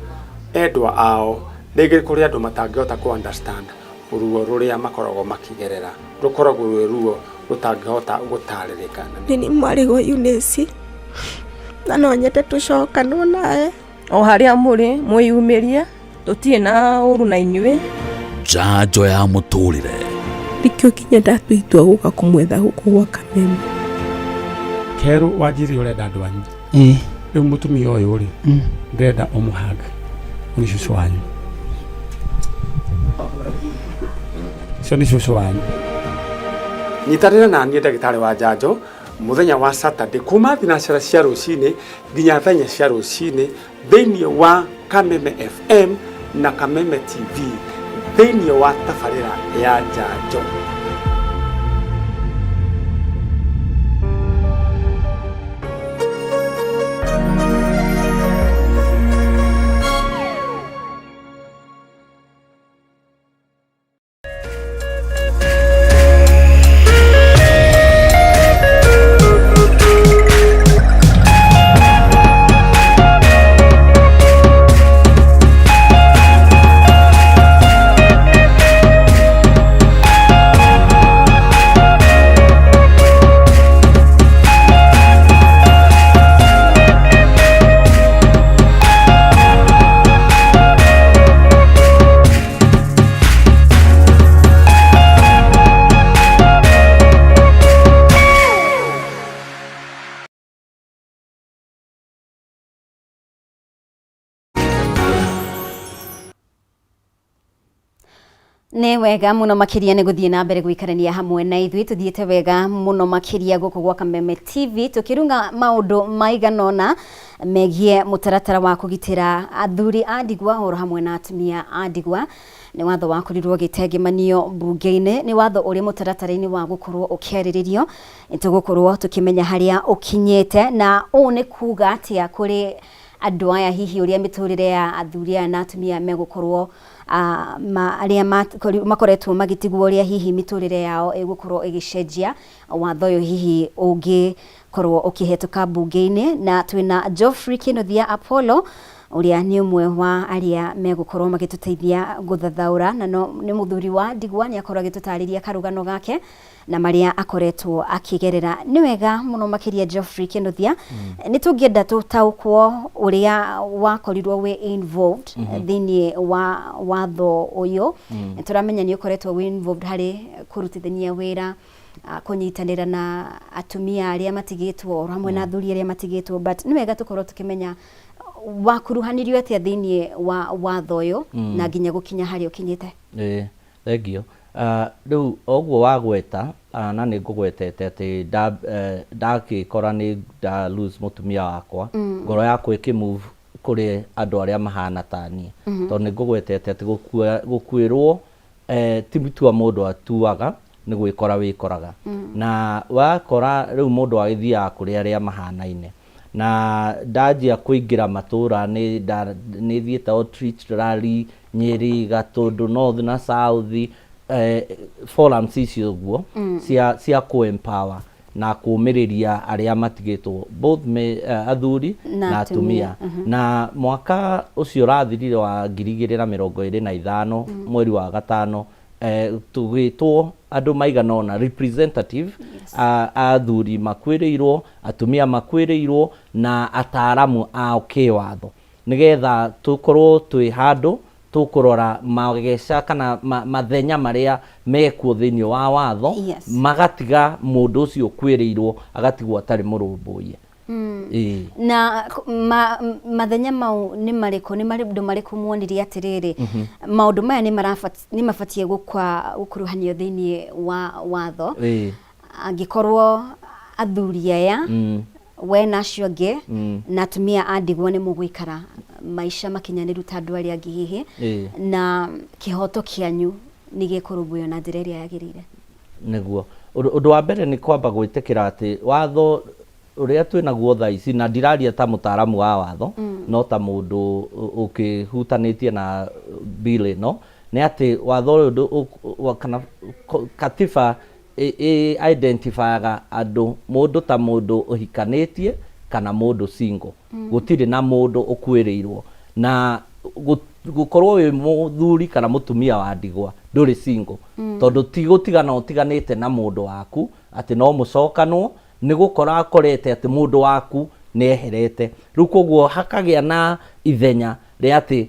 endwa ao, Rĩngĩ kũrĩ andũ matangĩhota kũ understand ruo rũrĩa makoragwo makĩgerera, rũkoragwo rwĩ ruo rũtangĩhota gũtarĩrĩka. Nĩ niĩ mwarĩ wa Eunice na no nyende tũcokanwo nawe. O harĩa mũrĩ mwĩyumĩrie tũtirĩ na ũru na inyuĩ. Njanjo ya mũtũrĩre. Nĩkĩo nginya ndatua itua gũka kũmwetha gũkũ gwa Kameme. Kerũ wanjĩrire ũrenda andũ anyu. Ĩĩ. Rĩu mũtumia ũyũ rĩ, ndĩrenda ũmũhang nĩ cũcũ wanyu. Ũcio nĩ cũcũ wanyu. Nyitanĩra na niĩ ndagĩtarĩ wa njanjo mũthenya wa Saturday kuma thinacara cia rũcinĩ nginya thaa inya cia rũcinĩ thĩinĩ wa Kameme FM na Kameme TV thĩinĩ wa tabarĩra ya njanjo. Nĩ wega mũno makĩria nĩ gũthiĩ na mbere gũikarania hamwe na ithuĩ tũthiĩte wega mũno makĩria gũkũ gwa Kameme TV tũkĩrunga maũndũ maigana ũna megiĩ mũtaratara wa kũgitĩra athuri a ndigwa oro hamwe na atumia a ndigwa. Nĩ watho wakorirwo ũgĩtengemanio mbunge-inĩ, nĩ watho ũrĩ mũtaratara-inĩ wa gũkorwo ũkĩarĩrĩrio. Nĩ tũgũkorwo tũkĩmenya harĩa ũkinyĩte na ũũ nĩ kuga atĩa kũrĩ andũ aya, hihi ũrĩa mĩtũrĩre ya athuri aya na atumia megũkorwo arĩa makoretwo magĩtigwo, ũrĩa hihi mĩtũrĩre yao ĩgũkorwo ĩgĩcenjia watho ũyũ hihi ũngĩkorwo ũkĩhetũka mbunge-inĩ. Na twĩna Geoffrey Kĩnuthia Apollo ũrĩa nĩ ũmwe wa arĩa megũkorwo magĩtũteithia gũthathaũra, na no nĩ mũthuri wa ndigwa, nĩ akorwo agĩtũtarĩria karũgano gake na marĩa akoretwo akĩgerera. Nĩ wega mũno makĩria Geoffrey Kĩnuthia, nĩ tũngĩenda tũtaũkwo ũrĩa wakorirwo wĩ involved thĩinĩ wa watho ũyũ. Nĩ tũramenya nĩ ũkoretwo wĩ involved harĩ kũrutithania wĩra, kũnyitanĩra na atumia arĩa matigĩtwo oro hamwe na athuri arĩa matigĩtwo, but nĩ wega tũkorwo tũkĩmenya wakuruhanirio atĩa thĩinĩ wa watho ũyũ na nginya gũkinya harĩa ũkinyĩte. Ĩĩ, thengio. Rĩu o ũguo wagweta, na nĩ ngũgwetete atĩ ndagĩkora nĩ nda lose mũtumia wakwa, ngoro yakwa ĩkĩ move kũrĩ andũ arĩa mahana ta niĩ. Tondũ nĩ ngũgwetete atĩ gũkuĩrwo ti itua mũndũ atuaga, nĩ gwĩkora wĩkoraga. Na wakora rĩu mũndũ agĩthiaga kũrĩ arĩa mahanaine. Na ndanjia kũingĩra matũra nĩ thiĩte outreach rally Nyĩrĩ, Gatũndũ North na South, forums icio ũguo cia kũ empower na kũmĩrĩria arĩa matigĩtwo both athuri na atumia. Na mwaka ũcio ũrathirire wa 2025 mweri wa gatano, tũgĩtwo andũ maigana ũna representative a athuri makuĩrĩirwo, atumia makuĩrĩirwo na ataramu a kĩwatho, nĩgetha tũkorwo twĩ handũ tũkũrora mageca kana mathenya marĩa mekuo thĩinĩ wa watho, magatiga mũndũ ũcio ũkuĩrĩirwo agatigwo atarĩ mũrũmbũiye. Ĩĩ. Na mathenya mau nĩ marĩkũ? Nĩ maũndũ marĩkũ muonire atĩrĩrĩ, maũndũ maya nĩ mabatiĩ gũkuruhanio thĩinĩ wa watho? Angĩkorwo athuri aya, we na acio angĩ, na atumia a ndigwa nĩ mũgũikara maica makinyanĩru ta andũ arĩa angĩ hihi, na kĩhoto kĩanyu nĩ gĩkũrũmbũiyo na njĩra ĩrĩa yagĩrĩire. Nĩguo. Ũndũ wa mbere nĩ kwamba gwĩtĩkĩra atĩ watho ũrĩa twĩ naguo thaa ici, na ndiraria ta mũtaaramu wa watho, no ta mũndũ ũkĩhutanĩtie na bill ĩno, nĩ atĩ watho ũyũ kana katiba ĩ identifyaga andũ, mũndũ ta mũndũ ũhikanĩtie kana mũndũ single. Gũtirĩ na mũndũ ũkuĩrĩirwo. Na Gũkorwo wĩ mũthuri kana mũtumia wa ndigwa ndũrĩ single. Tondũ ti gũtigana ũtiganĩte na mũndũ waku atĩ no mũcokanwo, nĩ gũkora akorete atĩ mũndũ waku nĩ eherete. Rĩu koguo hakagĩa na ithenya rĩa atĩ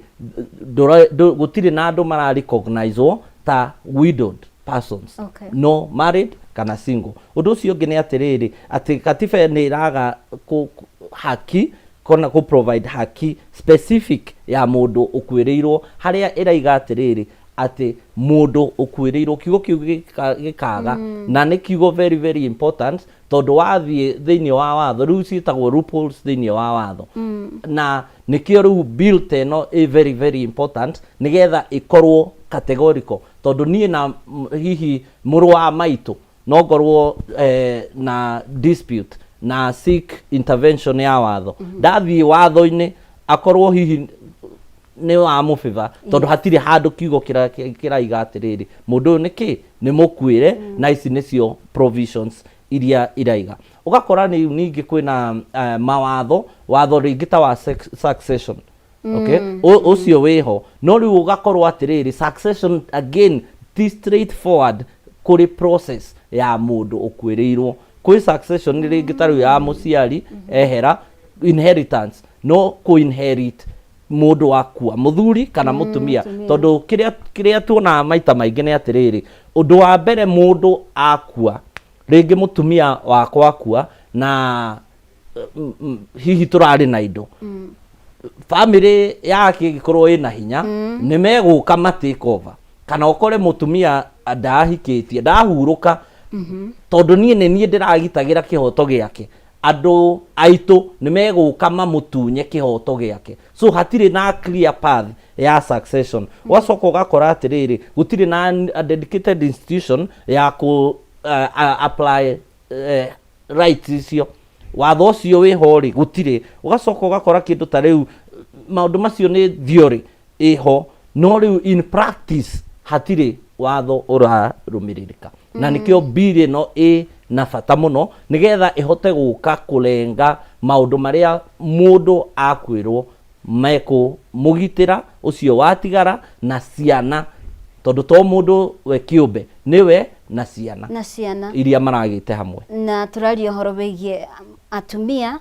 gũtirĩ na andũ mara recognize wo ta widowed persons. No married kana single. Ũndũ ũcio ũngĩ nĩ atĩrĩrĩ, atĩ katiba nĩ ĩraga haki kana kũ provide haki specific ya mũndũ ũkuĩrĩirwo, harĩa ĩraiga atĩrĩrĩ, atĩ mũndũ ũkuĩrĩirwo, kiugo kĩu gĩkaga. Na nĩ kiugo very very important, tondũ wathiĩ thĩinĩ wa watho rĩu ciĩtagwo loopholes thĩinĩ wa watho. Na nĩkĩo rĩu bill ta ĩno ĩ very very important, nĩgetha ĩkorwo categorical, tondũ niĩ na hihi mũrũ wa maitũ no ngorwo na dispute na seek intervention ya watho. Ndathiĩ watho-inĩ akorwo hihi nĩ wa mũbĩba, tondũ hatirĩ handũ kiugo kĩraiga atĩrĩrĩ, mũndũ ũyũ nĩ kĩ nĩ mũkuĩre. Na ici nĩcio provisions iria iraiga. Ũgakora nĩ ningĩ kwĩna mawatho, watho rĩngĩ ta wa succession. Okay. Ũcio wĩho, no rĩu ũgakorwo atĩrĩrĩ, succession again ti straight forward kũrĩ process ya mũndũ ũkuĩrĩirwo. Kwĩ succession rĩngĩ ta rĩu ya mũciari ehera, inheritance, no kũ inherit mũndũ wakua, mũthuri kana mũtumia. Mũtumia. Tondũ kĩrĩa tuonaga maita maingĩ nĩ atĩrĩrĩ, ũndũ wa mbere, mũndũ akua, rĩngĩ mũtumia wakwa akua, na hihi tũrarĩ na indo, family yake ĩngĩkorwo ĩna hinya, nĩ megũka ma take over, kana ũkore mũtumia ndahikĩtie, ndahurũka, tondũ niĩ nĩ niĩ ndĩragitagĩra kĩhoto gĩake, andũ aitũ nĩ megũka mamũtunye kĩhoto gĩake. So hatirĩ na clear path ya succession. Ũgacoka ũgakora atĩrĩrĩ, gũtirĩ na a dedicated institution ya kũ apply rights icio. Watho ũcio wĩho rĩ, gũtirĩ. Ũgacoka ũgakora kĩndũ ta rĩu maũndũ macio nĩ theory ĩho, no rĩu in practice hatirĩ watho ũrarũmĩrĩrĩka. Na nĩkĩo bill ĩno ĩ na bata mũno, nĩgetha ĩhote gũka kũrenga maũndũ marĩa mũndũ akwĩrwo mekũmũgitĩra ũcio watigara na ciana, tondũ to mũndũ we kĩũmbe, nĩwe na ciana. Na ciana. Iria maragĩte hamwe. Na tũraria ũhoro wĩgiĩ atumia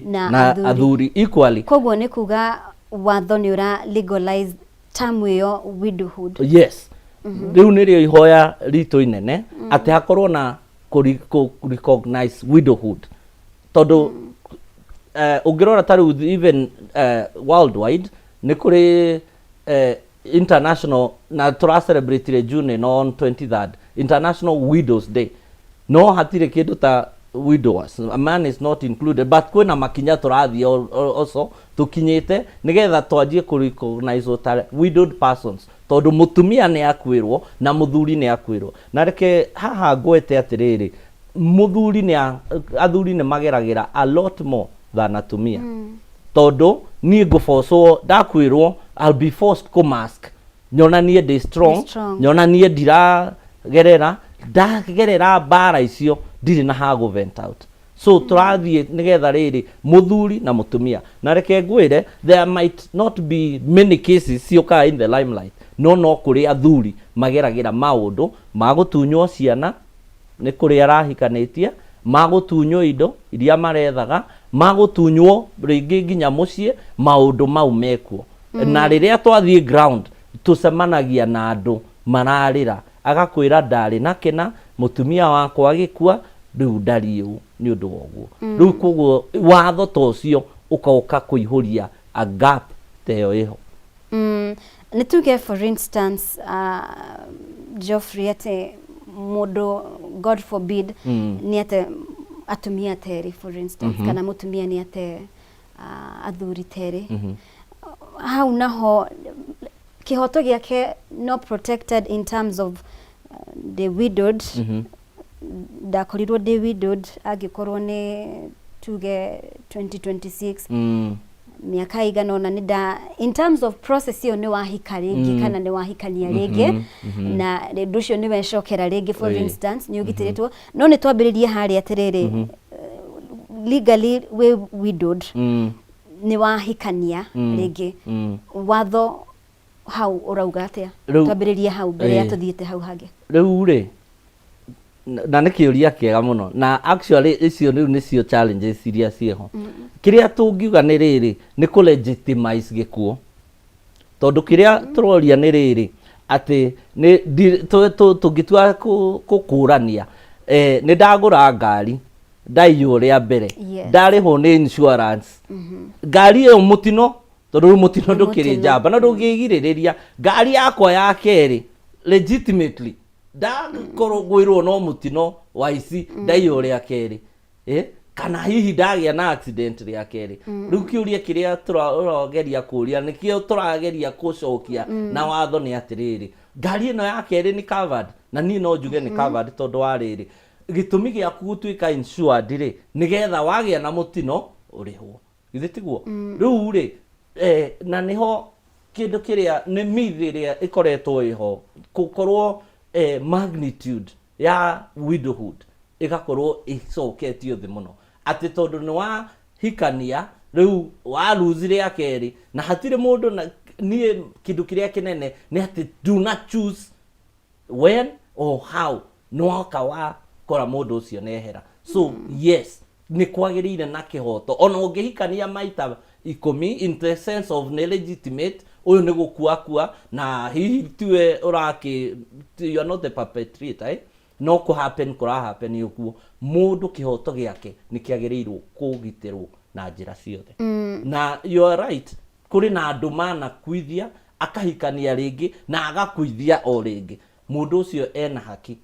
na na athuri. Athuri equally. Koguo nĩ kuga watho nĩ ũra legalize term ĩyo widowhood. Yes, rĩu nĩrĩo ihoya ritũ inene, atĩ hakorwo na kũ recognize widowhood, tondũ ũngĩrora ta rĩu even worldwide nĩ kũrĩ international, na tũra celebrate June ĩno on 23rd, International Widows Day, no hatirĩ kĩndũ ta widowers, a man is not included. But kwĩna makinya tũrathiĩ also tũkinyĩte nĩgetha twanjie kũ recognize ta widowed persons, tondũ mũtumia nĩ akuĩrwo na mũthuri nĩ akuĩrwo. Na reke haha ngwete atĩrĩrĩ, mũthuri nĩ athuri nĩ mageragĩra a lot more than atumia, tondũ niĩ ngũbocwo ndakwĩrwo, I'll be forced kũ mask, nyonanie ndĩ strong, Ndĩ strong. Nyonanie ndiragerera, ndagerera mbara icio ndirĩ na ha gũ vent out. So tũrathiĩ nĩgetha rĩrĩ mũthuri na mũtumia. Na reke ngwĩre, there might not be many cases ciũkaga in the limelight, no kũrĩ athuri mageragĩra maũndũ ma gũtunywo ciana nĩ kũrĩ arahikanĩtie, magũtunywo indo iria marethaga, magũtunywo rĩngĩ nginya mũciĩ. Maũndũ mau mekuo. Na rĩrĩa twathiĩ ground, tũcemanagia na andũ mararĩra, agakwĩra, "Ndarĩ na kĩna, mũtumia wakwa agĩkua, rĩu ndariĩ ũũ nĩ ũndũ wa ũguo." Rĩu koguo watho ta ũcio ũkoka kũihũria a gap ta ĩyo ĩho. Nĩ tuge for instance, Geoffrey, atĩ mũndũ, God forbid, nĩ ate atumia terĩ for instance, kana mũtumia nĩ ate athuri terĩ, hau naho kĩhoto gĩake no protected in terms of the widowed, ndakorirwo ndĩ widowed, angĩkorwo nĩ tuge 2026, mĩaka igana ũna nĩ nda, in terms of process ĩyo, nĩ wahika rĩngĩ kana nĩ wahikania rĩngĩ, na ũndũ ũcio nĩ wecokera rĩngĩ, for instance, nĩ ũgitĩrĩtwo. No nĩ twambĩrĩrie harĩa atĩrĩrĩ, legally wĩ widowed, nĩ wahikania rĩngĩ, watho Hau ũrauga atĩa? Rĩu- Twambĩrĩrie hau mbere ya Ĩĩ. tũthiĩte hau hangĩ. Rĩu rĩ, na nĩ kĩũria kĩega mũno, na actually icio rĩu nĩcio challenges iria ciĩho. Kĩrĩa tũngiuga nĩ rĩrĩ, nĩ kũ legitimize gĩkuũ, tondũ kĩrĩa tũroria nĩ rĩrĩ, atĩ nĩ tũngĩtua kũkũrania, nĩ ndagũra ngari, ndaiywo rĩa mbere, ndarĩhwo nĩ insurance, ngari ĩyo mũtino, tondũ rĩu mũtino ndũkĩrĩ Mũtino. njamba na ndũngĩgirĩrĩria. Ngari yakwa ya kerĩ, legitimately ndakorwo ngwĩrwo no mũtino wa ici, ndaiywo rĩa kerĩ, kana hihi ndagĩa na accident rĩa kerĩ. Rĩu kĩũria kĩrĩa tũrageria kũria, nĩkĩo tũrageria kũcokia na watho, nĩ atĩrĩrĩ, ngari ĩno ya kerĩ nĩ covered? Na niĩ no njuge nĩ covered, tondũ wa rĩrĩ, gĩtũmi gĩaku gũtuĩka insured rĩ, nĩgetha wagĩa na mũtino ũrĩhwo, githĩ tiguo? Rĩu rĩ, na nĩho kĩndũ kĩrĩa nĩ myth ĩrĩa ĩkoretwo ĩho, gũkorwo magnitude ya widowhood ĩgakorwo ĩcoketio thĩ mũno, atĩ tondũ nĩ wahikania rĩu wa lose rĩa kerĩ na hatirĩ mũndũ. Na niĩ kĩndũ kĩrĩa kĩnene nĩ atĩ do not choose when or how nĩwoka wakora mũndũ ũcio nehera. So yes, nĩ kwagĩrĩire na kĩhoto, ona ũngĩhikania maita 10, in the sense of nĩ legitimate, ũyũ nĩ gũkua kua, na hihi tiwe ũrakĩ, you are not the perpetrator, eh? No kũ happen kũra happen ũguo, mũndũ kĩhoto gĩake nĩ kĩagĩrĩirwo kũgitĩrwo na njĩra ciothe. Na you are right, kũrĩ na andũ manakuithia, akahikania rĩngĩ na agakuithia o rĩngĩ. Mũndũ ũcio ena haki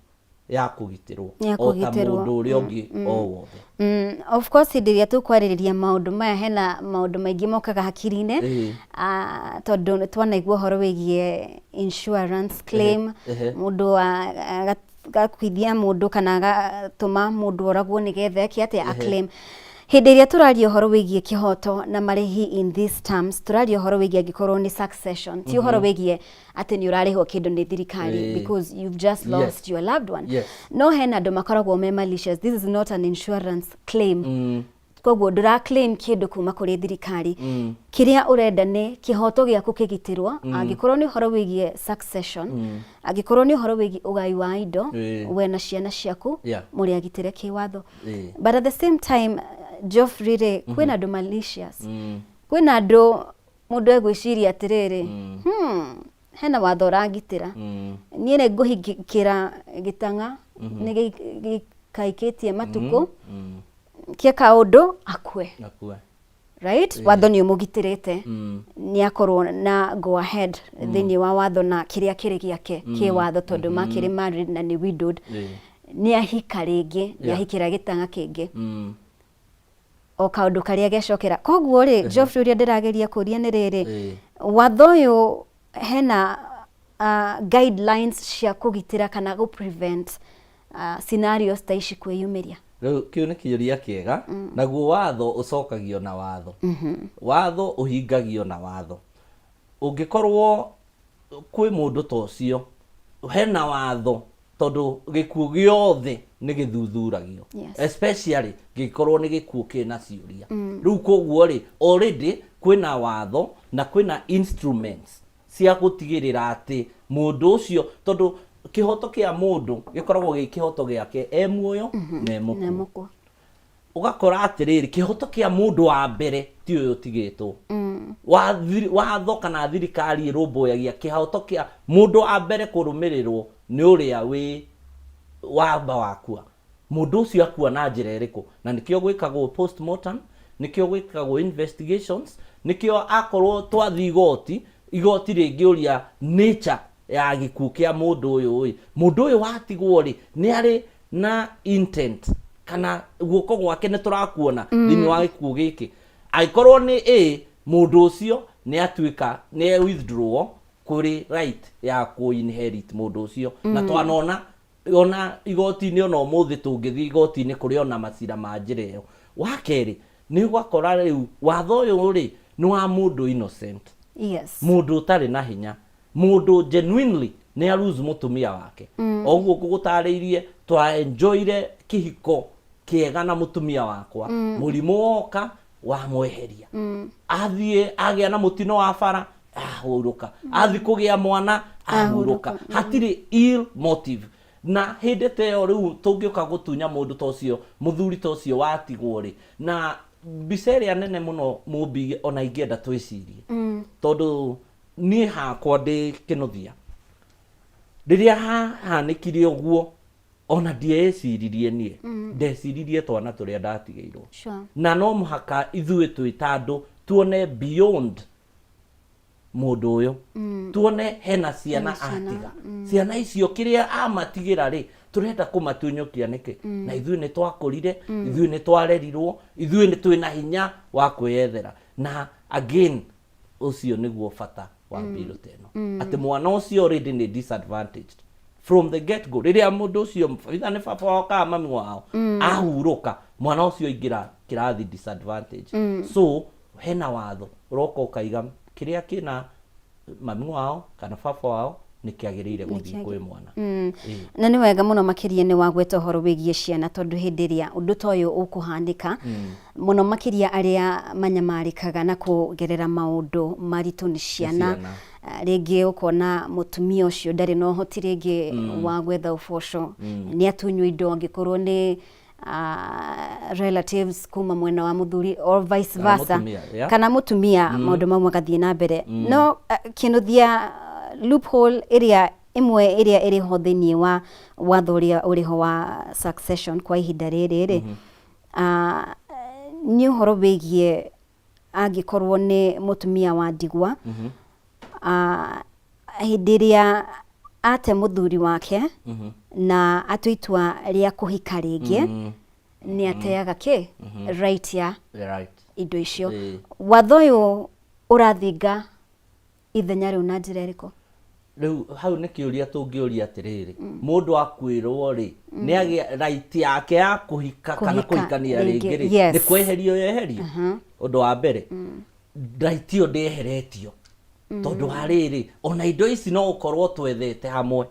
ya kũgitĩrwo Ya o ta kũgitĩrwo. Mũndũ ũrĩa ũngĩ o wothe. Of course, hĩndĩ ĩrĩa tũkwarĩrĩria maũndũ maya, hena maũndũ maingĩ mokaga hakiri-inĩ. Ah, tondũ nĩ twanaigua ũhoro wĩgiĩ insurance claim, mũndũ agakuithia mũndũ kana agatũma mũndũ oragwo nĩgetha eke atĩa? A claim. Hĩndĩ ĩrĩa tũraria ũhoro wĩgiĩ kĩhoto na marĩhi in these terms, tũraria ũhoro wĩgiĩ angĩkorwo nĩ succession, ti ũhoro wĩgiĩ atĩ nĩ ũrarĩhwo kĩndũ nĩ thirikari because you've just lost your loved one. No hena andũ makoragwo me malicious. This is not an insurance claim, koguo ndũra claim kĩndũ kuma kũrĩ thirikari. Kĩrĩa ũrenda nĩ kĩhoto gĩaku kĩgitĩrwo, angĩkorwo nĩ ũhoro wĩgiĩ succession, angĩkorwo nĩ ũhoro wĩgiĩ ũgai wa indo, we na ciana ciaku mũrĩ agitĩre kĩwatho. But at the same time, Geoffrey rĩ, kwĩna andũ malicious, kwĩna andũ mũndũ egwĩciria atĩrĩrĩ, hena watho ũrangitĩra, niĩ nĩ ngũhingĩkĩra gĩtang'a nĩ gĩkaikĩtie matukũ kĩa kaũndũ akue. Akue. Right, watho nĩ ũmũgitĩrĩte, nĩ akorwo na go ahead thĩinĩ wa watho na kĩrĩa kĩrĩ gĩake kĩ watho, tondũ makĩrĩ married na nĩ widowed, nĩ ahika rĩngĩ, nĩ ahikĩra gĩtang'a kĩngĩ, o kaũndũ karĩa gecokera. Koguo rĩ, Geoffrey, ũrĩa ndĩrageria kũria nĩ rĩrĩ, watho ũyũ hena guidelines cia kũgitĩra kana gũ prevent scenarios ta ici kwĩyumĩria? Rĩu kĩu nĩ kĩũria kĩega. Naguo watho ũcokagio na watho, watho ũhingagio na watho. Ũngĩkorwo kwĩ mũndũ ta ũcio, hena watho, tondũ gĩkuũ gĩothe nĩ gĩthuthuragio, especially gĩkorwo nĩ gĩkuũ kĩna ciũria. Rĩu koguo rĩ, already kwĩna watho na kwĩna instruments cia gũtigĩrĩra atĩ mũndũ ũcio, tondũ kĩhoto kĩa mũndũ gĩkoragwo gĩ kĩhoto gĩake e muoyo na e Na mũkuũ. Mũkuũ. Ũgakora atĩrĩrĩ, kĩhoto kĩa mũndũ wa mbere ti ũyũ ũtigĩtwo. Watho kana thirikari ĩrũmbũyagia kĩhoto kĩa mũndũ wa mbere kũrũmĩrĩrwo nĩ ũrĩa wĩ wamba wakua. Mũndũ ũcio akua na njĩra ĩrĩkũ? Na nĩkĩo gwĩkagwo postmortem, nĩkĩo gwĩkagwo investigations, nĩkĩo akorwo twathiĩ igoti, igoti rĩngĩũria nature ya gĩkuũ kĩa mũndũ ũyũ ĩ, mũndũ ũyũ watigwo rĩ, nĩ arĩ na intent kana guoko gwake nĩ tũrakuona thĩinĩ wa gĩkuũ gĩkĩ? Angĩkorwo nĩ ĩ, mũndũ ũcio nĩ atuĩka nĩ withdraw kũrĩ right ya kũ inherit mũndũ ũcio. Na twanona ona igoti-inĩ, ona ũmũthĩ tũngĩthiĩ igoti-inĩ, kũrĩ ona macira ma njĩra ĩyo. Wa kerĩ, nĩ ũgakora rĩu watho ũyũ rĩ, nĩ wa mũndũ innocent, mũndũ ũtarĩ na hinya, mũndũ genuinely nĩ a lose mũtumia wake. O ũguo ngũgũtarĩirie, twa enjoyire kĩhiko kĩega na mũtumia wakwa, mũrimũ woka wamweheria, athiĩ agĩa na mũtino wa bara. Ahurũka. Athiĩ kũgĩa mwana, ahurũka. Hatirĩ ill motive. Na hĩndĩ ta ĩyo rĩu tũngĩũka gũtunya mũndũ ta ũcio, mũthuri ta ũcio watigwo rĩ, na mbica ĩrĩa nene mũno Mũmbi ona ingĩenda twĩcirie, tondũ niĩ hakwa ndĩ kĩnũthia, rĩrĩa hahanĩkire ũguo, ona ndieciririe niĩ, ndeciririe twana tũrĩa ndatigĩirwo. Na no mũhaka ithuĩ twĩ ta andũ tuone beyond mũndũ ũyũ, tuone hena ciana. Hena ciana. Atiga ciana icio, kĩrĩa amatigĩra rĩ, tũrenda kũmatunyũkia nĩkĩ? Na ithuĩ nĩ twakũrire, ithuĩ nĩ twarerirwo, ithuĩ nĩ twĩna hinya wa kwĩyethera. Na again, ũcio nĩguo bata wa bill ta ĩno, atĩ mwana ũcio already nĩ disadvantaged from the get go. Rĩrĩa mũndũ ũcio, either nĩ baba wao kana mami wao, ahurũka, mwana ũcio aingĩra kĩrathi disadvantage. So hena watho ũroka ũkaiga kĩrĩa kĩna mami wao kana baba wao nĩ kĩagĩrĩire gũthiĩ kwĩ mwana. Ĩĩ. Na nĩ wega mũno makĩria nĩ wagweta ũhoro wĩgiĩ ciana, tondũ hĩndĩ ĩrĩa ũndũ ta ũyũ ũkũhanĩka, mũno makĩria arĩa manyamarĩkaga na kũgerera maũndũ maritũ nĩ ciana. Ciana. Rĩngĩ ũkona mũtumia ũcio ndarĩ na ũhoti rĩngĩ wa gwetha ũboco, nĩ atunywo indo, angĩkorwo nĩ relatives kuma mwena wa mũthuri or vice kana versa. Mũtumia, yeah. Kana mũtumia, maũndũ mau magathiĩ na mbere. No kĩnũthia, loophole ĩrĩa ĩmwe ĩrĩa ĩrĩ ho thĩinĩ wa watho ũrĩa ũrĩ ho wa succession kwa ihinda rĩrĩ rĩ, nĩ ũhoro wĩgiĩ angĩkorwo nĩ mũtumia wa ndigwa, hĩndĩ ĩrĩa ate mũthuri wake na atua itua rĩa kũhika rĩngĩ, nĩ ateaga kĩ right ya indo icio. Watho ũyũ ũrathinga ithenya rĩu na njĩra ĩrĩkũ? Rĩu hau nĩ kĩũria tũngĩũria atĩrĩrĩ, mũndũ akuĩrwo rĩ, nĩ agĩa right yake ya kũhika kana kũhika kũhikania rĩngĩ, rĩngĩ rĩ, nĩ kweherio yeherio? Ũndũ wa mbere, right ĩyo ndĩeheretio, tondũ wa rĩrĩ, ona indo ici no ũkorwo twethete hamwe,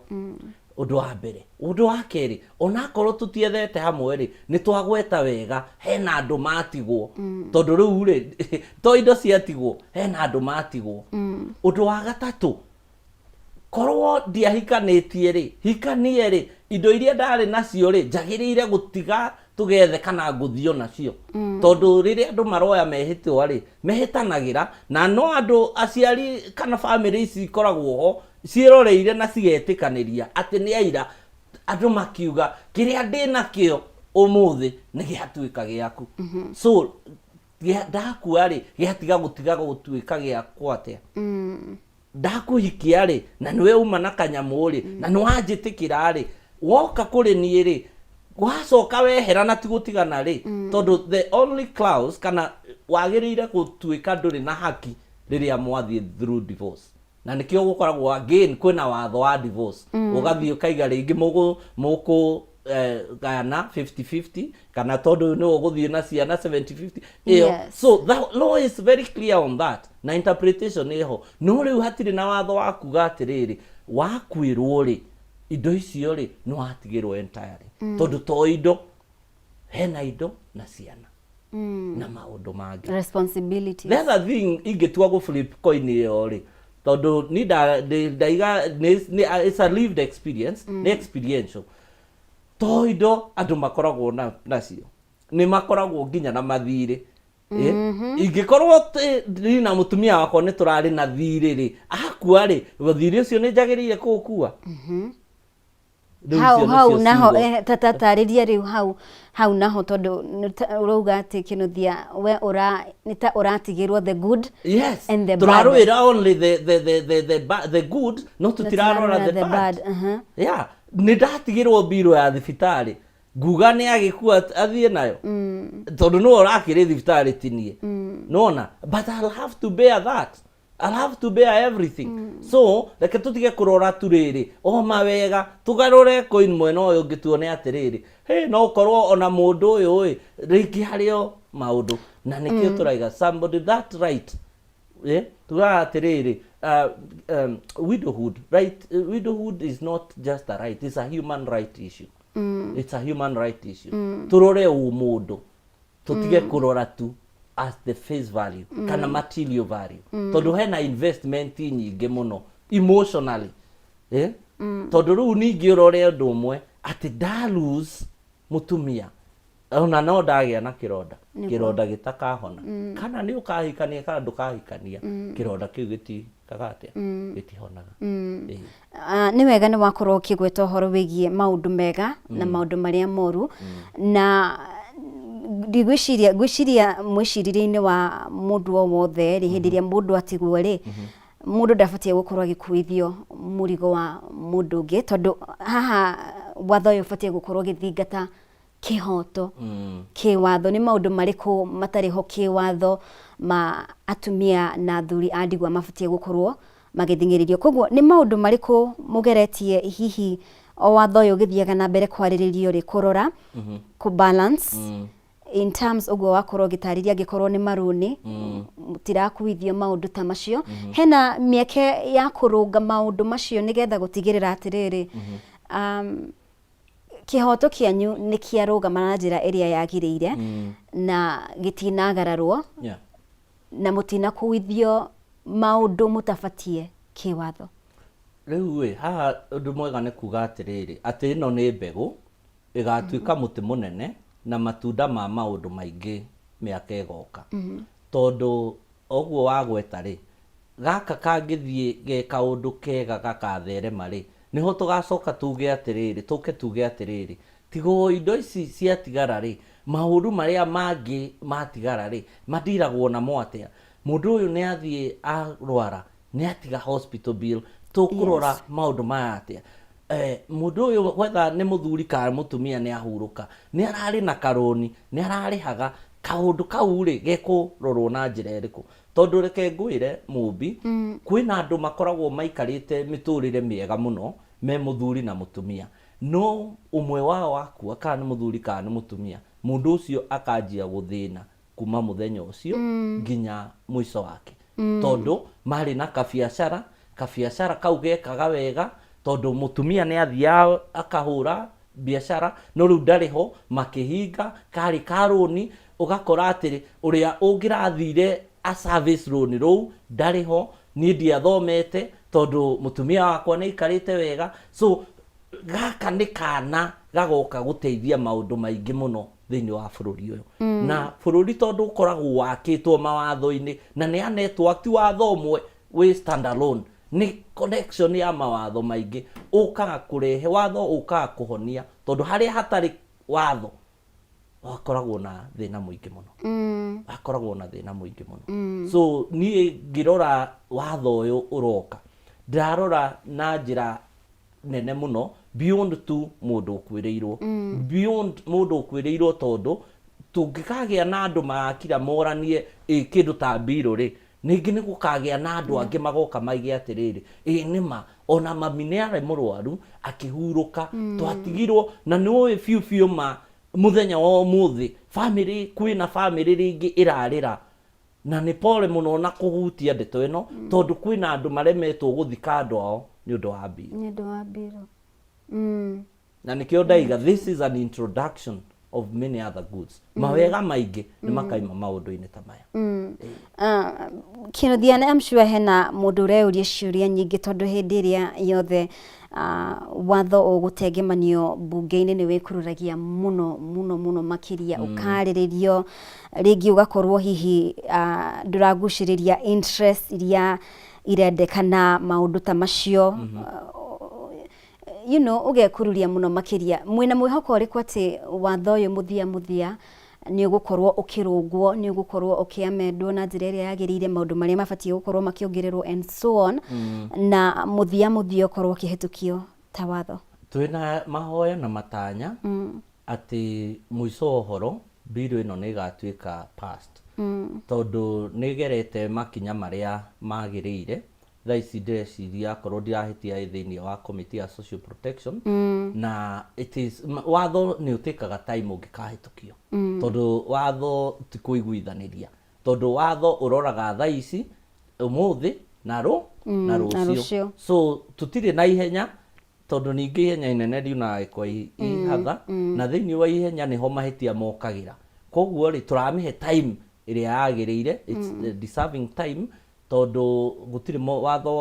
ũndũ wa mbere. Ũndũ wa kerĩ, onakorwo tũtiethete hamwe rĩ, nĩ twagweta wega hena andũ matigwo, tondũ rĩu rĩ, to indo ciatigwo, hena andũ matigwo. Ũndũ wa gatatũ, korwo ndiahikanĩtie rĩ, hikanie rĩ, indo iria ndarĩ nacio rĩ, njagĩrĩire gũtiga tũgethe kana ngũthio nacio? Tondũ rĩrĩa andũ maroya mehĩtwa rĩ, mehĩtanagĩra na no andũ aciari kana bamĩrĩ ici ikoragwo ho ciĩroreire na cigetĩkanĩria atĩ nĩ aira, andũ makiuga kĩrĩa ndĩ nakĩo ũmũthĩ nĩ gĩatuĩka gĩaku. So ndakua rĩ, gĩatiga gũtiga gũtuĩka gĩakwa atĩa? Ndakũhikia rĩ, na nĩwe uma na kanyamũ rĩ, na nĩ wanjĩtĩkĩra rĩ, woka kũrĩ niĩ rĩ, wacoka wehera na ti gũtigana rĩ, tondũ the only clause kana wagĩrĩire gũtuĩka ndũrĩ na haki rĩrĩa mwathiĩ through divorce. Na nĩkĩo gũkoragwo again kwĩna watho wa divorce, ũgathiĩ ũkaiga rĩngĩ mũgũ mũkũ gayana 50-50, kana tondũ nĩwe ũgũthiĩ na ciana 70-50 ĩyo. So the law is very clear on that, na interpretation ĩho. No rĩu hatirĩ na watho wa kuga atĩrĩrĩ, wakuĩrwo rĩ, indo icio rĩ, nĩ watigĩrwo entirely, tondũ to indo, hena indo na ciana na maũndũ mangĩ, responsibilities. The other thing, ingĩtua gũ flip coin ĩyo rĩ, tondũ ni ndaiga it's a lived experience, nĩ experiential. To indo andũ makoragwo nacio, nĩ makoragwo nginya na mathirĩ. Ingĩkorwo ndĩ na mũtumia wakwa, nĩ tũrarĩ na thirĩ rĩ, akua rĩ, thirĩ ũcio nĩ njagĩrĩire kũũkua? Rĩu hau icio hau nĩcio naho ciugo. Tatarĩria rĩu hau naho, tondũ ũrauga atĩ kĩnuthia we ũra nĩ ta ũratigĩrwo the good and the bad. Tũrarũĩra only the good, no tũtirarora the bad. Yeah, nĩ ndatigĩrwo mbirũ ya thibitarĩ, nguga nĩ agĩkua athiĩ nayo, tondũ nĩwe ũrakĩrĩ thibitarĩ tinie nona, but I'll have to bear that, I'll have to bear everything. So reke tũtige kũrora tu rĩrĩ o mawega, tũgarũre coin mwena ũyũ ũngĩ, tuone atĩrĩrĩ, hey, no ũkorwo ona mũndũ ũyũ ĩ rĩngĩ harĩ o maũndũ, na nĩkĩo tũraiga somebody that right. Tugaga atĩrĩrĩ, widowhood right, widowhood is not just a right, it's a human right issue. It's a human right issue. Tũrore ũmũndũ, tũtige kũrora tu. as the face value kana material value, tondũ hena investment nyingĩ mũno emotionally, eh? Tondũ rĩu ningĩ ũrore ũndũ ũmwe atĩ nda lose mũtumia ona no ndagĩa na kĩronda. Kĩronda gĩtakahona, kana nĩ ũkahikania kana ndũkahikania, kĩronda kĩu gĩtikaga atĩa? Gĩtihonaga. Ĩĩ. Ah, nĩ wega nĩ wakorwo ũkĩgweta ũhoro wĩgiĩ maũndũ mega na maũndũ marĩa moru, na ndigwĩciria, ngwĩciria mwĩcirĩrie-inĩ wa mũndũ o wothe rĩ, hĩndĩ ĩrĩa mũndũ atigwo rĩ, mũndũ ndabatiĩ gũkorwo agĩkuithio mũrigo wa mũndũ ũngĩ, tondũ haha watho ũyũ ũbatiĩ gũkorwo ũgĩthingata kĩhoto kĩwatho. Nĩ maũndũ marĩkũ matarĩ ho kĩwatho ma atumia na athuri a ndigwa mabatiĩ gũkorwo magĩthing'ĩrĩrio? Koguo nĩ maũndũ marĩkũ mũgeretie hihi o watho ũyũ ũgĩthiaga na mbere kwarĩrĩrio rĩ, kũrora kũ balance in terms ũguo wakorwo ũgĩtarĩria, angĩkorwo nĩ marũni mũtirakuithio, maũndũ ta macio, hena mĩeke ya kũrũnga maũndũ macio nĩgetha gũtigĩrĩra atĩrĩrĩ, kĩhoto kĩanyu nĩ kĩarũgama na njĩra ĩrĩa yagĩrĩire na gĩtinagararwo na mũtinakuithio maũndũ mũtabatie kĩwatho? Rĩu ĩ haha ũndũ mwega nĩ kuga atĩrĩrĩ, atĩ ĩno nĩ mbegũ ĩgatuĩka mũtĩ mũnene na matunda ma maũndũ maingĩ mĩaka ĩgoka, tondũ ũguo wagweta rĩ, gaka kangĩthiĩ ge kaũndũ kega gagatherema rĩ, nĩho tũgacoka tuge atĩrĩrĩ, tũke tuge atĩrĩrĩ, tiga o indo ici ciatigara rĩ, maũru marĩa mangĩ matigara rĩ, madiragwo namo atĩa? Mũndũ ũyũ nĩ athiĩ arwara, nĩ atiga hospital bill, tũkũrora maũndũ maya atĩa? Mũndũ ũyũ whether nĩ mũthuri kana mũtumia nĩ ahurũka, nĩ ararĩ na karũni, nĩ ararĩhaga kaũndũ kau rĩ, gekũrorwo na njĩra ĩrĩkũ? Tondũ reke ngwĩre Mũmbi, kwĩna andũ makoragwo maikarĩte mĩtũrĩre mĩega mũno me mũthuri na mũtumia, no ũmwe wao akua, kana nĩ mũthuri kana nĩ mũtumia, mũndũ ũcio akanjia gũthĩna kuma mũthenya ũcio nginya mũico wake, tondũ marĩ na kabiacara, kabiacara kau gekaga wega tondũ mũtumia nĩ athiaga akahũra biacara, no rĩu ndarĩ ho, makĩhinga karĩ ka rũni, ũgakora atĩ ũrĩa ũngĩrathire a service rũni rũu ndarĩ ho. Niĩ ndiathomete tondũ mũtumia wakwa nĩ aikarĩte wega. So gaka nĩ kana gagoka gũteithia maũndũ maingĩ mũno thĩinĩ wa bũrũri ũyũ na bũrũri, tondũ ũkoragwo wakĩtwo mawatho-inĩ na nĩ a network, ti watho ũmwe wĩ stand alone, nĩ connection ya mawatho maingĩ ũkaga kũrehe watho, ũkaga kũhonia, tondũ harĩa hatarĩ watho wakoragwo na thĩna mũingĩ mũno, wakoragwo na thĩna mũingĩ mũno. So niĩ ngĩrora watho ũyũ ũroka, ndĩrarora na njĩra nene mũno beyond tu mũndũ ũkuĩrĩirwo, beyond mũndũ ũkuĩrĩirwo, tondũ tũngĩkagĩa na andũ magakira moranie ĩ kĩndũ ta mbirũ rĩ, ningĩ nĩ gũkagĩa na andũ angĩ magoka maige atĩrĩrĩ, ĩ nĩma ona mami nĩ arĩ mũrwaru akĩhurũka, twatigirwo na nĩ ũĩ biũ biũ ma mũthenya wa ũmũthĩ famĩlĩ, kwĩna famĩlĩ rĩngĩ ĩrarĩra, na nĩ pole mũno na kũhutia ndeto ĩno, tondũ kwĩna andũ maremetwo gũthika andũ ao nĩ ũndũ wa mbirũ. Nĩ ũndũ wa mbirũ. Na nĩkĩo ndaiga this is an introduction of many other goods. Mawega maingĩ nĩ makaima maũndũ-inĩ ta maya. Ah, Kĩnuthia, I'm sure hena mũndũ ũreyũria ciũria nyingĩ, tondũ hĩndĩ ĩrĩa yothe watho ũgũtengemanio mbunge-inĩ nĩ wĩkururagia mũno mũno mũno makĩria, ũkarĩrĩrio rĩngĩ, ũgakorwo hihi ndũragucĩrĩria interest iria irendekana, maũndũ ta macio, ũgekururia mũno makĩria. Mwĩna mwĩhoko ũrĩkũ atĩ watho ũyũ mũthia mũthia nĩ ũgũkorwo ũkĩrũngwo, nĩ ũgũkorwo ũkĩamendwo na njĩra ĩrĩa yagĩrĩire, maũndũ marĩa mabatiĩ gũkorwo makĩongererwo and so on, na mũthia mũthia ũkorwo ũkĩhĩtũkio ta watho? Twĩna mahoya na matanya atĩ mũico wa ũhoro mbirũ ĩno nĩ ĩgatuĩka passed, tondũ nĩ ĩgerete makinya marĩa magĩrĩire. Thaa ici ndĩreciria akorwo ndirahĩtia ĩ thĩinĩ wa committee ya social protection, na it is watho nĩ ũtĩkaga time ũngĩkahĩtũkio, tondũ watho ti kũiguithanĩria, tondũ watho ũroraga thaa ici, ũmũthĩ na rũ na na rũciũ. Rũciũ. So tũtirĩ na ihenya, tondũ ningĩ ihenya inene riunaga gĩko ihatha, na thĩinĩ wa ihenya nĩho mahĩtia mokagĩra. Koguo rĩ, tũramĩhe time. ĩrĩa yagĩrĩire, it's the deserving time tondũ gũtirĩ watho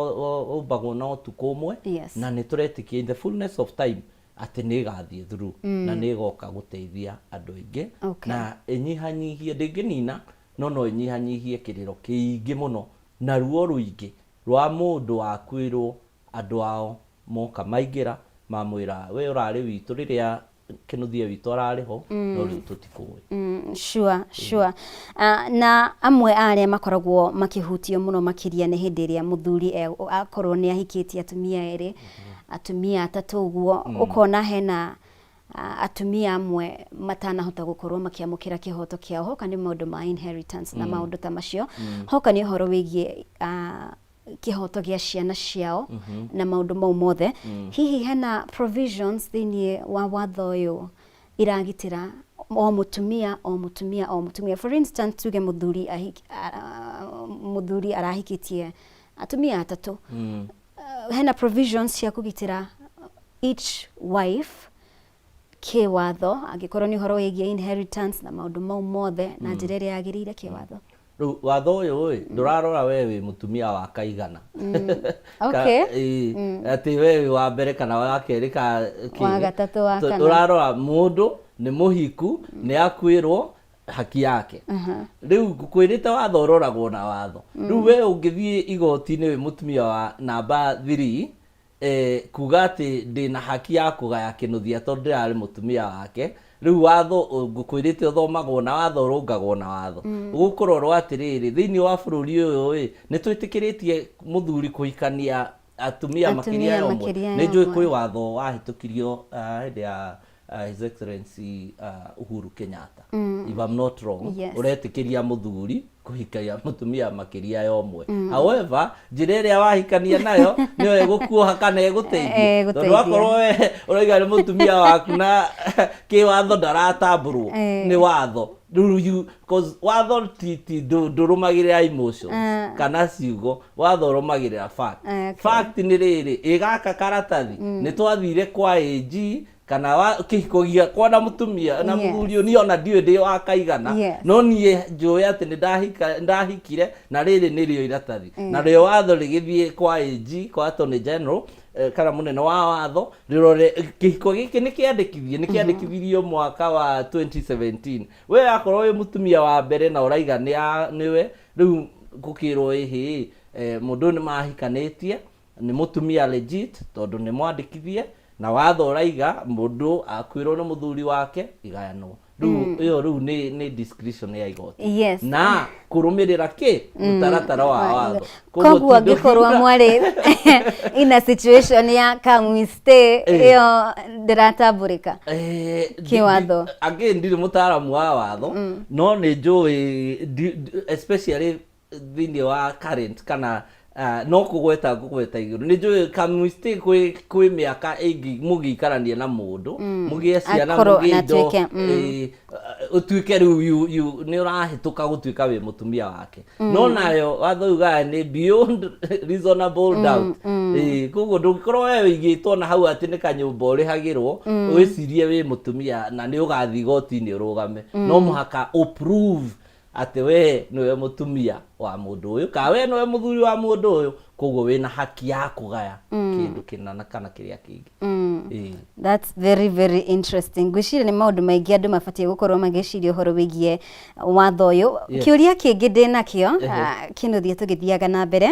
ũmbagwo na ũtukũ ũmwe. Na nĩ tũretĩkia in the fullness of time atĩ nĩ ĩgathiĩ through na nĩ ĩgoka gũteithia andũ aingĩ na ĩnyihanyihie, ndĩngĩnina no no ĩnyihanyihie kĩrĩro kĩingĩ mũno na ruo rũingĩ rwa mũndũ wakuĩrwo andũ ao moka maingĩra mamwĩra we ũrarĩ witũ rĩrĩa Kĩnuthia witũ ararĩ ho no rĩu tũtikũĩ. Sure. Na amwe a arĩa makoragwo makĩhutio mũno makĩria nĩ hĩndĩ ĩrĩa mũthuri akorwo nĩ ahikĩtie atumia erĩ, atumia atatũ ũguo, ũkona hena atumia amwe matanahota gũkorwo makĩamũkĩra kĩhoto kĩao, hoka nĩ maũndũ ma inheritance na maũndũ ta macio, hoka nĩ ũhoro wĩgiĩ kĩhoto gĩa ciana ciao na maũndũ mau mothe. Hihi hena provisions thĩinĩ wa watho ũyũ iragitĩra o mũtumia o mũtumia o mũtumia? For instance, tuge mũthuri mũthuri arahikĩtie atumia atatũ, hena provisions cia kũgitĩra each wife kĩwatho angĩkorwo nĩ ũhoro wĩgiĩ inheritance na maũndũ mau mothe na njĩra ĩrĩa yagĩrĩire kĩwatho? Rĩu watho ũyũ ĩ ndũrarora we wĩ mũtumia wa kaigana. Ĩĩ, atĩ we wĩ wa mbere kana wa kerĩ ka kĩ. Wa gatatũ, wa kana. Ũrarora mũndũ nĩ mũhiku, nĩ akuĩrwo haki yake. Rĩu ngũkwĩrĩte watho ũroragwo na watho. Rĩu we ũngĩthiĩ igoti-inĩ wĩ mũtumia wa namba 3 kuga atĩ ndĩna haki ya kũgaya Kĩnuthia tondũ ndĩrarĩ mũtumia wake, rĩu watho ngũkwĩrĩte ũthomagwo na watho ũrũngagwo na watho. Gũkũrorwo atĩrĩrĩ, thĩinĩ wa bũrũri ũyũ ĩ, nĩ twĩtĩkĩrĩtie mũthuri kũhikania atumia makĩria ya ũmwe? Nĩ njũĩ kwĩ watho wahĩtũkirio hĩndĩ ya His Excellency Uhuru Kenyatta, if I'm not wrong, ũretĩkĩria mũthuri kũhikaia mũtumia makĩria ya ũmwe. However, njĩra ĩrĩa wahikania nayo nĩyo ĩgũkuoha kana ĩgũteithie, tondũ wakorwo we ũrauga nĩ mũtumia waku na kĩwatho ndaratambũrwo nĩ watho rĩu you, 'cause watho ti ndũrũmagĩrĩra emotions kana ciugo, watho ũrũmagĩrĩra fact. Fact nĩ rĩrĩ, ĩ gaka karatathi nĩ twathire kwa AG kana wa kĩhiko gĩakwa na mũtumia na mũthuri ũyũ, niĩ ona ndiũĩ ndĩ wa kaigana, no niĩ njũĩ atĩ nĩ ndahikire na rĩrĩ nĩrĩo iratathi. Na rĩo watho rĩgĩthiĩ kwa AG, kwa Attorney General kana mũnene wa watho, rĩrore kĩhiko gĩkĩ nĩ kĩandĩkithie, nĩ kĩandĩkithirio mwaka wa 2017. We akorwo wĩ mũtumia wa mbere na ũraiga nĩwe, rĩu gũkĩrwo ĩhĩ mũndũ ũyũ nĩ mahikanĩtie, nĩ mũtumia legit tondũ nĩ mwandĩkithie na watho ũraiga mũndũ akuĩrwo nĩ mũthuri wake igayanwo. Rĩu ĩyo rĩu nĩ discretion ya igoti na kũrũmĩrĩra kĩ mũtaratara wa watho. Koguo angĩkorwo mwarĩ in a situation ya come we stay, ĩyo ndĩratambũrĩka kĩwatho? Again, ndirĩ mũtaaramu wa watho, no nĩ njũĩ especially thĩinĩ wa current kana no kũgweta ngũgweta igũrũ, nĩ njũĩ come we stay kwĩ mĩaka ĩngĩ mũgĩikarania na mũndũ, mũgĩe ciana, akorwo mũgĩe na indo, atuĩke, ũtuĩke rĩu nĩ ũrahĩtũka gũtuĩka wĩ mũtumia wake, no nayo watho ugaga nĩ beyond reasonable doubt. Koguo ndũngĩkorwo we wĩigĩtwo na hau atĩ nĩ kanyũmba ũrĩhagĩrwo wĩcirie wĩ mũtumia na nĩ ũgathiĩ igoti-inĩ ũrũgame. No mũhaka ũprove atĩ we nĩwe mũtumia wa mũndũ ũyũ kana we nĩwe mũthuri wa mũndũ ũyũ, koguo wĩna haki ya kũgaya kĩndũ kĩna na kana kĩrĩa kĩngĩ. Ĩĩ. That's very very interesting. Ngwĩciria nĩ maũndũ maingĩ andũ mabatiĩ gũkorwo magĩciria ũhoro wĩgiĩ watho ũyũ. Kĩũria kĩngĩ ndĩ nakĩo, Kĩnuthia, tũgĩthiaga na mbere,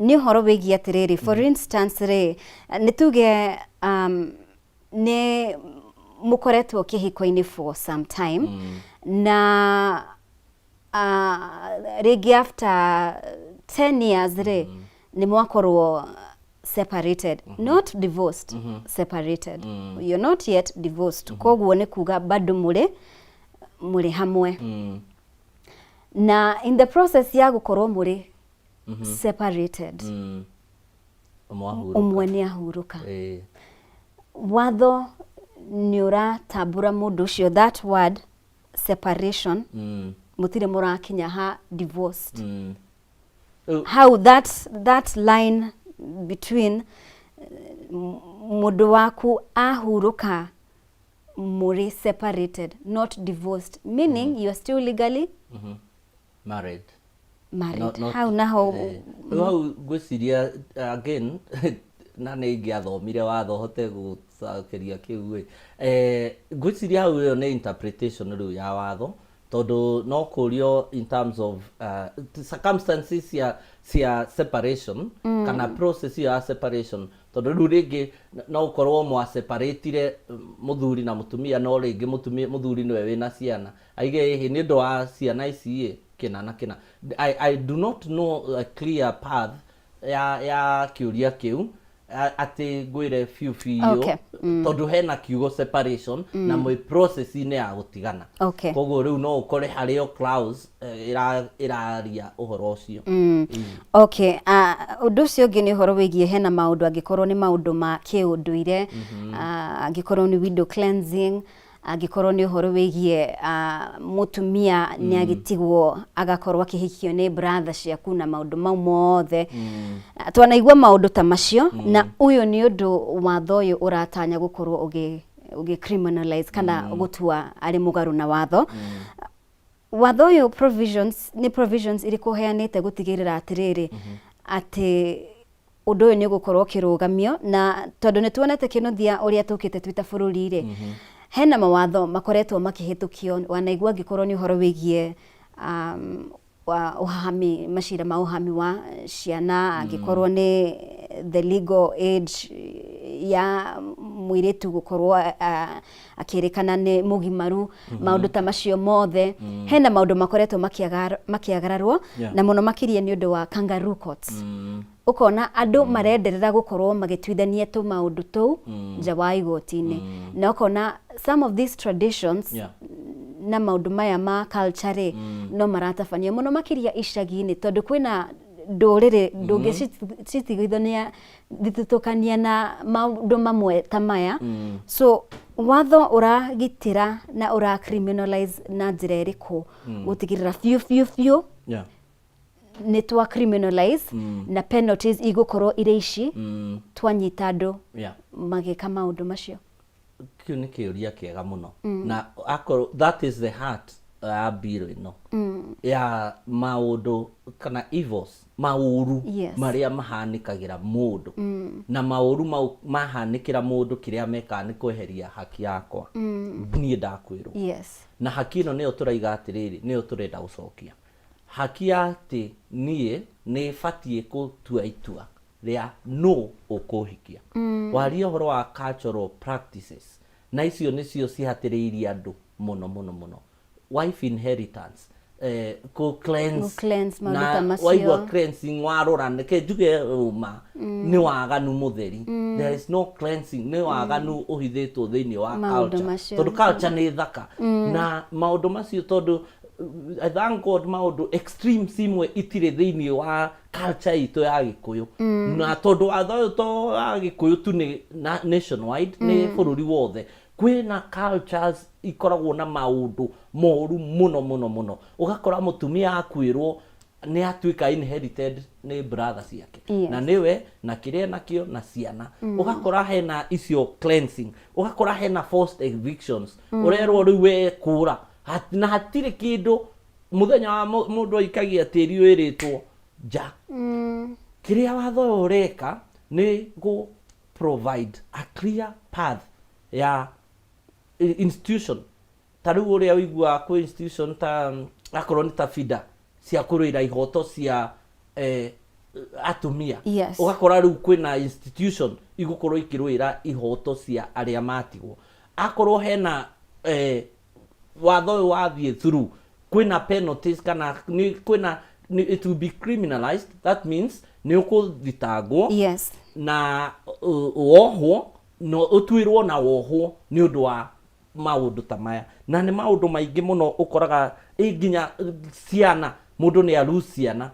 nĩ ũhoro wĩgiĩ atĩrĩrĩ, for instance rĩ, nĩ tuge nĩ mũkoretwo kĩhiko-inĩ for some time na rĩngĩ after 10 years rĩ, nĩ mwakorwo separated, not divorced, separated. You're not yet divorced, koguo nĩ kuga bado mũrĩ hamwe, na in the process ya gũkorwo mũrĩ separated, Mwahurũka. Ũmwe nĩ ahurũka. Watho nĩ ũratambũra mũndũ ũcio, that word separation, mũtirĩ mũrakinya ha divorced? How that line between mũndũ waku ahurũka mũrĩ separated, not divorced, meaning you are still legally Married. Married. Not- Hau naho Rĩu hau ngwĩciria again na nĩ ingĩathomire watho hote gũcokeria kĩu ĩ. Ngwĩciria hau ĩyo nĩ interpretation rĩu ya watho tondũ no kũrio in terms of circumstances cia separation kana process ĩyo ya separation, tondũ rĩu rĩngĩ no ũkorwo mwaseparatire mũthuri na mũtumia, no rĩngĩ mũtumia mũthuri nĩwe wĩna ciana, aige ĩhĩ nĩ ũndũ wa ciana ici ĩ kĩna na kĩna. I do not know a clear path ya kĩũria kĩu atĩ ngwĩre biũ biũ tondũ hena kiugo separation na mwĩ process-inĩ ya gũtigana. Koguo rĩu no ũkore harĩ o clause ĩraria ũhoro ũcio. Okay, ũndũ ũcio ũngĩ nĩ ũhoro wĩgiĩ hena maũndũ angĩkorwo nĩ maũndũ ma kĩũndũire, angĩkorwo nĩ window cleansing, angĩkorwo nĩ ũhoro wĩgiĩ mũtumia nĩ agĩtigwo agakorwo akĩhikio nĩ brother ciaku na maũndũ mau mothe. Twanaigua maũndũ ta macio, na ũyũ nĩ ũndũ watho ũyũ ũratanya gũkorwo ũgĩ criminalize kana gũtua arĩ mũgarũ na watho. Watho ũyũ provisions nĩ provisions irĩkũ ũheanĩte gũtigĩrĩra atĩrĩrĩ atĩ ũndũ ũyũ nĩ ũgũkorwo ũkĩrũgamio? Na tondũ nĩ tuonete kĩnuthia ũrĩa tũkĩte twĩ ta bũrũri rĩ, hena mawatho makoretwo makĩhĩtũkio, wanaigua angĩkorwo nĩ ũhoro wĩgiĩ wa ũhahami, macira ma ũhahami wa ciana, angĩkorwo nĩ the legal age ya mũirĩtu gũkorwo akĩrĩkana nĩ mũgimaru, maũndũ ta macio mothe, hena maũndũ makoretwo makĩagararwo na mũno makĩria nĩ ũndũ wa kangaroo courts. Ũkona andũ marenderera gũkorwo magĩtuithania tũmaũndũ tũu nja wa igoti-inĩ, na ũkona some of these traditions na maũndũ maya ma culture rĩ, no maratabanio mũno makĩria icagi-inĩ, tondũ kwĩna ndũrĩrĩ ndũngĩcitigithania thitũkania na maũndũ mamwe ta maya. So watho ũragitĩra na ũra criminalize na njĩra ĩrĩkũ gũtigĩrĩra biũ biũ biũ nĩ twa criminalize na penalties igũkorwo irĩ ici twanyita andũ magĩka maũndũ macio? Kĩu nĩ kĩũria kĩega mũno, na akorwo that is the heart ya bill ĩno ya maũndũ kana evils, maũru marĩa mahanĩkagĩra mũndũ, na maũru mau mahanĩkĩra mũndũ, kĩrĩa mekaga nĩ kweheria haki yakwa niĩ ndakwĩrwo. Na haki ĩno nĩyo tũraiga atĩrĩrĩ, nĩyo tũrenda gũcokia, haki ya atĩ niĩ nĩ batiĩ gũtua itua rĩa nũ ũkũhikia. Waria ũhoro wa cultural practices, na icio nĩcio cihatĩrĩirie andũ mũno mũno mũno, wife inheritance, kũ cleanse, Gũ cleanse, maũndũ na ta macio. Waigua cleansing, warora nĩke njuge ũma nĩ waganu mũtheri. There is no cleansing, nĩ waganu ũhithĩtwo thĩinĩ wa Maũndũ culture macio. Tondũ culture nĩ thaka na maũndũ macio, tondũ I thank God maũndũ extremes imwe itirĩ thĩinĩ wa culture itũ ya Gĩkũyũ, na tondũ watho ũyũ to wa Gĩkũyũ tu, nĩ nationwide, nĩ bũrũri wothe. Kwĩna cultures ikoragwo na maũndũ moru mũno mũno mũno, ũgakora mũtumia akuĩrwo nĩ atuĩka inherited nĩ brother ciake na nĩwe na kĩrĩa nakĩo na ciana. Ũgakora hena icio cleansing, ũgakora hena forced evictions, ũrerwo rĩu we kũra. Na hatirĩ kĩndũ mũthenya wa mũndũ aikagia tĩri wĩrĩtwo nja. Kĩrĩa watho ũyũ ũreka nĩ gũ provide a clear path ya institution, ta rĩu ũrĩa ũiguaga kwĩ institution ta akorwo nĩ ta FIDA cia kũrũĩra ihoto cia atumia. Ũgakora rĩu kwĩna institution igũkorwo ikĩrũĩra ihoto cia arĩa matigwo. Akorwo hena watho ũyũ wathiĩ through, kwĩna penalties kana nĩ kwĩna it will be criminalized. That means nĩ ũkũthitangwo na wohwo na ũtuĩrwo na wohwo nĩ ũndũ wa maũndũ ta maya. Na nĩ maũndũ maingĩ mũno ũkoraga ĩ nginya ciana, mũndũ nĩ aru ciana.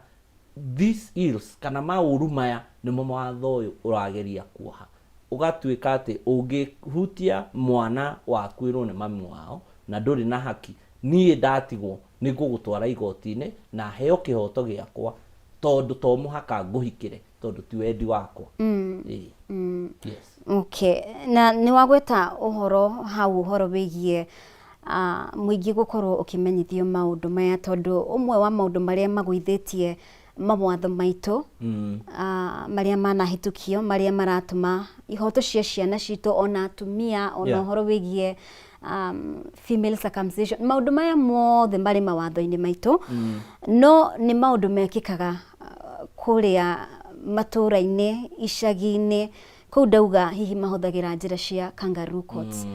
These ills kana maũru maya nĩmo watho ũyũ ũrageria kuoha, ũgatuĩka atĩ ũngĩhutia mwana wakuĩrwo nĩ mami wao na ndũrĩ na haki, niĩ ndatigwo nĩ ngũgũtwara igoti-inĩ na heo kĩhoto gĩakwa, tondũ to mũhaka ngũhikĩre tondũ ti wendi wakwa. Ĩĩ. Yes. Okay, na nĩ wagweta ũhoro hau, ũhoro wĩgiĩ Mũingĩ gũkorwo ũkĩmenyithio maũndũ maya tondũ ũmwe wa maũndũ marĩa magũithĩtie mawatho maitũ marĩa manahĩtũkio marĩa maratũma ihoto cia ciana citũ ona atumia ona ũhoro wĩgiĩ female circumcision, maũndũ maya mothe marĩ mawatho-inĩ maitũ no nĩ maũndũ mekĩkaga kũrĩa matũũra-inĩ, icagi-inĩ, kũu ndauga hihi mahũthagĩra njĩra cia kangaroo courts.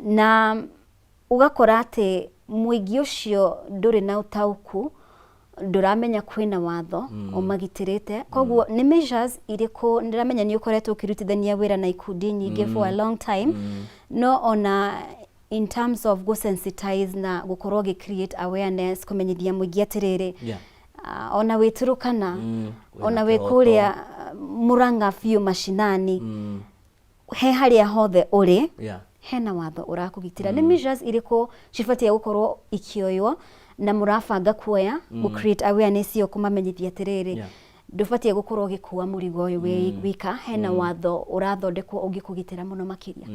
Na ũgakora atĩ mũingĩ ũcio ndũrĩ na ũtaũku, ndũramenya kwĩna watho ũmagitĩrĩte. Koguo nĩ measures irĩkũ, ndĩramenya nĩ ũkoretwo ũkĩrutithania wĩra na ikundi nyingĩ for a long time, no ona in terms of gũ sensitize na gũkorwo ũgĩ create awareness, kũmenyithia mũingĩ atĩrĩrĩ, ona wĩ Turukana, wĩna ona wĩ kĩhoto. Kũrĩa Murang'a biũ mashinani, he harĩa hothe ũrĩ, hena watho ũrakũgitĩra. Nĩ measures irĩkũ cibatiĩ gũkorwo ikĩoywo na mũrabanga kuoya gũ create awareness ĩyo kũmamenyithia atĩrĩrĩ, ndũbatiĩ gũkorwo ũgĩkua mũrigo ũyũ wĩ wika, hena watho ũrathondekwo ũngĩkũgitĩra mũno makĩria?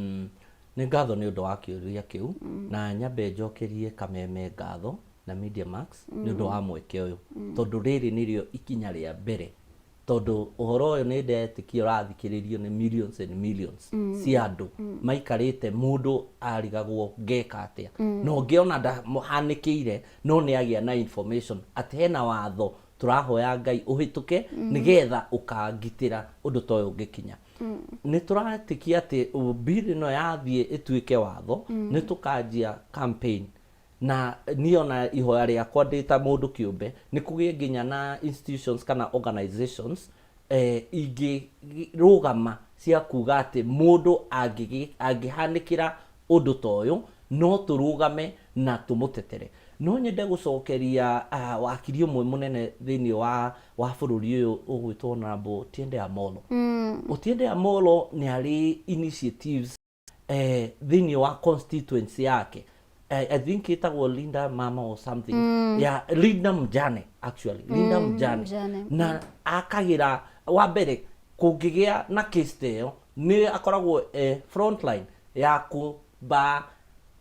Nĩ ngatho nĩ ũndũ wa kĩũria kĩu, na nyambe njokerie Kameme ngatho na Media Max nĩ ũndũ wa mweke ũyũ, tondũ rĩrĩ nĩrĩo ikinya rĩa mbere, tondũ ũhoro ũyũ nĩ ndetĩkia ũrathikĩrĩrio nĩ millions and millions cia andũ maikarĩte. Mũndũ arigagwo ngeka atĩa, na ũngĩ ona ndahanĩkĩire no nĩ agĩa na information atĩ hena watho tũrahoya Ngai ũhĩtũke nĩgetha ũkangitĩra ũndũ ta ũyũ ũngĩkinya. Nĩ tũretĩkia atĩ bill ĩno yathiĩ ĩtuĩke watho, nĩ tũkanjia campaign, na niĩ ona ihoya rĩakwa ndĩ ta mũndũ kĩũmbe nĩ kũgĩe nginya na institutions kana organizations ingĩrũgama cia kuga atĩ mũndũ angĩhanĩkĩra ũndũ ta ũyũ no tũrũgame na tũmũtetere. No nyende gũcokeria wakiri ũmwe mũnene thĩinĩ wa bũrũri ũyũ ũgwĩtwo Honorable Otiende Amollo. Otiende Amollo nĩ arĩ initiatives thĩinĩ wa constituency yake, I think ĩtagwo Linda Mama or something, ya Linda Mjane, actually Linda Mjane. Mjane. Na akagĩra wa mbere kũngĩgĩa na case ta ĩyo nĩ akoragwo frontline ya kũba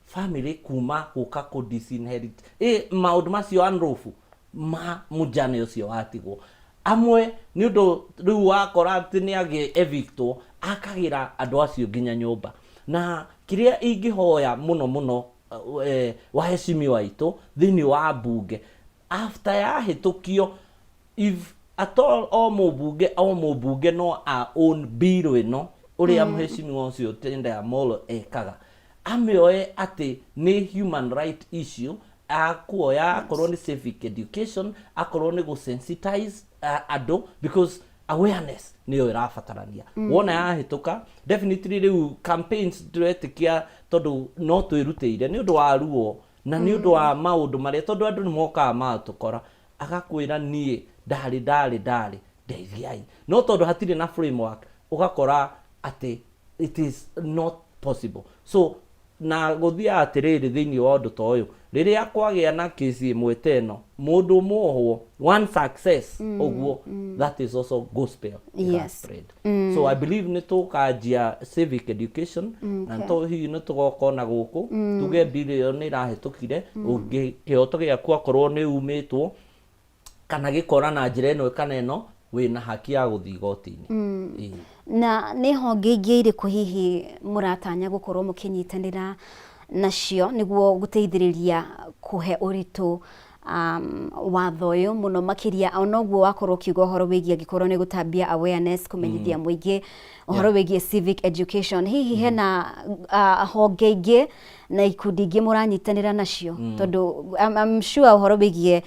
family kuma gũka kũ disinherit maũndũ macio unlawful ma mũjane ũcio watigwo amwe nĩ ũndũ rĩu wakora atĩ nĩ agĩ evictwo akagĩra andũ acio nginya nyũmba. Na kĩrĩa ingĩhoya mũno mũno waheshimiwa aitũ thĩinĩ wa mbunge, after yahĩtũkio, if at all o mũmbunge no a own bill ĩno ũrĩa mheshimiwa ũcio Otiende Amollo ekaga, amĩoe atĩ nĩ human right issue, akuoya akorwo nĩ civic education, akorwo nĩ gũ-sensitize andũ, because awareness nĩyo ĩrabatarania. Wona yahĩtũka, definitely rĩu campaigns ndĩretĩkia, tondũ no twĩrutĩire nĩ ũndũ wa ruo na nĩ ũndũ wa maũndũ marĩa, tondũ andũ nĩ mokaga magatũkora agakwĩra, "Niĩ ndarĩ ndarĩ ndarĩ ndeithiai," no tondũ hatirĩ na framework ũgakora atĩ it is not possible. So na gũthiaga atĩrĩrĩ, thĩinĩ wa ũndũ ta ũyũ, rĩrĩa kwagĩa na kesi ĩmwe ta ĩno, mũndũ mwohwo, one success ũguo, that is also gospel spread. So I believe nĩ tũkanjia civic education na to hihi nĩ tũgoka ona gũkũ tuge bill ĩyo nĩ ĩrahĩtũkire, ũngĩ kĩhoto gĩaku akorwo nĩ umĩtwo kana gĩkora na njĩra ĩno kana ĩno, wĩna haki ya gũthiĩ igoti-inĩ. Ĩĩ. Na nĩ honge ingĩ irĩkũ hihi mũratanya gũkorwo mũkĩnyitanĩra nacio nĩguo gũteithĩrĩria kũhe ũritũ watho ũyũ mũno makĩria, ona ũguo wakorwo ũkiuga ũhoro wĩgiĩ angĩkorwo nĩ gũtambia awareness, kũmenyithia mũingĩ ũhoro wĩgiĩ civic education, hihi hena honge ingĩ na ikundi ingĩ mũranyitanĩra nacio? Tondũ I'm sure ũhoro wĩgiĩ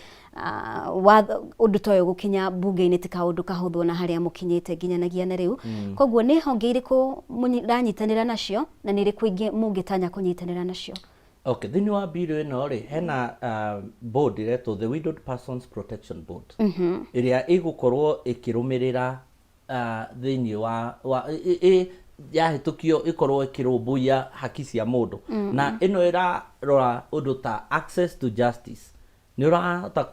watho ũndũ ta ũyũ gũkinya mbunge-inĩ ti kaũndũ kahũthũ na harĩa mũkinyĩte nginyanagia na rĩu. Koguo nĩ honge irĩkũ mũranyitanĩra nacio na nĩ irĩkũ ingĩ mũngĩtanya kũnyitanĩra nacio? Okay, thĩinĩ wa bill ĩno rĩ, hena board ĩretwo the Widowed Persons Protection Board, ĩrĩa ĩgũkorwo ĩkĩrũmĩrĩra thĩinĩ wa yahĩtũkio ĩkorwo ĩkĩrũmbũiya haki cia mũndũ, na ĩno ĩrarora ũndũ ta access to justice, nĩ ũrahota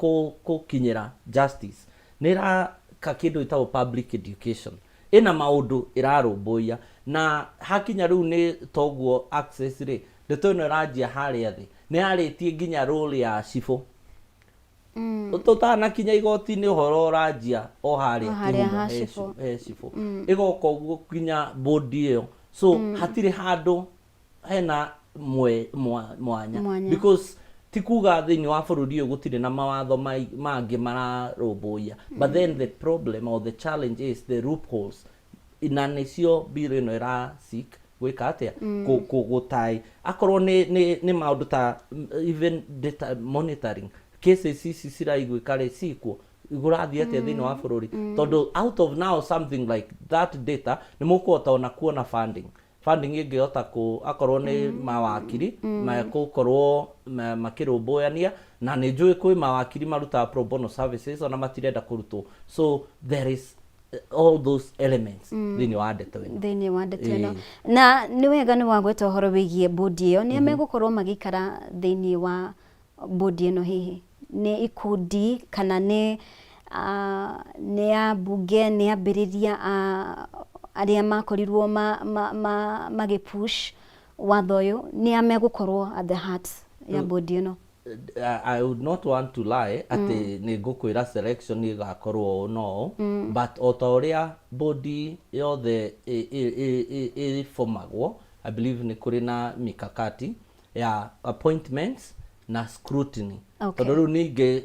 gũkinyĩra justice, nĩ ĩraka kĩndũ gĩtagwo public education, ĩna maũndũ ĩrarũmbũiya. Na hakinya rĩu nĩ toguo access rĩ, Ndeto ĩno ĩranjia harĩa thĩ. Nĩ yarĩtie nginya role ya cibũ. Tũtanakinya igoti-inĩ ũhoro ũranjia o harĩa O harĩa kĩhumo ha he cibũ. he cibũ. Ĩgoka ũguo nginya bodi ĩyo. So hatirĩ handũ hena mwe, mwa, mwanya. Mwanya. Because ti kuga thĩinĩ wa bũrũri ũyũ gũtirĩ na mawatho mangĩ mararũmbũiya. But then the problem or the challenge is the loopholes. Na nĩcio bill ĩno ĩra seek gwĩka atĩa? Gũtai. Akorwo nĩ, nĩ, nĩ maũndũ ta even data monitoring cases ici ciraiguĩka rĩ cikuo gũrathiĩ atĩa thĩinĩ wa bũrũri, tondũ out of now something like that data nĩ mũkũhota ona kuona funding. Funding ĩngĩhota kũ akorwo nĩ mawakiri mekũkorwo makĩrũmbũyania, na nĩ njũĩ kwĩ mawakiri marutaga pro bono services ona matirenda kũrutwo, so there is all those elements thĩinĩ wa ndeto ĩno. Thĩinĩ wa ndeto ĩno. Na nĩ wega nĩ wagweta ũhoro wĩgiĩ bodi ĩyo, nĩ megũkorwo magĩikara thĩinĩ wa bodi ĩno, hihi nĩ ikundi kana nĩ ambunge, nĩ ambĩrĩria a arĩa makorirwo magĩ push watho ũyũ, nĩ a megũkorwo at the heart ya bodi ĩno? I would not want to lie atĩ nĩ ngũkwĩra selection ĩgakorwo ũũ no ũũ, but o ta ũrĩa bodi yothe ĩbomagwo, I believe nĩ kũrĩ na mikakati ya appointments na scrutiny. Tondũ rĩu ningĩ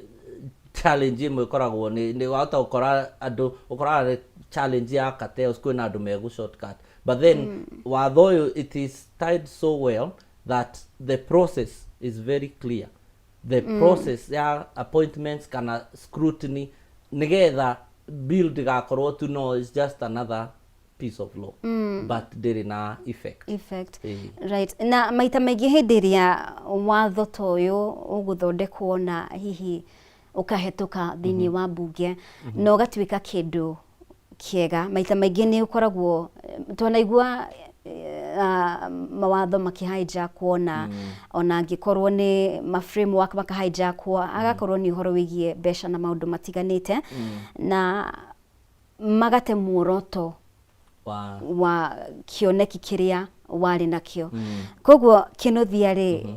challenge ĩmwe ĩkoragwo nĩ wahota gũkora andũ, ũkoraga nĩ challenge ya cartels, kwĩna andũ megũ shortcut, but then watho ũyũ, it is tied so well that the process is very clear, the process ya appointments kana scrutiny, nigetha bill ndĩgakorwo tu no it's just another piece of law but ndĩrĩ na effect. Effect. Ĩĩ. Right, na maita maingĩ hĩndĩ ĩrĩa watho ta ũyũ ũgũthondekwo na hihi ũkahetũka thĩinĩ wa mbunge na ũgatuĩka kĩndũ kĩega, maita maingĩ nĩ ũkoragwo twanaigua mawatho makĩhijackwo, na ona angĩkorwo nĩ ma framework makahijackwo, agakorwo nĩ ũhoro wĩgiĩ mbeca na maũndũ matiganĩte, na magate muoroto wa kĩoneki kĩrĩa warĩ nakĩo. Koguo Kĩnuthia rĩ,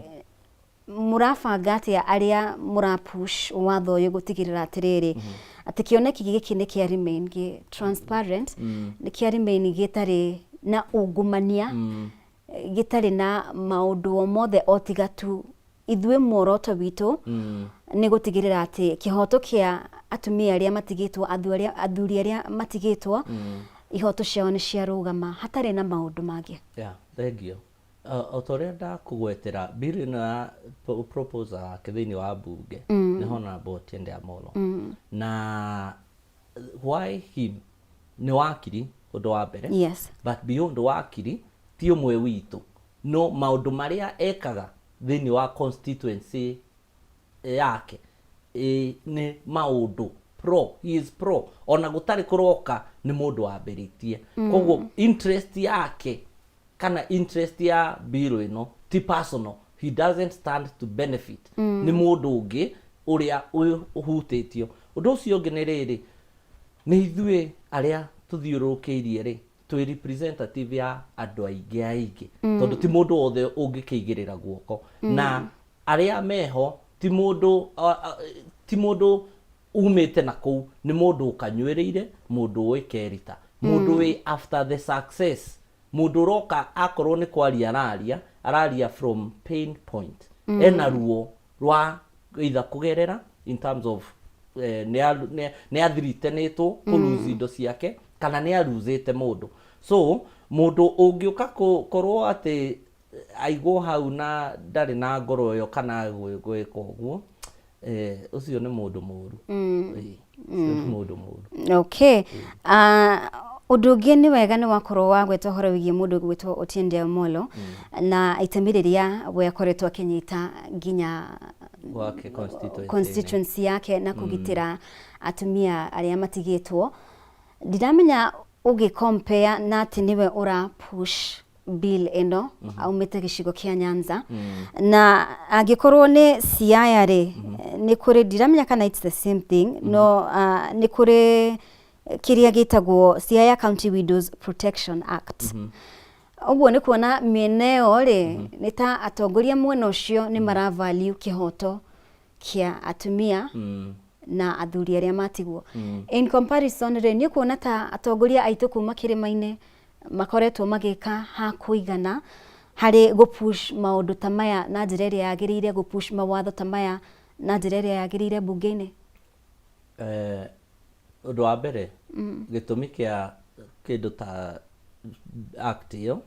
mũrabanga atĩa arĩa mũra push watho ũyũ gũtigĩrĩra atĩrĩrĩ, atĩ kĩoneki gĩkĩ nĩ kĩa remain gĩ transparent, nĩ kĩa remain gĩtarĩ na ungumania, gĩtarĩ na maũndũ o mothe, o tiga tu ithuĩ muoroto witũ nĩ gũtigĩrĩra atĩ kĩhoto kĩa atumia arĩa matigĩtwo, athuri arĩa matigĩtwo, ihoto ciao nĩ ciarũgama hatarĩ na maũndũ mangĩ? Yeah, thank you. O ta ũrĩa ndakũgwetera, bill ĩno ya proposal yake thĩinĩ wa mbunge nĩ Honorable Otiende Amollo. Na why him? Nĩ wakiri ũndũ wa mbere. But beyond wakiri, ti ũmwe witũ, no maũndũ marĩa ekaga thĩinĩ wa constituency yake nĩ maũndũ pro, he is pro, ona gũtarĩ kũroka nĩ mũndũ wambĩrĩtie. Koguo interest yake kana interest ya bill ĩno ti personal, he doesn't stand to benefit, nĩ mũndũ ũngĩ ũrĩa ũhutĩtio. Ũndũ ũcio ũngĩ nĩ rĩrĩ, nĩ ithuĩ arĩa tũthiũrũrũkĩirie rĩ, twĩ representative ya andũ aingĩ aingĩ, tondũ ti mũndũ wothe ũngĩkĩigĩrĩra guoko, na arĩa meho ti mũndũ umĩte na kũu, nĩ mũndũ ũkanyuĩrĩire, mũndũ ũĩ kerita, mũndũ wĩ after the success, mũndũ ũroka akorwo nĩ kwaria araria, araria from pain point, ena ruo rwa either kũgerera in terms of nĩ athiritenĩtwo kũlose indo ciake kana nĩ aruzĩte mũndũ. So mũndũ ũngĩũka korwo atĩ aigwo hau na ndarĩ na ngoro ĩyo kana gwĩka ũguo, ũcio nĩ mũndũ mũru. Ĩĩ, ũcio nĩ mũndũ mũru. Okay. Ũndũ ũngĩ, nĩ wega nĩ wakorwo wagweta ũhoro wĩgiĩ mũndũ ũgwĩtwo Otiende Amollo na itemi rĩrĩa we akoretwo akĩnyita nginya gwake constituency. Constituency yake na kũgitĩra atumia arĩa matigĩtwo. Ndiramenya ũgĩ compare na atĩ nĩwe ũra push bill ĩno, aumĩte gĩcigo kĩa Nyanza, na angĩkorwo nĩ Siaya rĩ, nĩ kũrĩ, ndiramenya kana it's the same thing, no nĩ kũrĩ kĩrĩa gĩtagwo Siaya County Widows Protection Act. Ũguo nĩ kuona mĩena ĩyo rĩ, nĩ ta atongoria mwena ũcio nĩ mara value kĩhoto kĩa atumia na athuri arĩa matigwo. In comparison rĩ, nĩ ũkuona ta atongoria aitũ kuma kĩrĩma-inĩ makoretwo magĩka ha kũigana harĩ gũ push maũndũ ta maya na njĩra ĩrĩa yagĩrĩire, gũ push mawatho ta maya na njĩra ĩrĩa yagĩrĩire mbunge-inĩ? Eh, ũndũ wa mbere gĩtũmi kĩa kĩndũ ta act ĩyo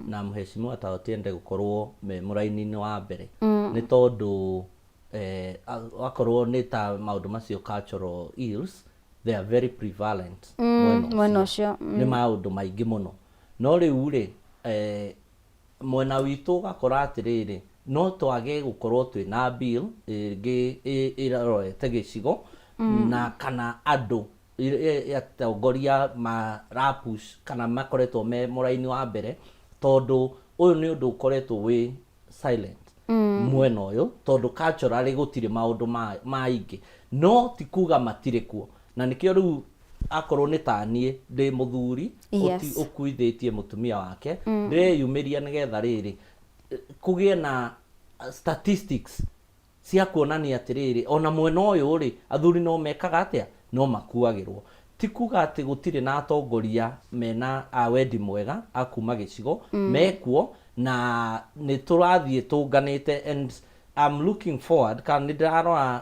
na mheshimiwa ta Otiende gũkorwo me mũraini-inĩ wa mbere nĩ tondũ eh, akorwo nĩ ta maũndũ macio cultural ills they are very prevalent mwena ũcio, nĩ maũndũ maingĩ mũno no rĩu rĩ eh, mwena witũ ũgakora atĩrĩrĩ no twage gũkorwo twĩna bill ĩngĩ ĩrorete gĩcigo na kana andũ atongoria mara push kana makoretwo me mũraini wa mbere tondũ ũyũ nĩ ũndũ ũkoretwo wĩ silent mwena ũyũ tondũ culturally gũtirĩ maũndũ maingĩ no ti kuga matirĩ kuo na nĩkĩo rĩu akorwo nĩ ta niĩ ndĩ mũthuri ũkuithĩtie mũtumia wake ndĩreyumĩria nĩgetha rĩrĩ kũgĩe na statistics cia kuonania atĩrĩrĩ ona mwena ũyũ rĩ athuri no mekaga atĩa no makuagĩrwo ti kuga atĩ gũtirĩ na atongoria mena a wendi mwega a kuma gĩcigo mekuo na nĩ tũrathiĩ tũnganĩte and I'm looking forward kana nĩ ndĩrarora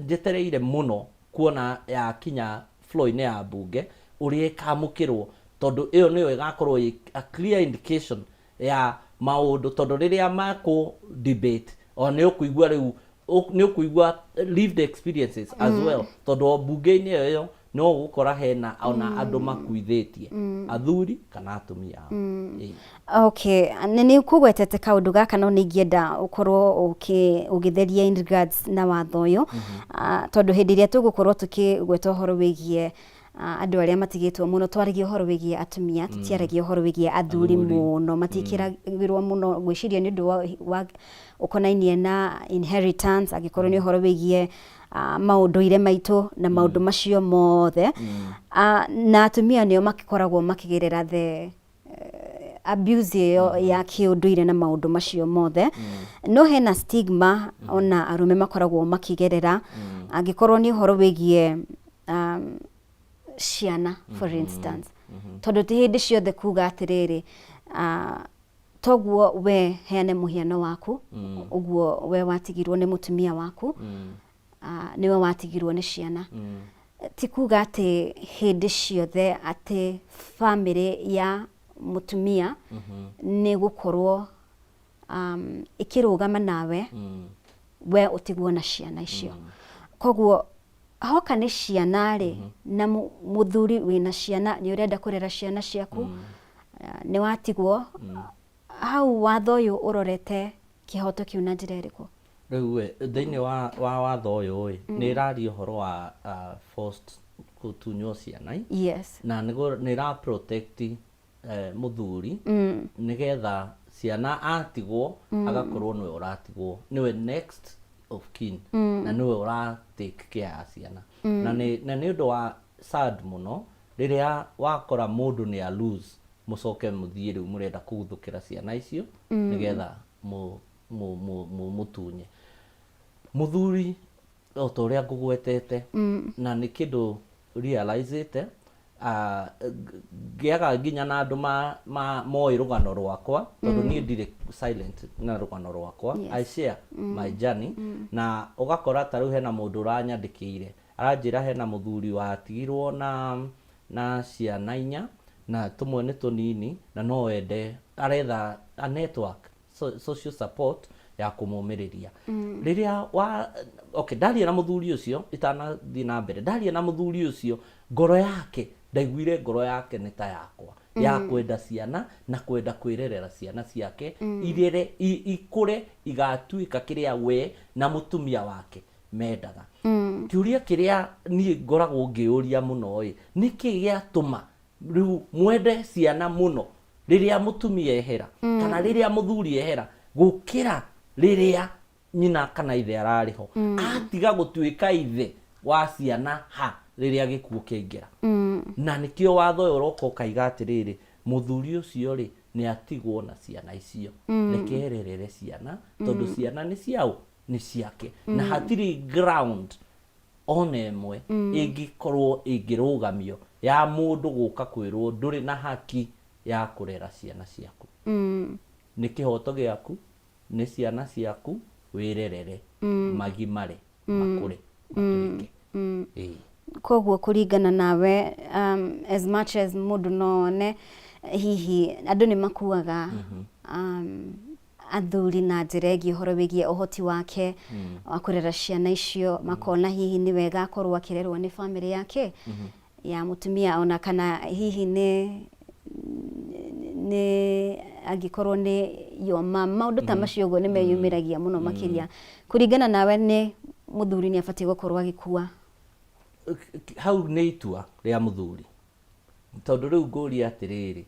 njetereire mũno kuona yakinya floor-inĩ ya mbunge ũrĩa ĩkamũkĩrwo tondũ ĩyo nĩyo ĩgakorwo ĩ a clear indication ya maũndũ tondũ rĩrĩa makũ debate o nĩ ũkũigua rĩu nĩ ũkũigua lived experiences as well tondũ o mbunge-inĩ ĩyo ĩyo no ũgũkora hena ona andũ makuithĩtie athuri kana atumia ao. Ĩĩ. Okay, nĩ ũkũgwetete kaũndũ gaka no nĩ ingĩenda ũkorwo ũgĩtheria in regards na watho ũyũ. Ah, tondũ hĩndĩ ĩrĩa tũgũkorwo tũkĩgweta ũhoro wĩgiĩ andũ arĩa matigĩtwo mũno twaragia ũhoro wĩgiĩ atumia tũtiaragia ũhoro wĩgiĩ athuri mũno matiĩkĩragĩrwo mũno ngwĩciria nĩ ũndũ wa ũkonainie na inheritance angĩkorwo nĩ ũhoro wĩgiĩ maũndũire maitũ na maũndũ macio mothe. Na atumia nĩo makoragwo makĩgerera the abuse ĩyo ya kĩũndũire na maũndũ macio mothe no hena stigma ona arũme makoragwo makĩgerera angĩkorwo nĩ ũhoro wĩgiĩ ciana for instance tondũ ti hĩndĩ ciothe kuga atĩrĩrĩ toguo we heane mũhiano waku ũguo we watigirwo nĩ mũtumia waku nĩwe watigirwo nĩ ciana ti kuga atĩ hĩndĩ ciothe atĩ bamĩrĩ ya mũtumia nĩ gũkorwo ĩkĩrũgama nawe we ũtigwo na ciana icio koguo hoka nĩ ciana rĩ na mũthuri wĩna ciana nĩ ũrenda kũrera ciana ciaku nĩ watigwo hau watho ũyũ ũrorete kĩhoto kĩu na njĩra ĩrĩkũ? Rĩu ĩ, thĩinĩ wa watho ũyũ ĩ, nĩ ĩraria ũhoro wa forced gũtunywo ciana ĩ. Na nĩ ĩra protect mũthuri nĩgetha ciana atigwo agakorwo nĩwe ũratigwo nĩwe next of kin na nĩwe ũra take care ya ciana na nĩ ũndũ wa sad mũno rĩrĩa wakora mũndũ nĩ a lose mũcoke mũthiĩ rĩu mũrenda kũguthũkĩra ciana icio nĩgetha mũtunye mũthuri o ta ũrĩa ngũgwetete na nĩ kĩndũ realize-ĩte ngĩaga nginya na andũ moĩ rũgano rwakwa tondũ niĩ ndirĩ silent na rũgano rwakwa. I share my journey na ũgakora ta rĩu hena mũndũ ũranyandĩkĩire aranjĩra hena mũthuri watigirwo na ciana inya na tũmwe nĩ tũnini na no ende aretha a network social support ya kũmũmĩrĩria rĩrĩa wa okay ndaria na mũthuri ũcio itanathiĩ na mbere ndaria na mũthuri ũcio ngoro yake ndaiguire ngoro yake nĩ ta yakwa ya kwenda ciana na kwenda kwĩrerera ciana ciake irere ikũre igatuĩka kĩrĩa we na mũtumia wake mendaga. Kĩũria kĩrĩa niĩ ngoragwo ngĩũria mũno ĩ, nĩkĩ gĩatũma rĩu mwende ciana mũno rĩrĩa mũtumia ehera kana rĩrĩa mũthuri ehera gũkĩra rĩrĩa nyina kana ithe ararĩ ho? Atiga gũtuĩka ithe wa ciana ha rĩrĩa gĩkuũ kĩaingĩra? Na nĩkĩo watho ũyũ ũroka ũkaiga atĩrĩrĩ, mũthuri ũcio rĩ, Nĩ atigwo na ciana icio. Reke ererere ciana tondũ ciana nĩ ciaũ? Nĩ ciake. Na hatirĩ ground ona ĩmwe ĩngĩkorwo ĩngĩrũgamio ya mũndũ gũka kwĩrwo ndũrĩ na haki ya kũrera ciana ciaku. Nĩ kĩhoto gĩaku, nĩ ciana ciaku, wĩrerere, magimare, makũre, matuĩke. Ĩĩ. Koguo kũringana nawe, as much as mũndũ no one hihi andũ nĩ makuaga athuri na njĩra ĩngĩ ũhoro wĩgiĩ ũhoti wake wa kũrera ciana icio, makona hihi nĩ wega akorwo akĩrerwo nĩ bamĩrĩ yake ya mũtumia, ona kana hihi nĩ angĩkorwo nĩ your mum, maũndũ ta macio ũguo nĩ meyumĩragia mũno makĩria. Kũringana nawe, nĩ mũthuri nĩ abatiĩ gũkorwo agĩkua? Hau nĩ itua rĩa mũthuri, tondũ rĩu ngũria atĩrĩrĩ,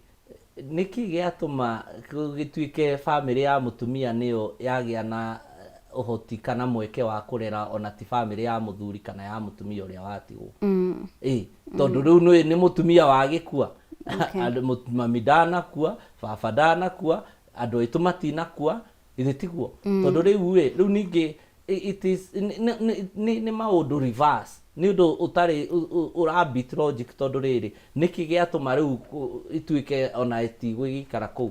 nĩkĩ gĩatũma gĩtuĩke bamĩrĩ ya mũtumia nĩyo yagĩa na ũhoti kana mweke wa kũrera, ona ti bamĩrĩ ya mũthuri kana ya mũtumia ũrĩa watigwo? Ĩ tondũ rĩu nĩ mũtumia wagĩkua. Andũ mami ndanakua, baba ndanakua, andũ aitũ matinakua, githĩ tiguo? Tondũ rĩu ĩ rĩu ningĩ it is nĩ maũndũ reverse, nĩ ũndũ ũtarĩ ũra beat logic, tondũ rĩrĩ, nĩkĩ gĩatũma rĩu ituĩke ona ĩtigũgĩikara kũu?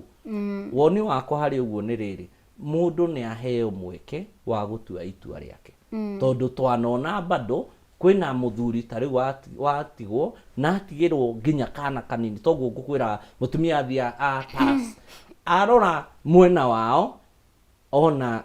Woni wakwa harĩ ũguo nĩ rĩrĩ, mũndũ nĩ aheo mweke wa gũtua itua rĩake, tondũ twanona bado kwĩna mũthuri ta rĩu watigwo na atigĩrwo nginya kana kanini. Toguo ngũkwĩra, mũtumia athiĩ a pass, arora mwena wao, ona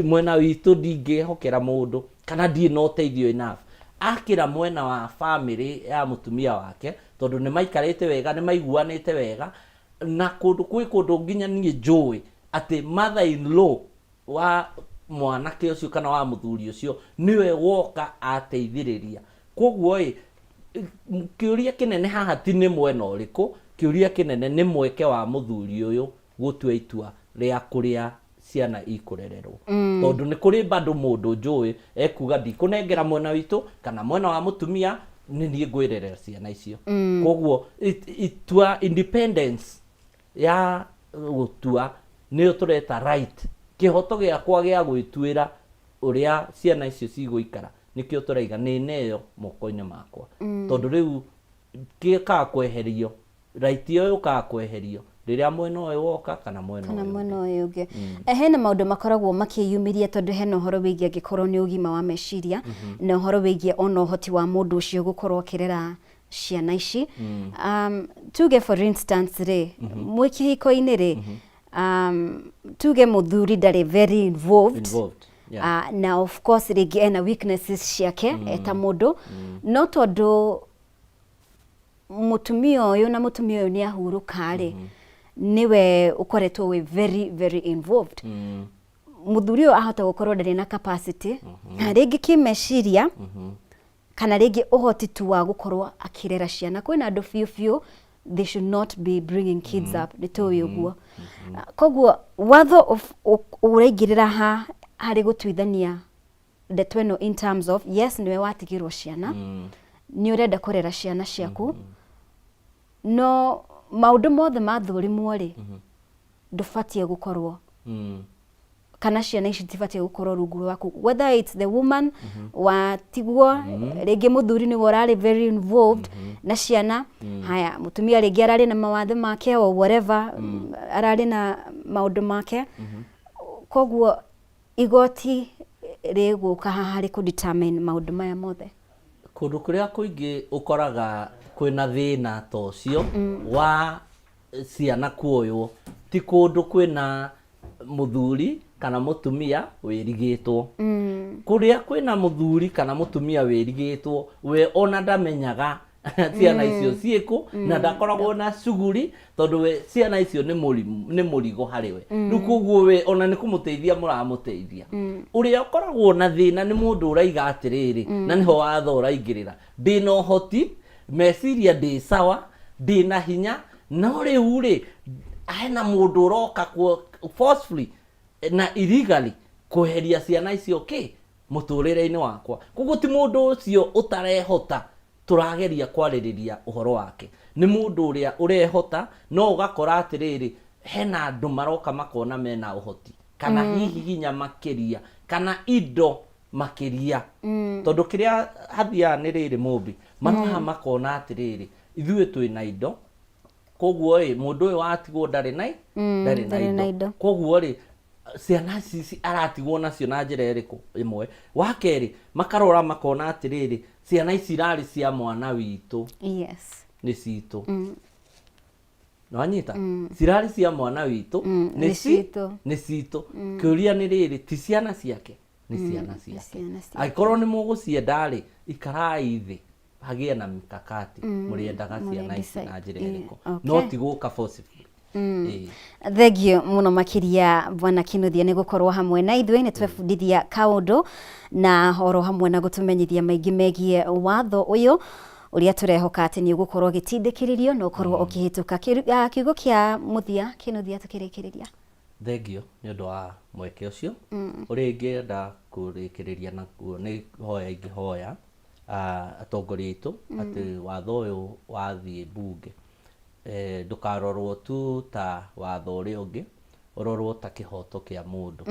mwena witũ ndingĩhokera mũndũ kana ndirĩ na ũteithio enough, akĩra mwena wa family ya mũtumia wake, tondũ nĩ maikarĩte wega, nĩ maiguanĩte wega. Na kũndũ kwĩ kũndũ nginya niĩ njũĩ atĩ mother in law wa mwanake ũcio kana wa mũthuri ũcio nĩwe woka ateithĩrĩria. Koguo ĩ kĩũria kĩnene haha ti nĩ mwena ũrĩkũ, kĩũria kĩnene nĩ mweke wa mũthuri ũyũ gũtua itua rĩa kũrĩa ciana ikũrererwo, tondũ nĩ kũrĩ bado mũndũ njũĩ ekuga, "Ndikũnengera mwena witũ kana mwena wa mũtumia, nĩ niĩ ngwĩrerera ciana icio." Koguo itua independence ya gũtua nĩyo tũreta right, kĩhoto gĩakwa gĩa gwĩtuĩra ũrĩa ciana icio cigũikara, nĩkĩo tũraiga nĩ neo moko-inĩ makwa, tondũ rĩu gĩkaga kweherio, right ĩyo yũkaga kweherio rĩrĩa mwena ũyũ woka kana mwena kana ũyũ mwena ũngĩ. Ũyũ ũngĩ. Hena maũndũ makoragwo makĩyumĩria, tondũ hena ũhoro wĩgiĩ angĩkorwo nĩ ũgima wa meciria na ũhoro wĩgiĩ ona ũhoti wa mũndũ ũcio gũkorwo akĩrera ciana ici. Tuge for instance rĩ, mwĩ kĩhiko-inĩ rĩ, tuge mũthuri ndarĩ very involved, Involved, yeah. Na of course rĩngĩ ena weaknesses ciake eta mũndũ, no tondũ mũtumia ũyũ na mũtumia ũyũ nĩ ahurũka rĩ, nĩwe ũkoretwo wĩ very very involved. Mũthuri ũyũ ahota gũkorwo ndarĩ na capacity na rĩngĩ kĩmeciria kana rĩngĩ ũhoti tu wa gũkorwo akĩrera ciana. Kwĩna andũ biũ biũ they should not be bringing kids up, nĩ tũĩ ũguo. Koguo watho ũraingĩrĩra ha harĩ gũtuithania ndeto ĩno in terms of, yes, nĩwe watigĩrwo ciana, nĩ ũrenda kũrera ciana ciaku, no maũndũ mothe mathũrimwo rĩ, ndũbatiĩ gũkorwo kana ciana ici citibatiĩ gũkorwo rungu rwaku, whether it's the woman watigwo, rĩngĩ mũthuri nĩwe ũrarĩ very involved na ciana. Haya, mũtumia rĩngĩ ararĩ na mawathe make or whatever, ararĩ na maũndũ make. Koguo igoti rĩgũka haha harĩ kũ determine maũndũ maya mothe. Kũndũ kũrĩa kũingĩ ũkoraga kwĩna thĩna ta ũcio wa ciana kuoywo ti kũndũ kwĩna mũthuri kana mũtumia wĩrigĩtwo. Kũrĩa kwĩna mũthuri kana mũtumia wĩrigĩtwo, we ona ndamenyaga ciana icio ciĩkũ na ndakoragwo na cuguri, tondũ we ciana icio nĩ nĩ mũrigo harĩ we. Rĩu koguo we ona nĩ kũmũteithia mũramũteithia. Ũrĩa ũkoragwo na thĩna nĩ mũndũ ũraiga atĩrĩrĩ, na nĩho watho ũraingĩrĩra, ndĩna ũhoti meciria, ndĩ sawa, ndĩna hinya, no rĩu rĩ, hena mũndũ ũroka forcefully na illegally kweheria ciana icio kĩ mũtũrĩre-inĩ wakwa. Koguo ti mũndũ ũcio ũtarehota. tũrageria kwarĩrĩria ũhoro wake. Nĩ mũndũ ũrĩa ũrehota, no ũgakora atĩrĩrĩ, hena andũ maroka makona mena ũhoti, kana hihi hinya makĩria, kana indo makĩria. Tondũ kĩrĩa hathiaga nĩ rĩrĩ Mũmbi, maroka makona atĩrĩrĩ, ithuĩ twĩna indo, koguo rĩ, mũndũ ũyũ watigwo ndarĩ na ndarĩ na ndarĩ na indo. indo. Koguo rĩ, ciana ici aratigwo nacio na njĩra ĩrĩkũ? Ĩmwe. Wa kerĩ, makarora makona atĩrĩrĩ, ciana ici irarĩ cia mwana witũ. Nĩ citũ. Nĩwanyita? Cirarĩ cia mwana witũ, Nĩ citũ. Nĩ citũ. Kĩũria nĩ rĩrĩ, ti ciana ciake, nĩ ciana Nĩ ciake. ciana ciake. Angĩkorwo nĩ mũgũcienda rĩ, ikarai thĩ, hagĩe na mikakati, mũrĩendaga ciana ici na njĩra ĩrĩkũ. No ti gũka forcibly. Thengio mũno makĩria Bwana Kinuthia nĩ gũkorwo hamwe na ithuĩ, nĩ twebundithia kaũndũ na oro hamwe na gũtũmenyithia maingĩ megiĩ watho ũyũ ũrĩa tũrehoka atĩ nĩ ũgũkorwo ũgĩtindĩkĩrĩrio na ũkorwo ũkĩhĩtũka. Kiugo kĩa mũthia Kinuthia tũkĩrĩkĩrĩria. Thengio nĩ ũndũ wa mweke ũcio. Ũrĩa ingĩenda kũrĩkĩrĩria naguo nĩ hoya ingĩhoya atongoria aitũ atĩ watho ũyũ wathiĩ mbunge, ndũkarorwo tu ta watho ũrĩa ũngĩ, ũrorwo ta kĩhoto kĩa mũndũ.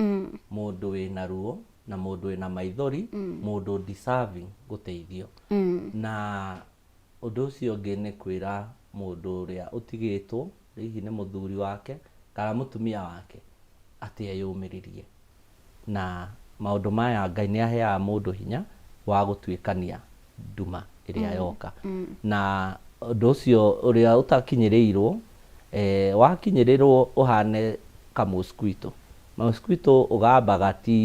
Mũndũ wĩna ruo na mũndũ wĩna maithori, mũndũ deserving gũteithio. Na ũndũ ũcio ũngĩ nĩ kwĩra mũndũ ũrĩa ũtigĩtwo, hihi nĩ mũthuri wake kana mũtumia wake, atĩ eyũmĩrĩrie. Na maũndũ maya Ngai nĩ aheaga mũndũ hinya wa gũtuĩkania nduma ĩrĩa yoka. Na ũndũ ũcio ũrĩa ũtakinyĩrĩirwo, wakinyĩrĩrwo ũhane ka mosquito. Mosquito ũgambaga ti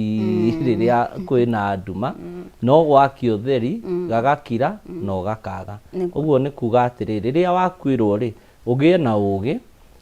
rĩrĩa kwĩna nduma, no gwakio ũtheri, gagakira na ũgakaga. Ũguo nĩ kuga atĩrĩ, rĩrĩa wakuĩrwo rĩ, ũgĩe na ũgĩ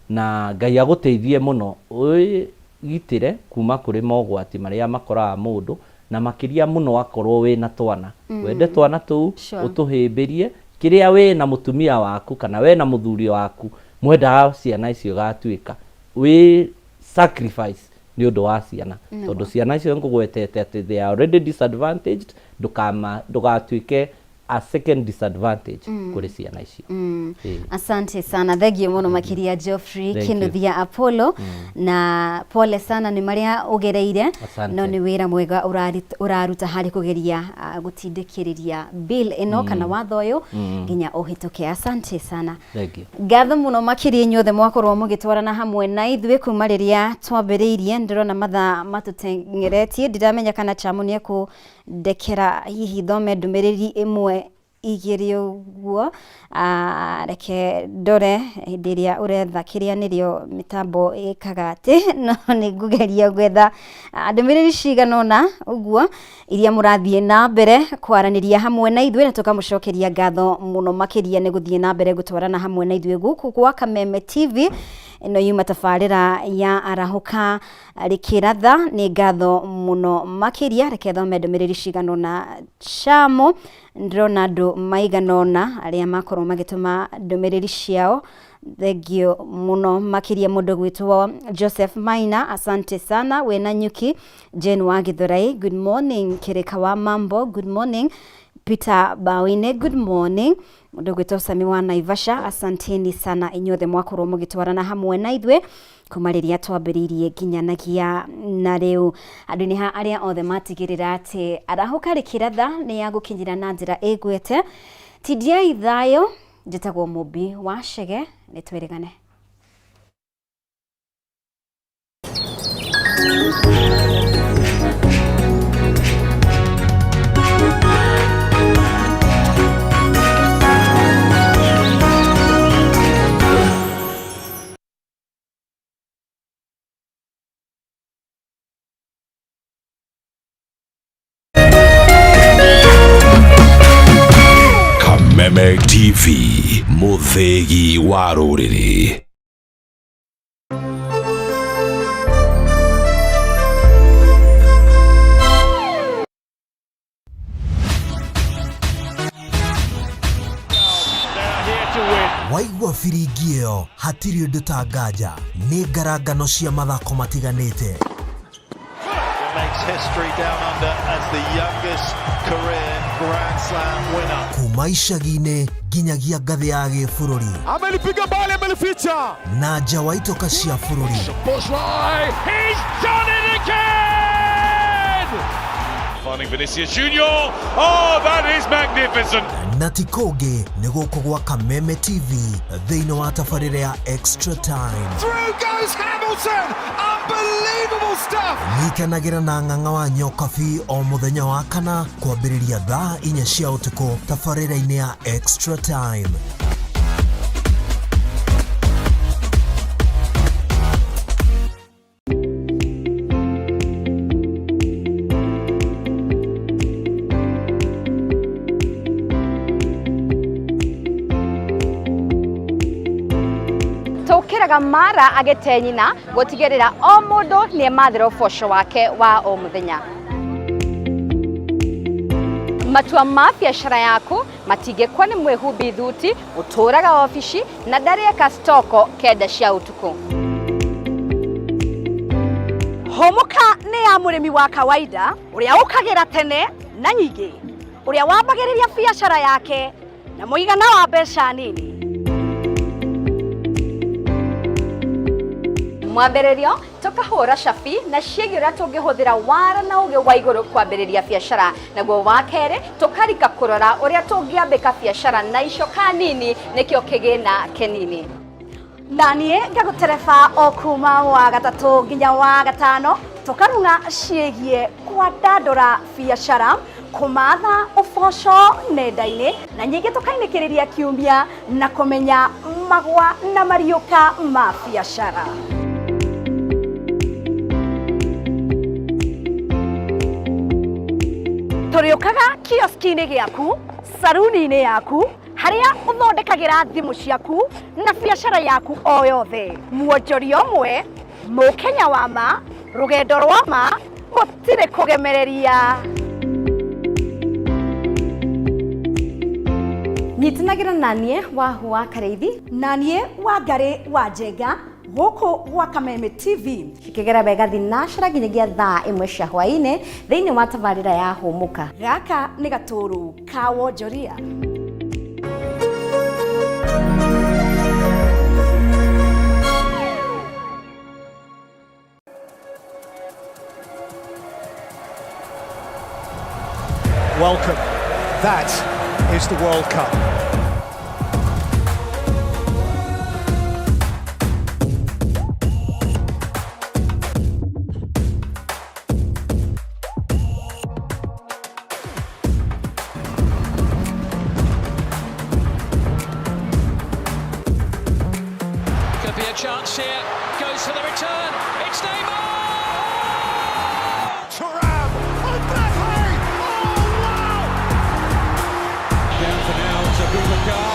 na Ngai agũteithie mũno wĩgitĩre kuma kũrĩ mogwati marĩa makoraga mũndũ, na makĩria mũno akorwo wĩna twana. Wende twana tũu, ũtũhĩmbĩrie, kĩrĩa wĩna mũtumia waku kana wĩna mũthuri waku, mwendaga ciana icio igatuĩka. Wĩ sacrifice nĩ ũndũ wa ciana. Tondũ ciana icio ngũgwetete atĩ they are already disadvantaged, ndũgatuĩke a second disadvantage kũrĩ ciana icio. Asante sana, thengio mũno makĩria Geoffrey Thank you. Kinuthia Apollo, na pole sana nĩ marĩa ũgereire. Asante. No nĩ wĩra mwega ũraruta harĩ kũgeria gũtindĩkĩrĩria bill ĩno kana watho ũyũ nginya ũhĩtũke. Asante sana. Thank you. Ngatho mũno makĩria inyuothe mwakorwo mũgĩtwarana hamwe na ithuĩ kuma rĩrĩa twambĩrĩirie. Ndĩrona mathaa matũteng'eretie, ndiramenya kana Chamu nĩ ekũndekera hihi thome ndũmĩrĩri ĩmwe igĩrĩ ũguo. Reke ndore hĩndĩ ĩrĩa ũretha kĩrĩa nĩrĩo mĩtambo ĩkaga atĩ, no nĩ ngũgeria gwetha ndũmĩrĩri cigana ũna ũguo iria mũrathiĩ na mbere kwaranĩria hamwe na ithuĩ, na tũkamũcokeria ngatho mũno makĩria nĩ gũthiĩ na mbere gũtwarana hamwe na ithuĩ gũkũ gwa Kameme TV. Ĩno yuma tabarĩra ya Arahũka Rĩkĩratha. Nĩ ngatho mũno makĩria. Reke thome ndũmĩrĩri cigana ũna Chamo. Ndĩrona andũ maigana ũna arĩa makorwo magĩtũma ndũmĩrĩri ciao. Thengio mũno makĩria mũndũ gwĩtwo Joseph Maina, asante sana. Wĩna Nyuki Jane wa Githurai, good morning. Kirika wa Mambo, good morning. Peter Bawine, good morning. Mũndũ gwĩtwo Sami wa Naivasha, asanteni sana inyuothe mwakorwo mũgĩtwarana hamwe na ithuĩ kuma rĩrĩa twambĩrĩirie nginyanagia na rĩu. Andũ nĩ ha arĩa othe matigĩrĩra atĩ Arahũka Rĩkĩratha nĩ ya gũkinyĩra na njĩra ĩgwete. Tindiai thayũ, njĩtagwo Mũmbi wa Chege, nĩ twĩrĩgane. Kameme TV, mũthĩgi wa rũrĩrĩ. Waigua biringi ĩyo hatirĩ ũndũ ta nganja, nĩ ngarangano cia mathako matiganĩte. makes history down under as the youngest career Grand Slam winner. Kuma icagi-inĩ nginyagia ngathĩ ya gĩbũrũri. Amelipiga mbali, amelificha. Na nja wa itoka cia bũrũri. He's done it again! Finding Vinicius Junior. Oh, that is magnificent. Na ti kũngĩ nĩ gũkũ gwa Kameme TV thĩinĩ wa tabarĩra ya Extra Time. Through goes Hamilton. Unbelievable stuff. Nyitanagĩra na Ng'ang'a wa Nyokabi o mũthenya wa kana kwambĩrĩria thaa 4 cia ũtukũ tabarĩra-inĩ ya Extra Time. Tũkĩraga mara agĩte nyina gũtigĩrĩra o mũndũ nĩ emathĩra ũboco wake wa o mũthenya. Matua ma biacara yaku matingĩkwo nĩ mwĩhumbi thuti ũtũraga obici na ndarĩeka stoko 9 cia ũtukũ. Hũmũka nĩ ya mũrĩmi wa kawaida ũrĩa ũkagĩra tene na nyingĩ, ũrĩa wambagĩrĩria biacara yake na mũigana wa mbeca nini. Mwambĩrĩrio tũkahũra cabi na ciĩgiĩ ũrĩa tũngĩhũthĩra wara na ũgĩ wa igũrũ kwambĩrĩria biacara, naguo wa kerĩ tũkarika kũrora ũrĩa tũngĩambĩka biacara na icoka nini nĩkĩo kĩgĩna kĩnini. Na niĩ ngagũtereba o kuma wa gatatũ nginya wa gatano tũkarung'a ciĩgiĩ kwandandũra biacara, kũmatha ũboco nenda-inĩ na nyingĩ tũkainĩkĩrĩria kiumia na kũmenya magwa na mariũka ma biacara. Tũrĩũkaga kioski-inĩ gĩaku, saruni-inĩ yaku, harĩa ũthondekagĩra thimũ ciaku na biacara yaku o yothe. Mwonjoria ũmwe, mũkenya wa ma, rũgendo rwa ma, gũtirĩ kũgemereria. Nyitanagĩra na niĩ Wahu wa Karĩithi na niĩ Wangarĩ wa Njenga gũkũ gwa Kameme TV. Cikĩgera wega thinacara nginyagia thaa 1 cia hwaĩ-inĩ thĩinĩ wa tabarĩra ya Hũmũka. Gaka nĩ gatũrũ ka wonjoria. Welcome. That is the World Cup. Could be a chance here. Goes for the return. It's Neymar! Thuram! Mbappe! Oh, wow! Down for now to Boubacar.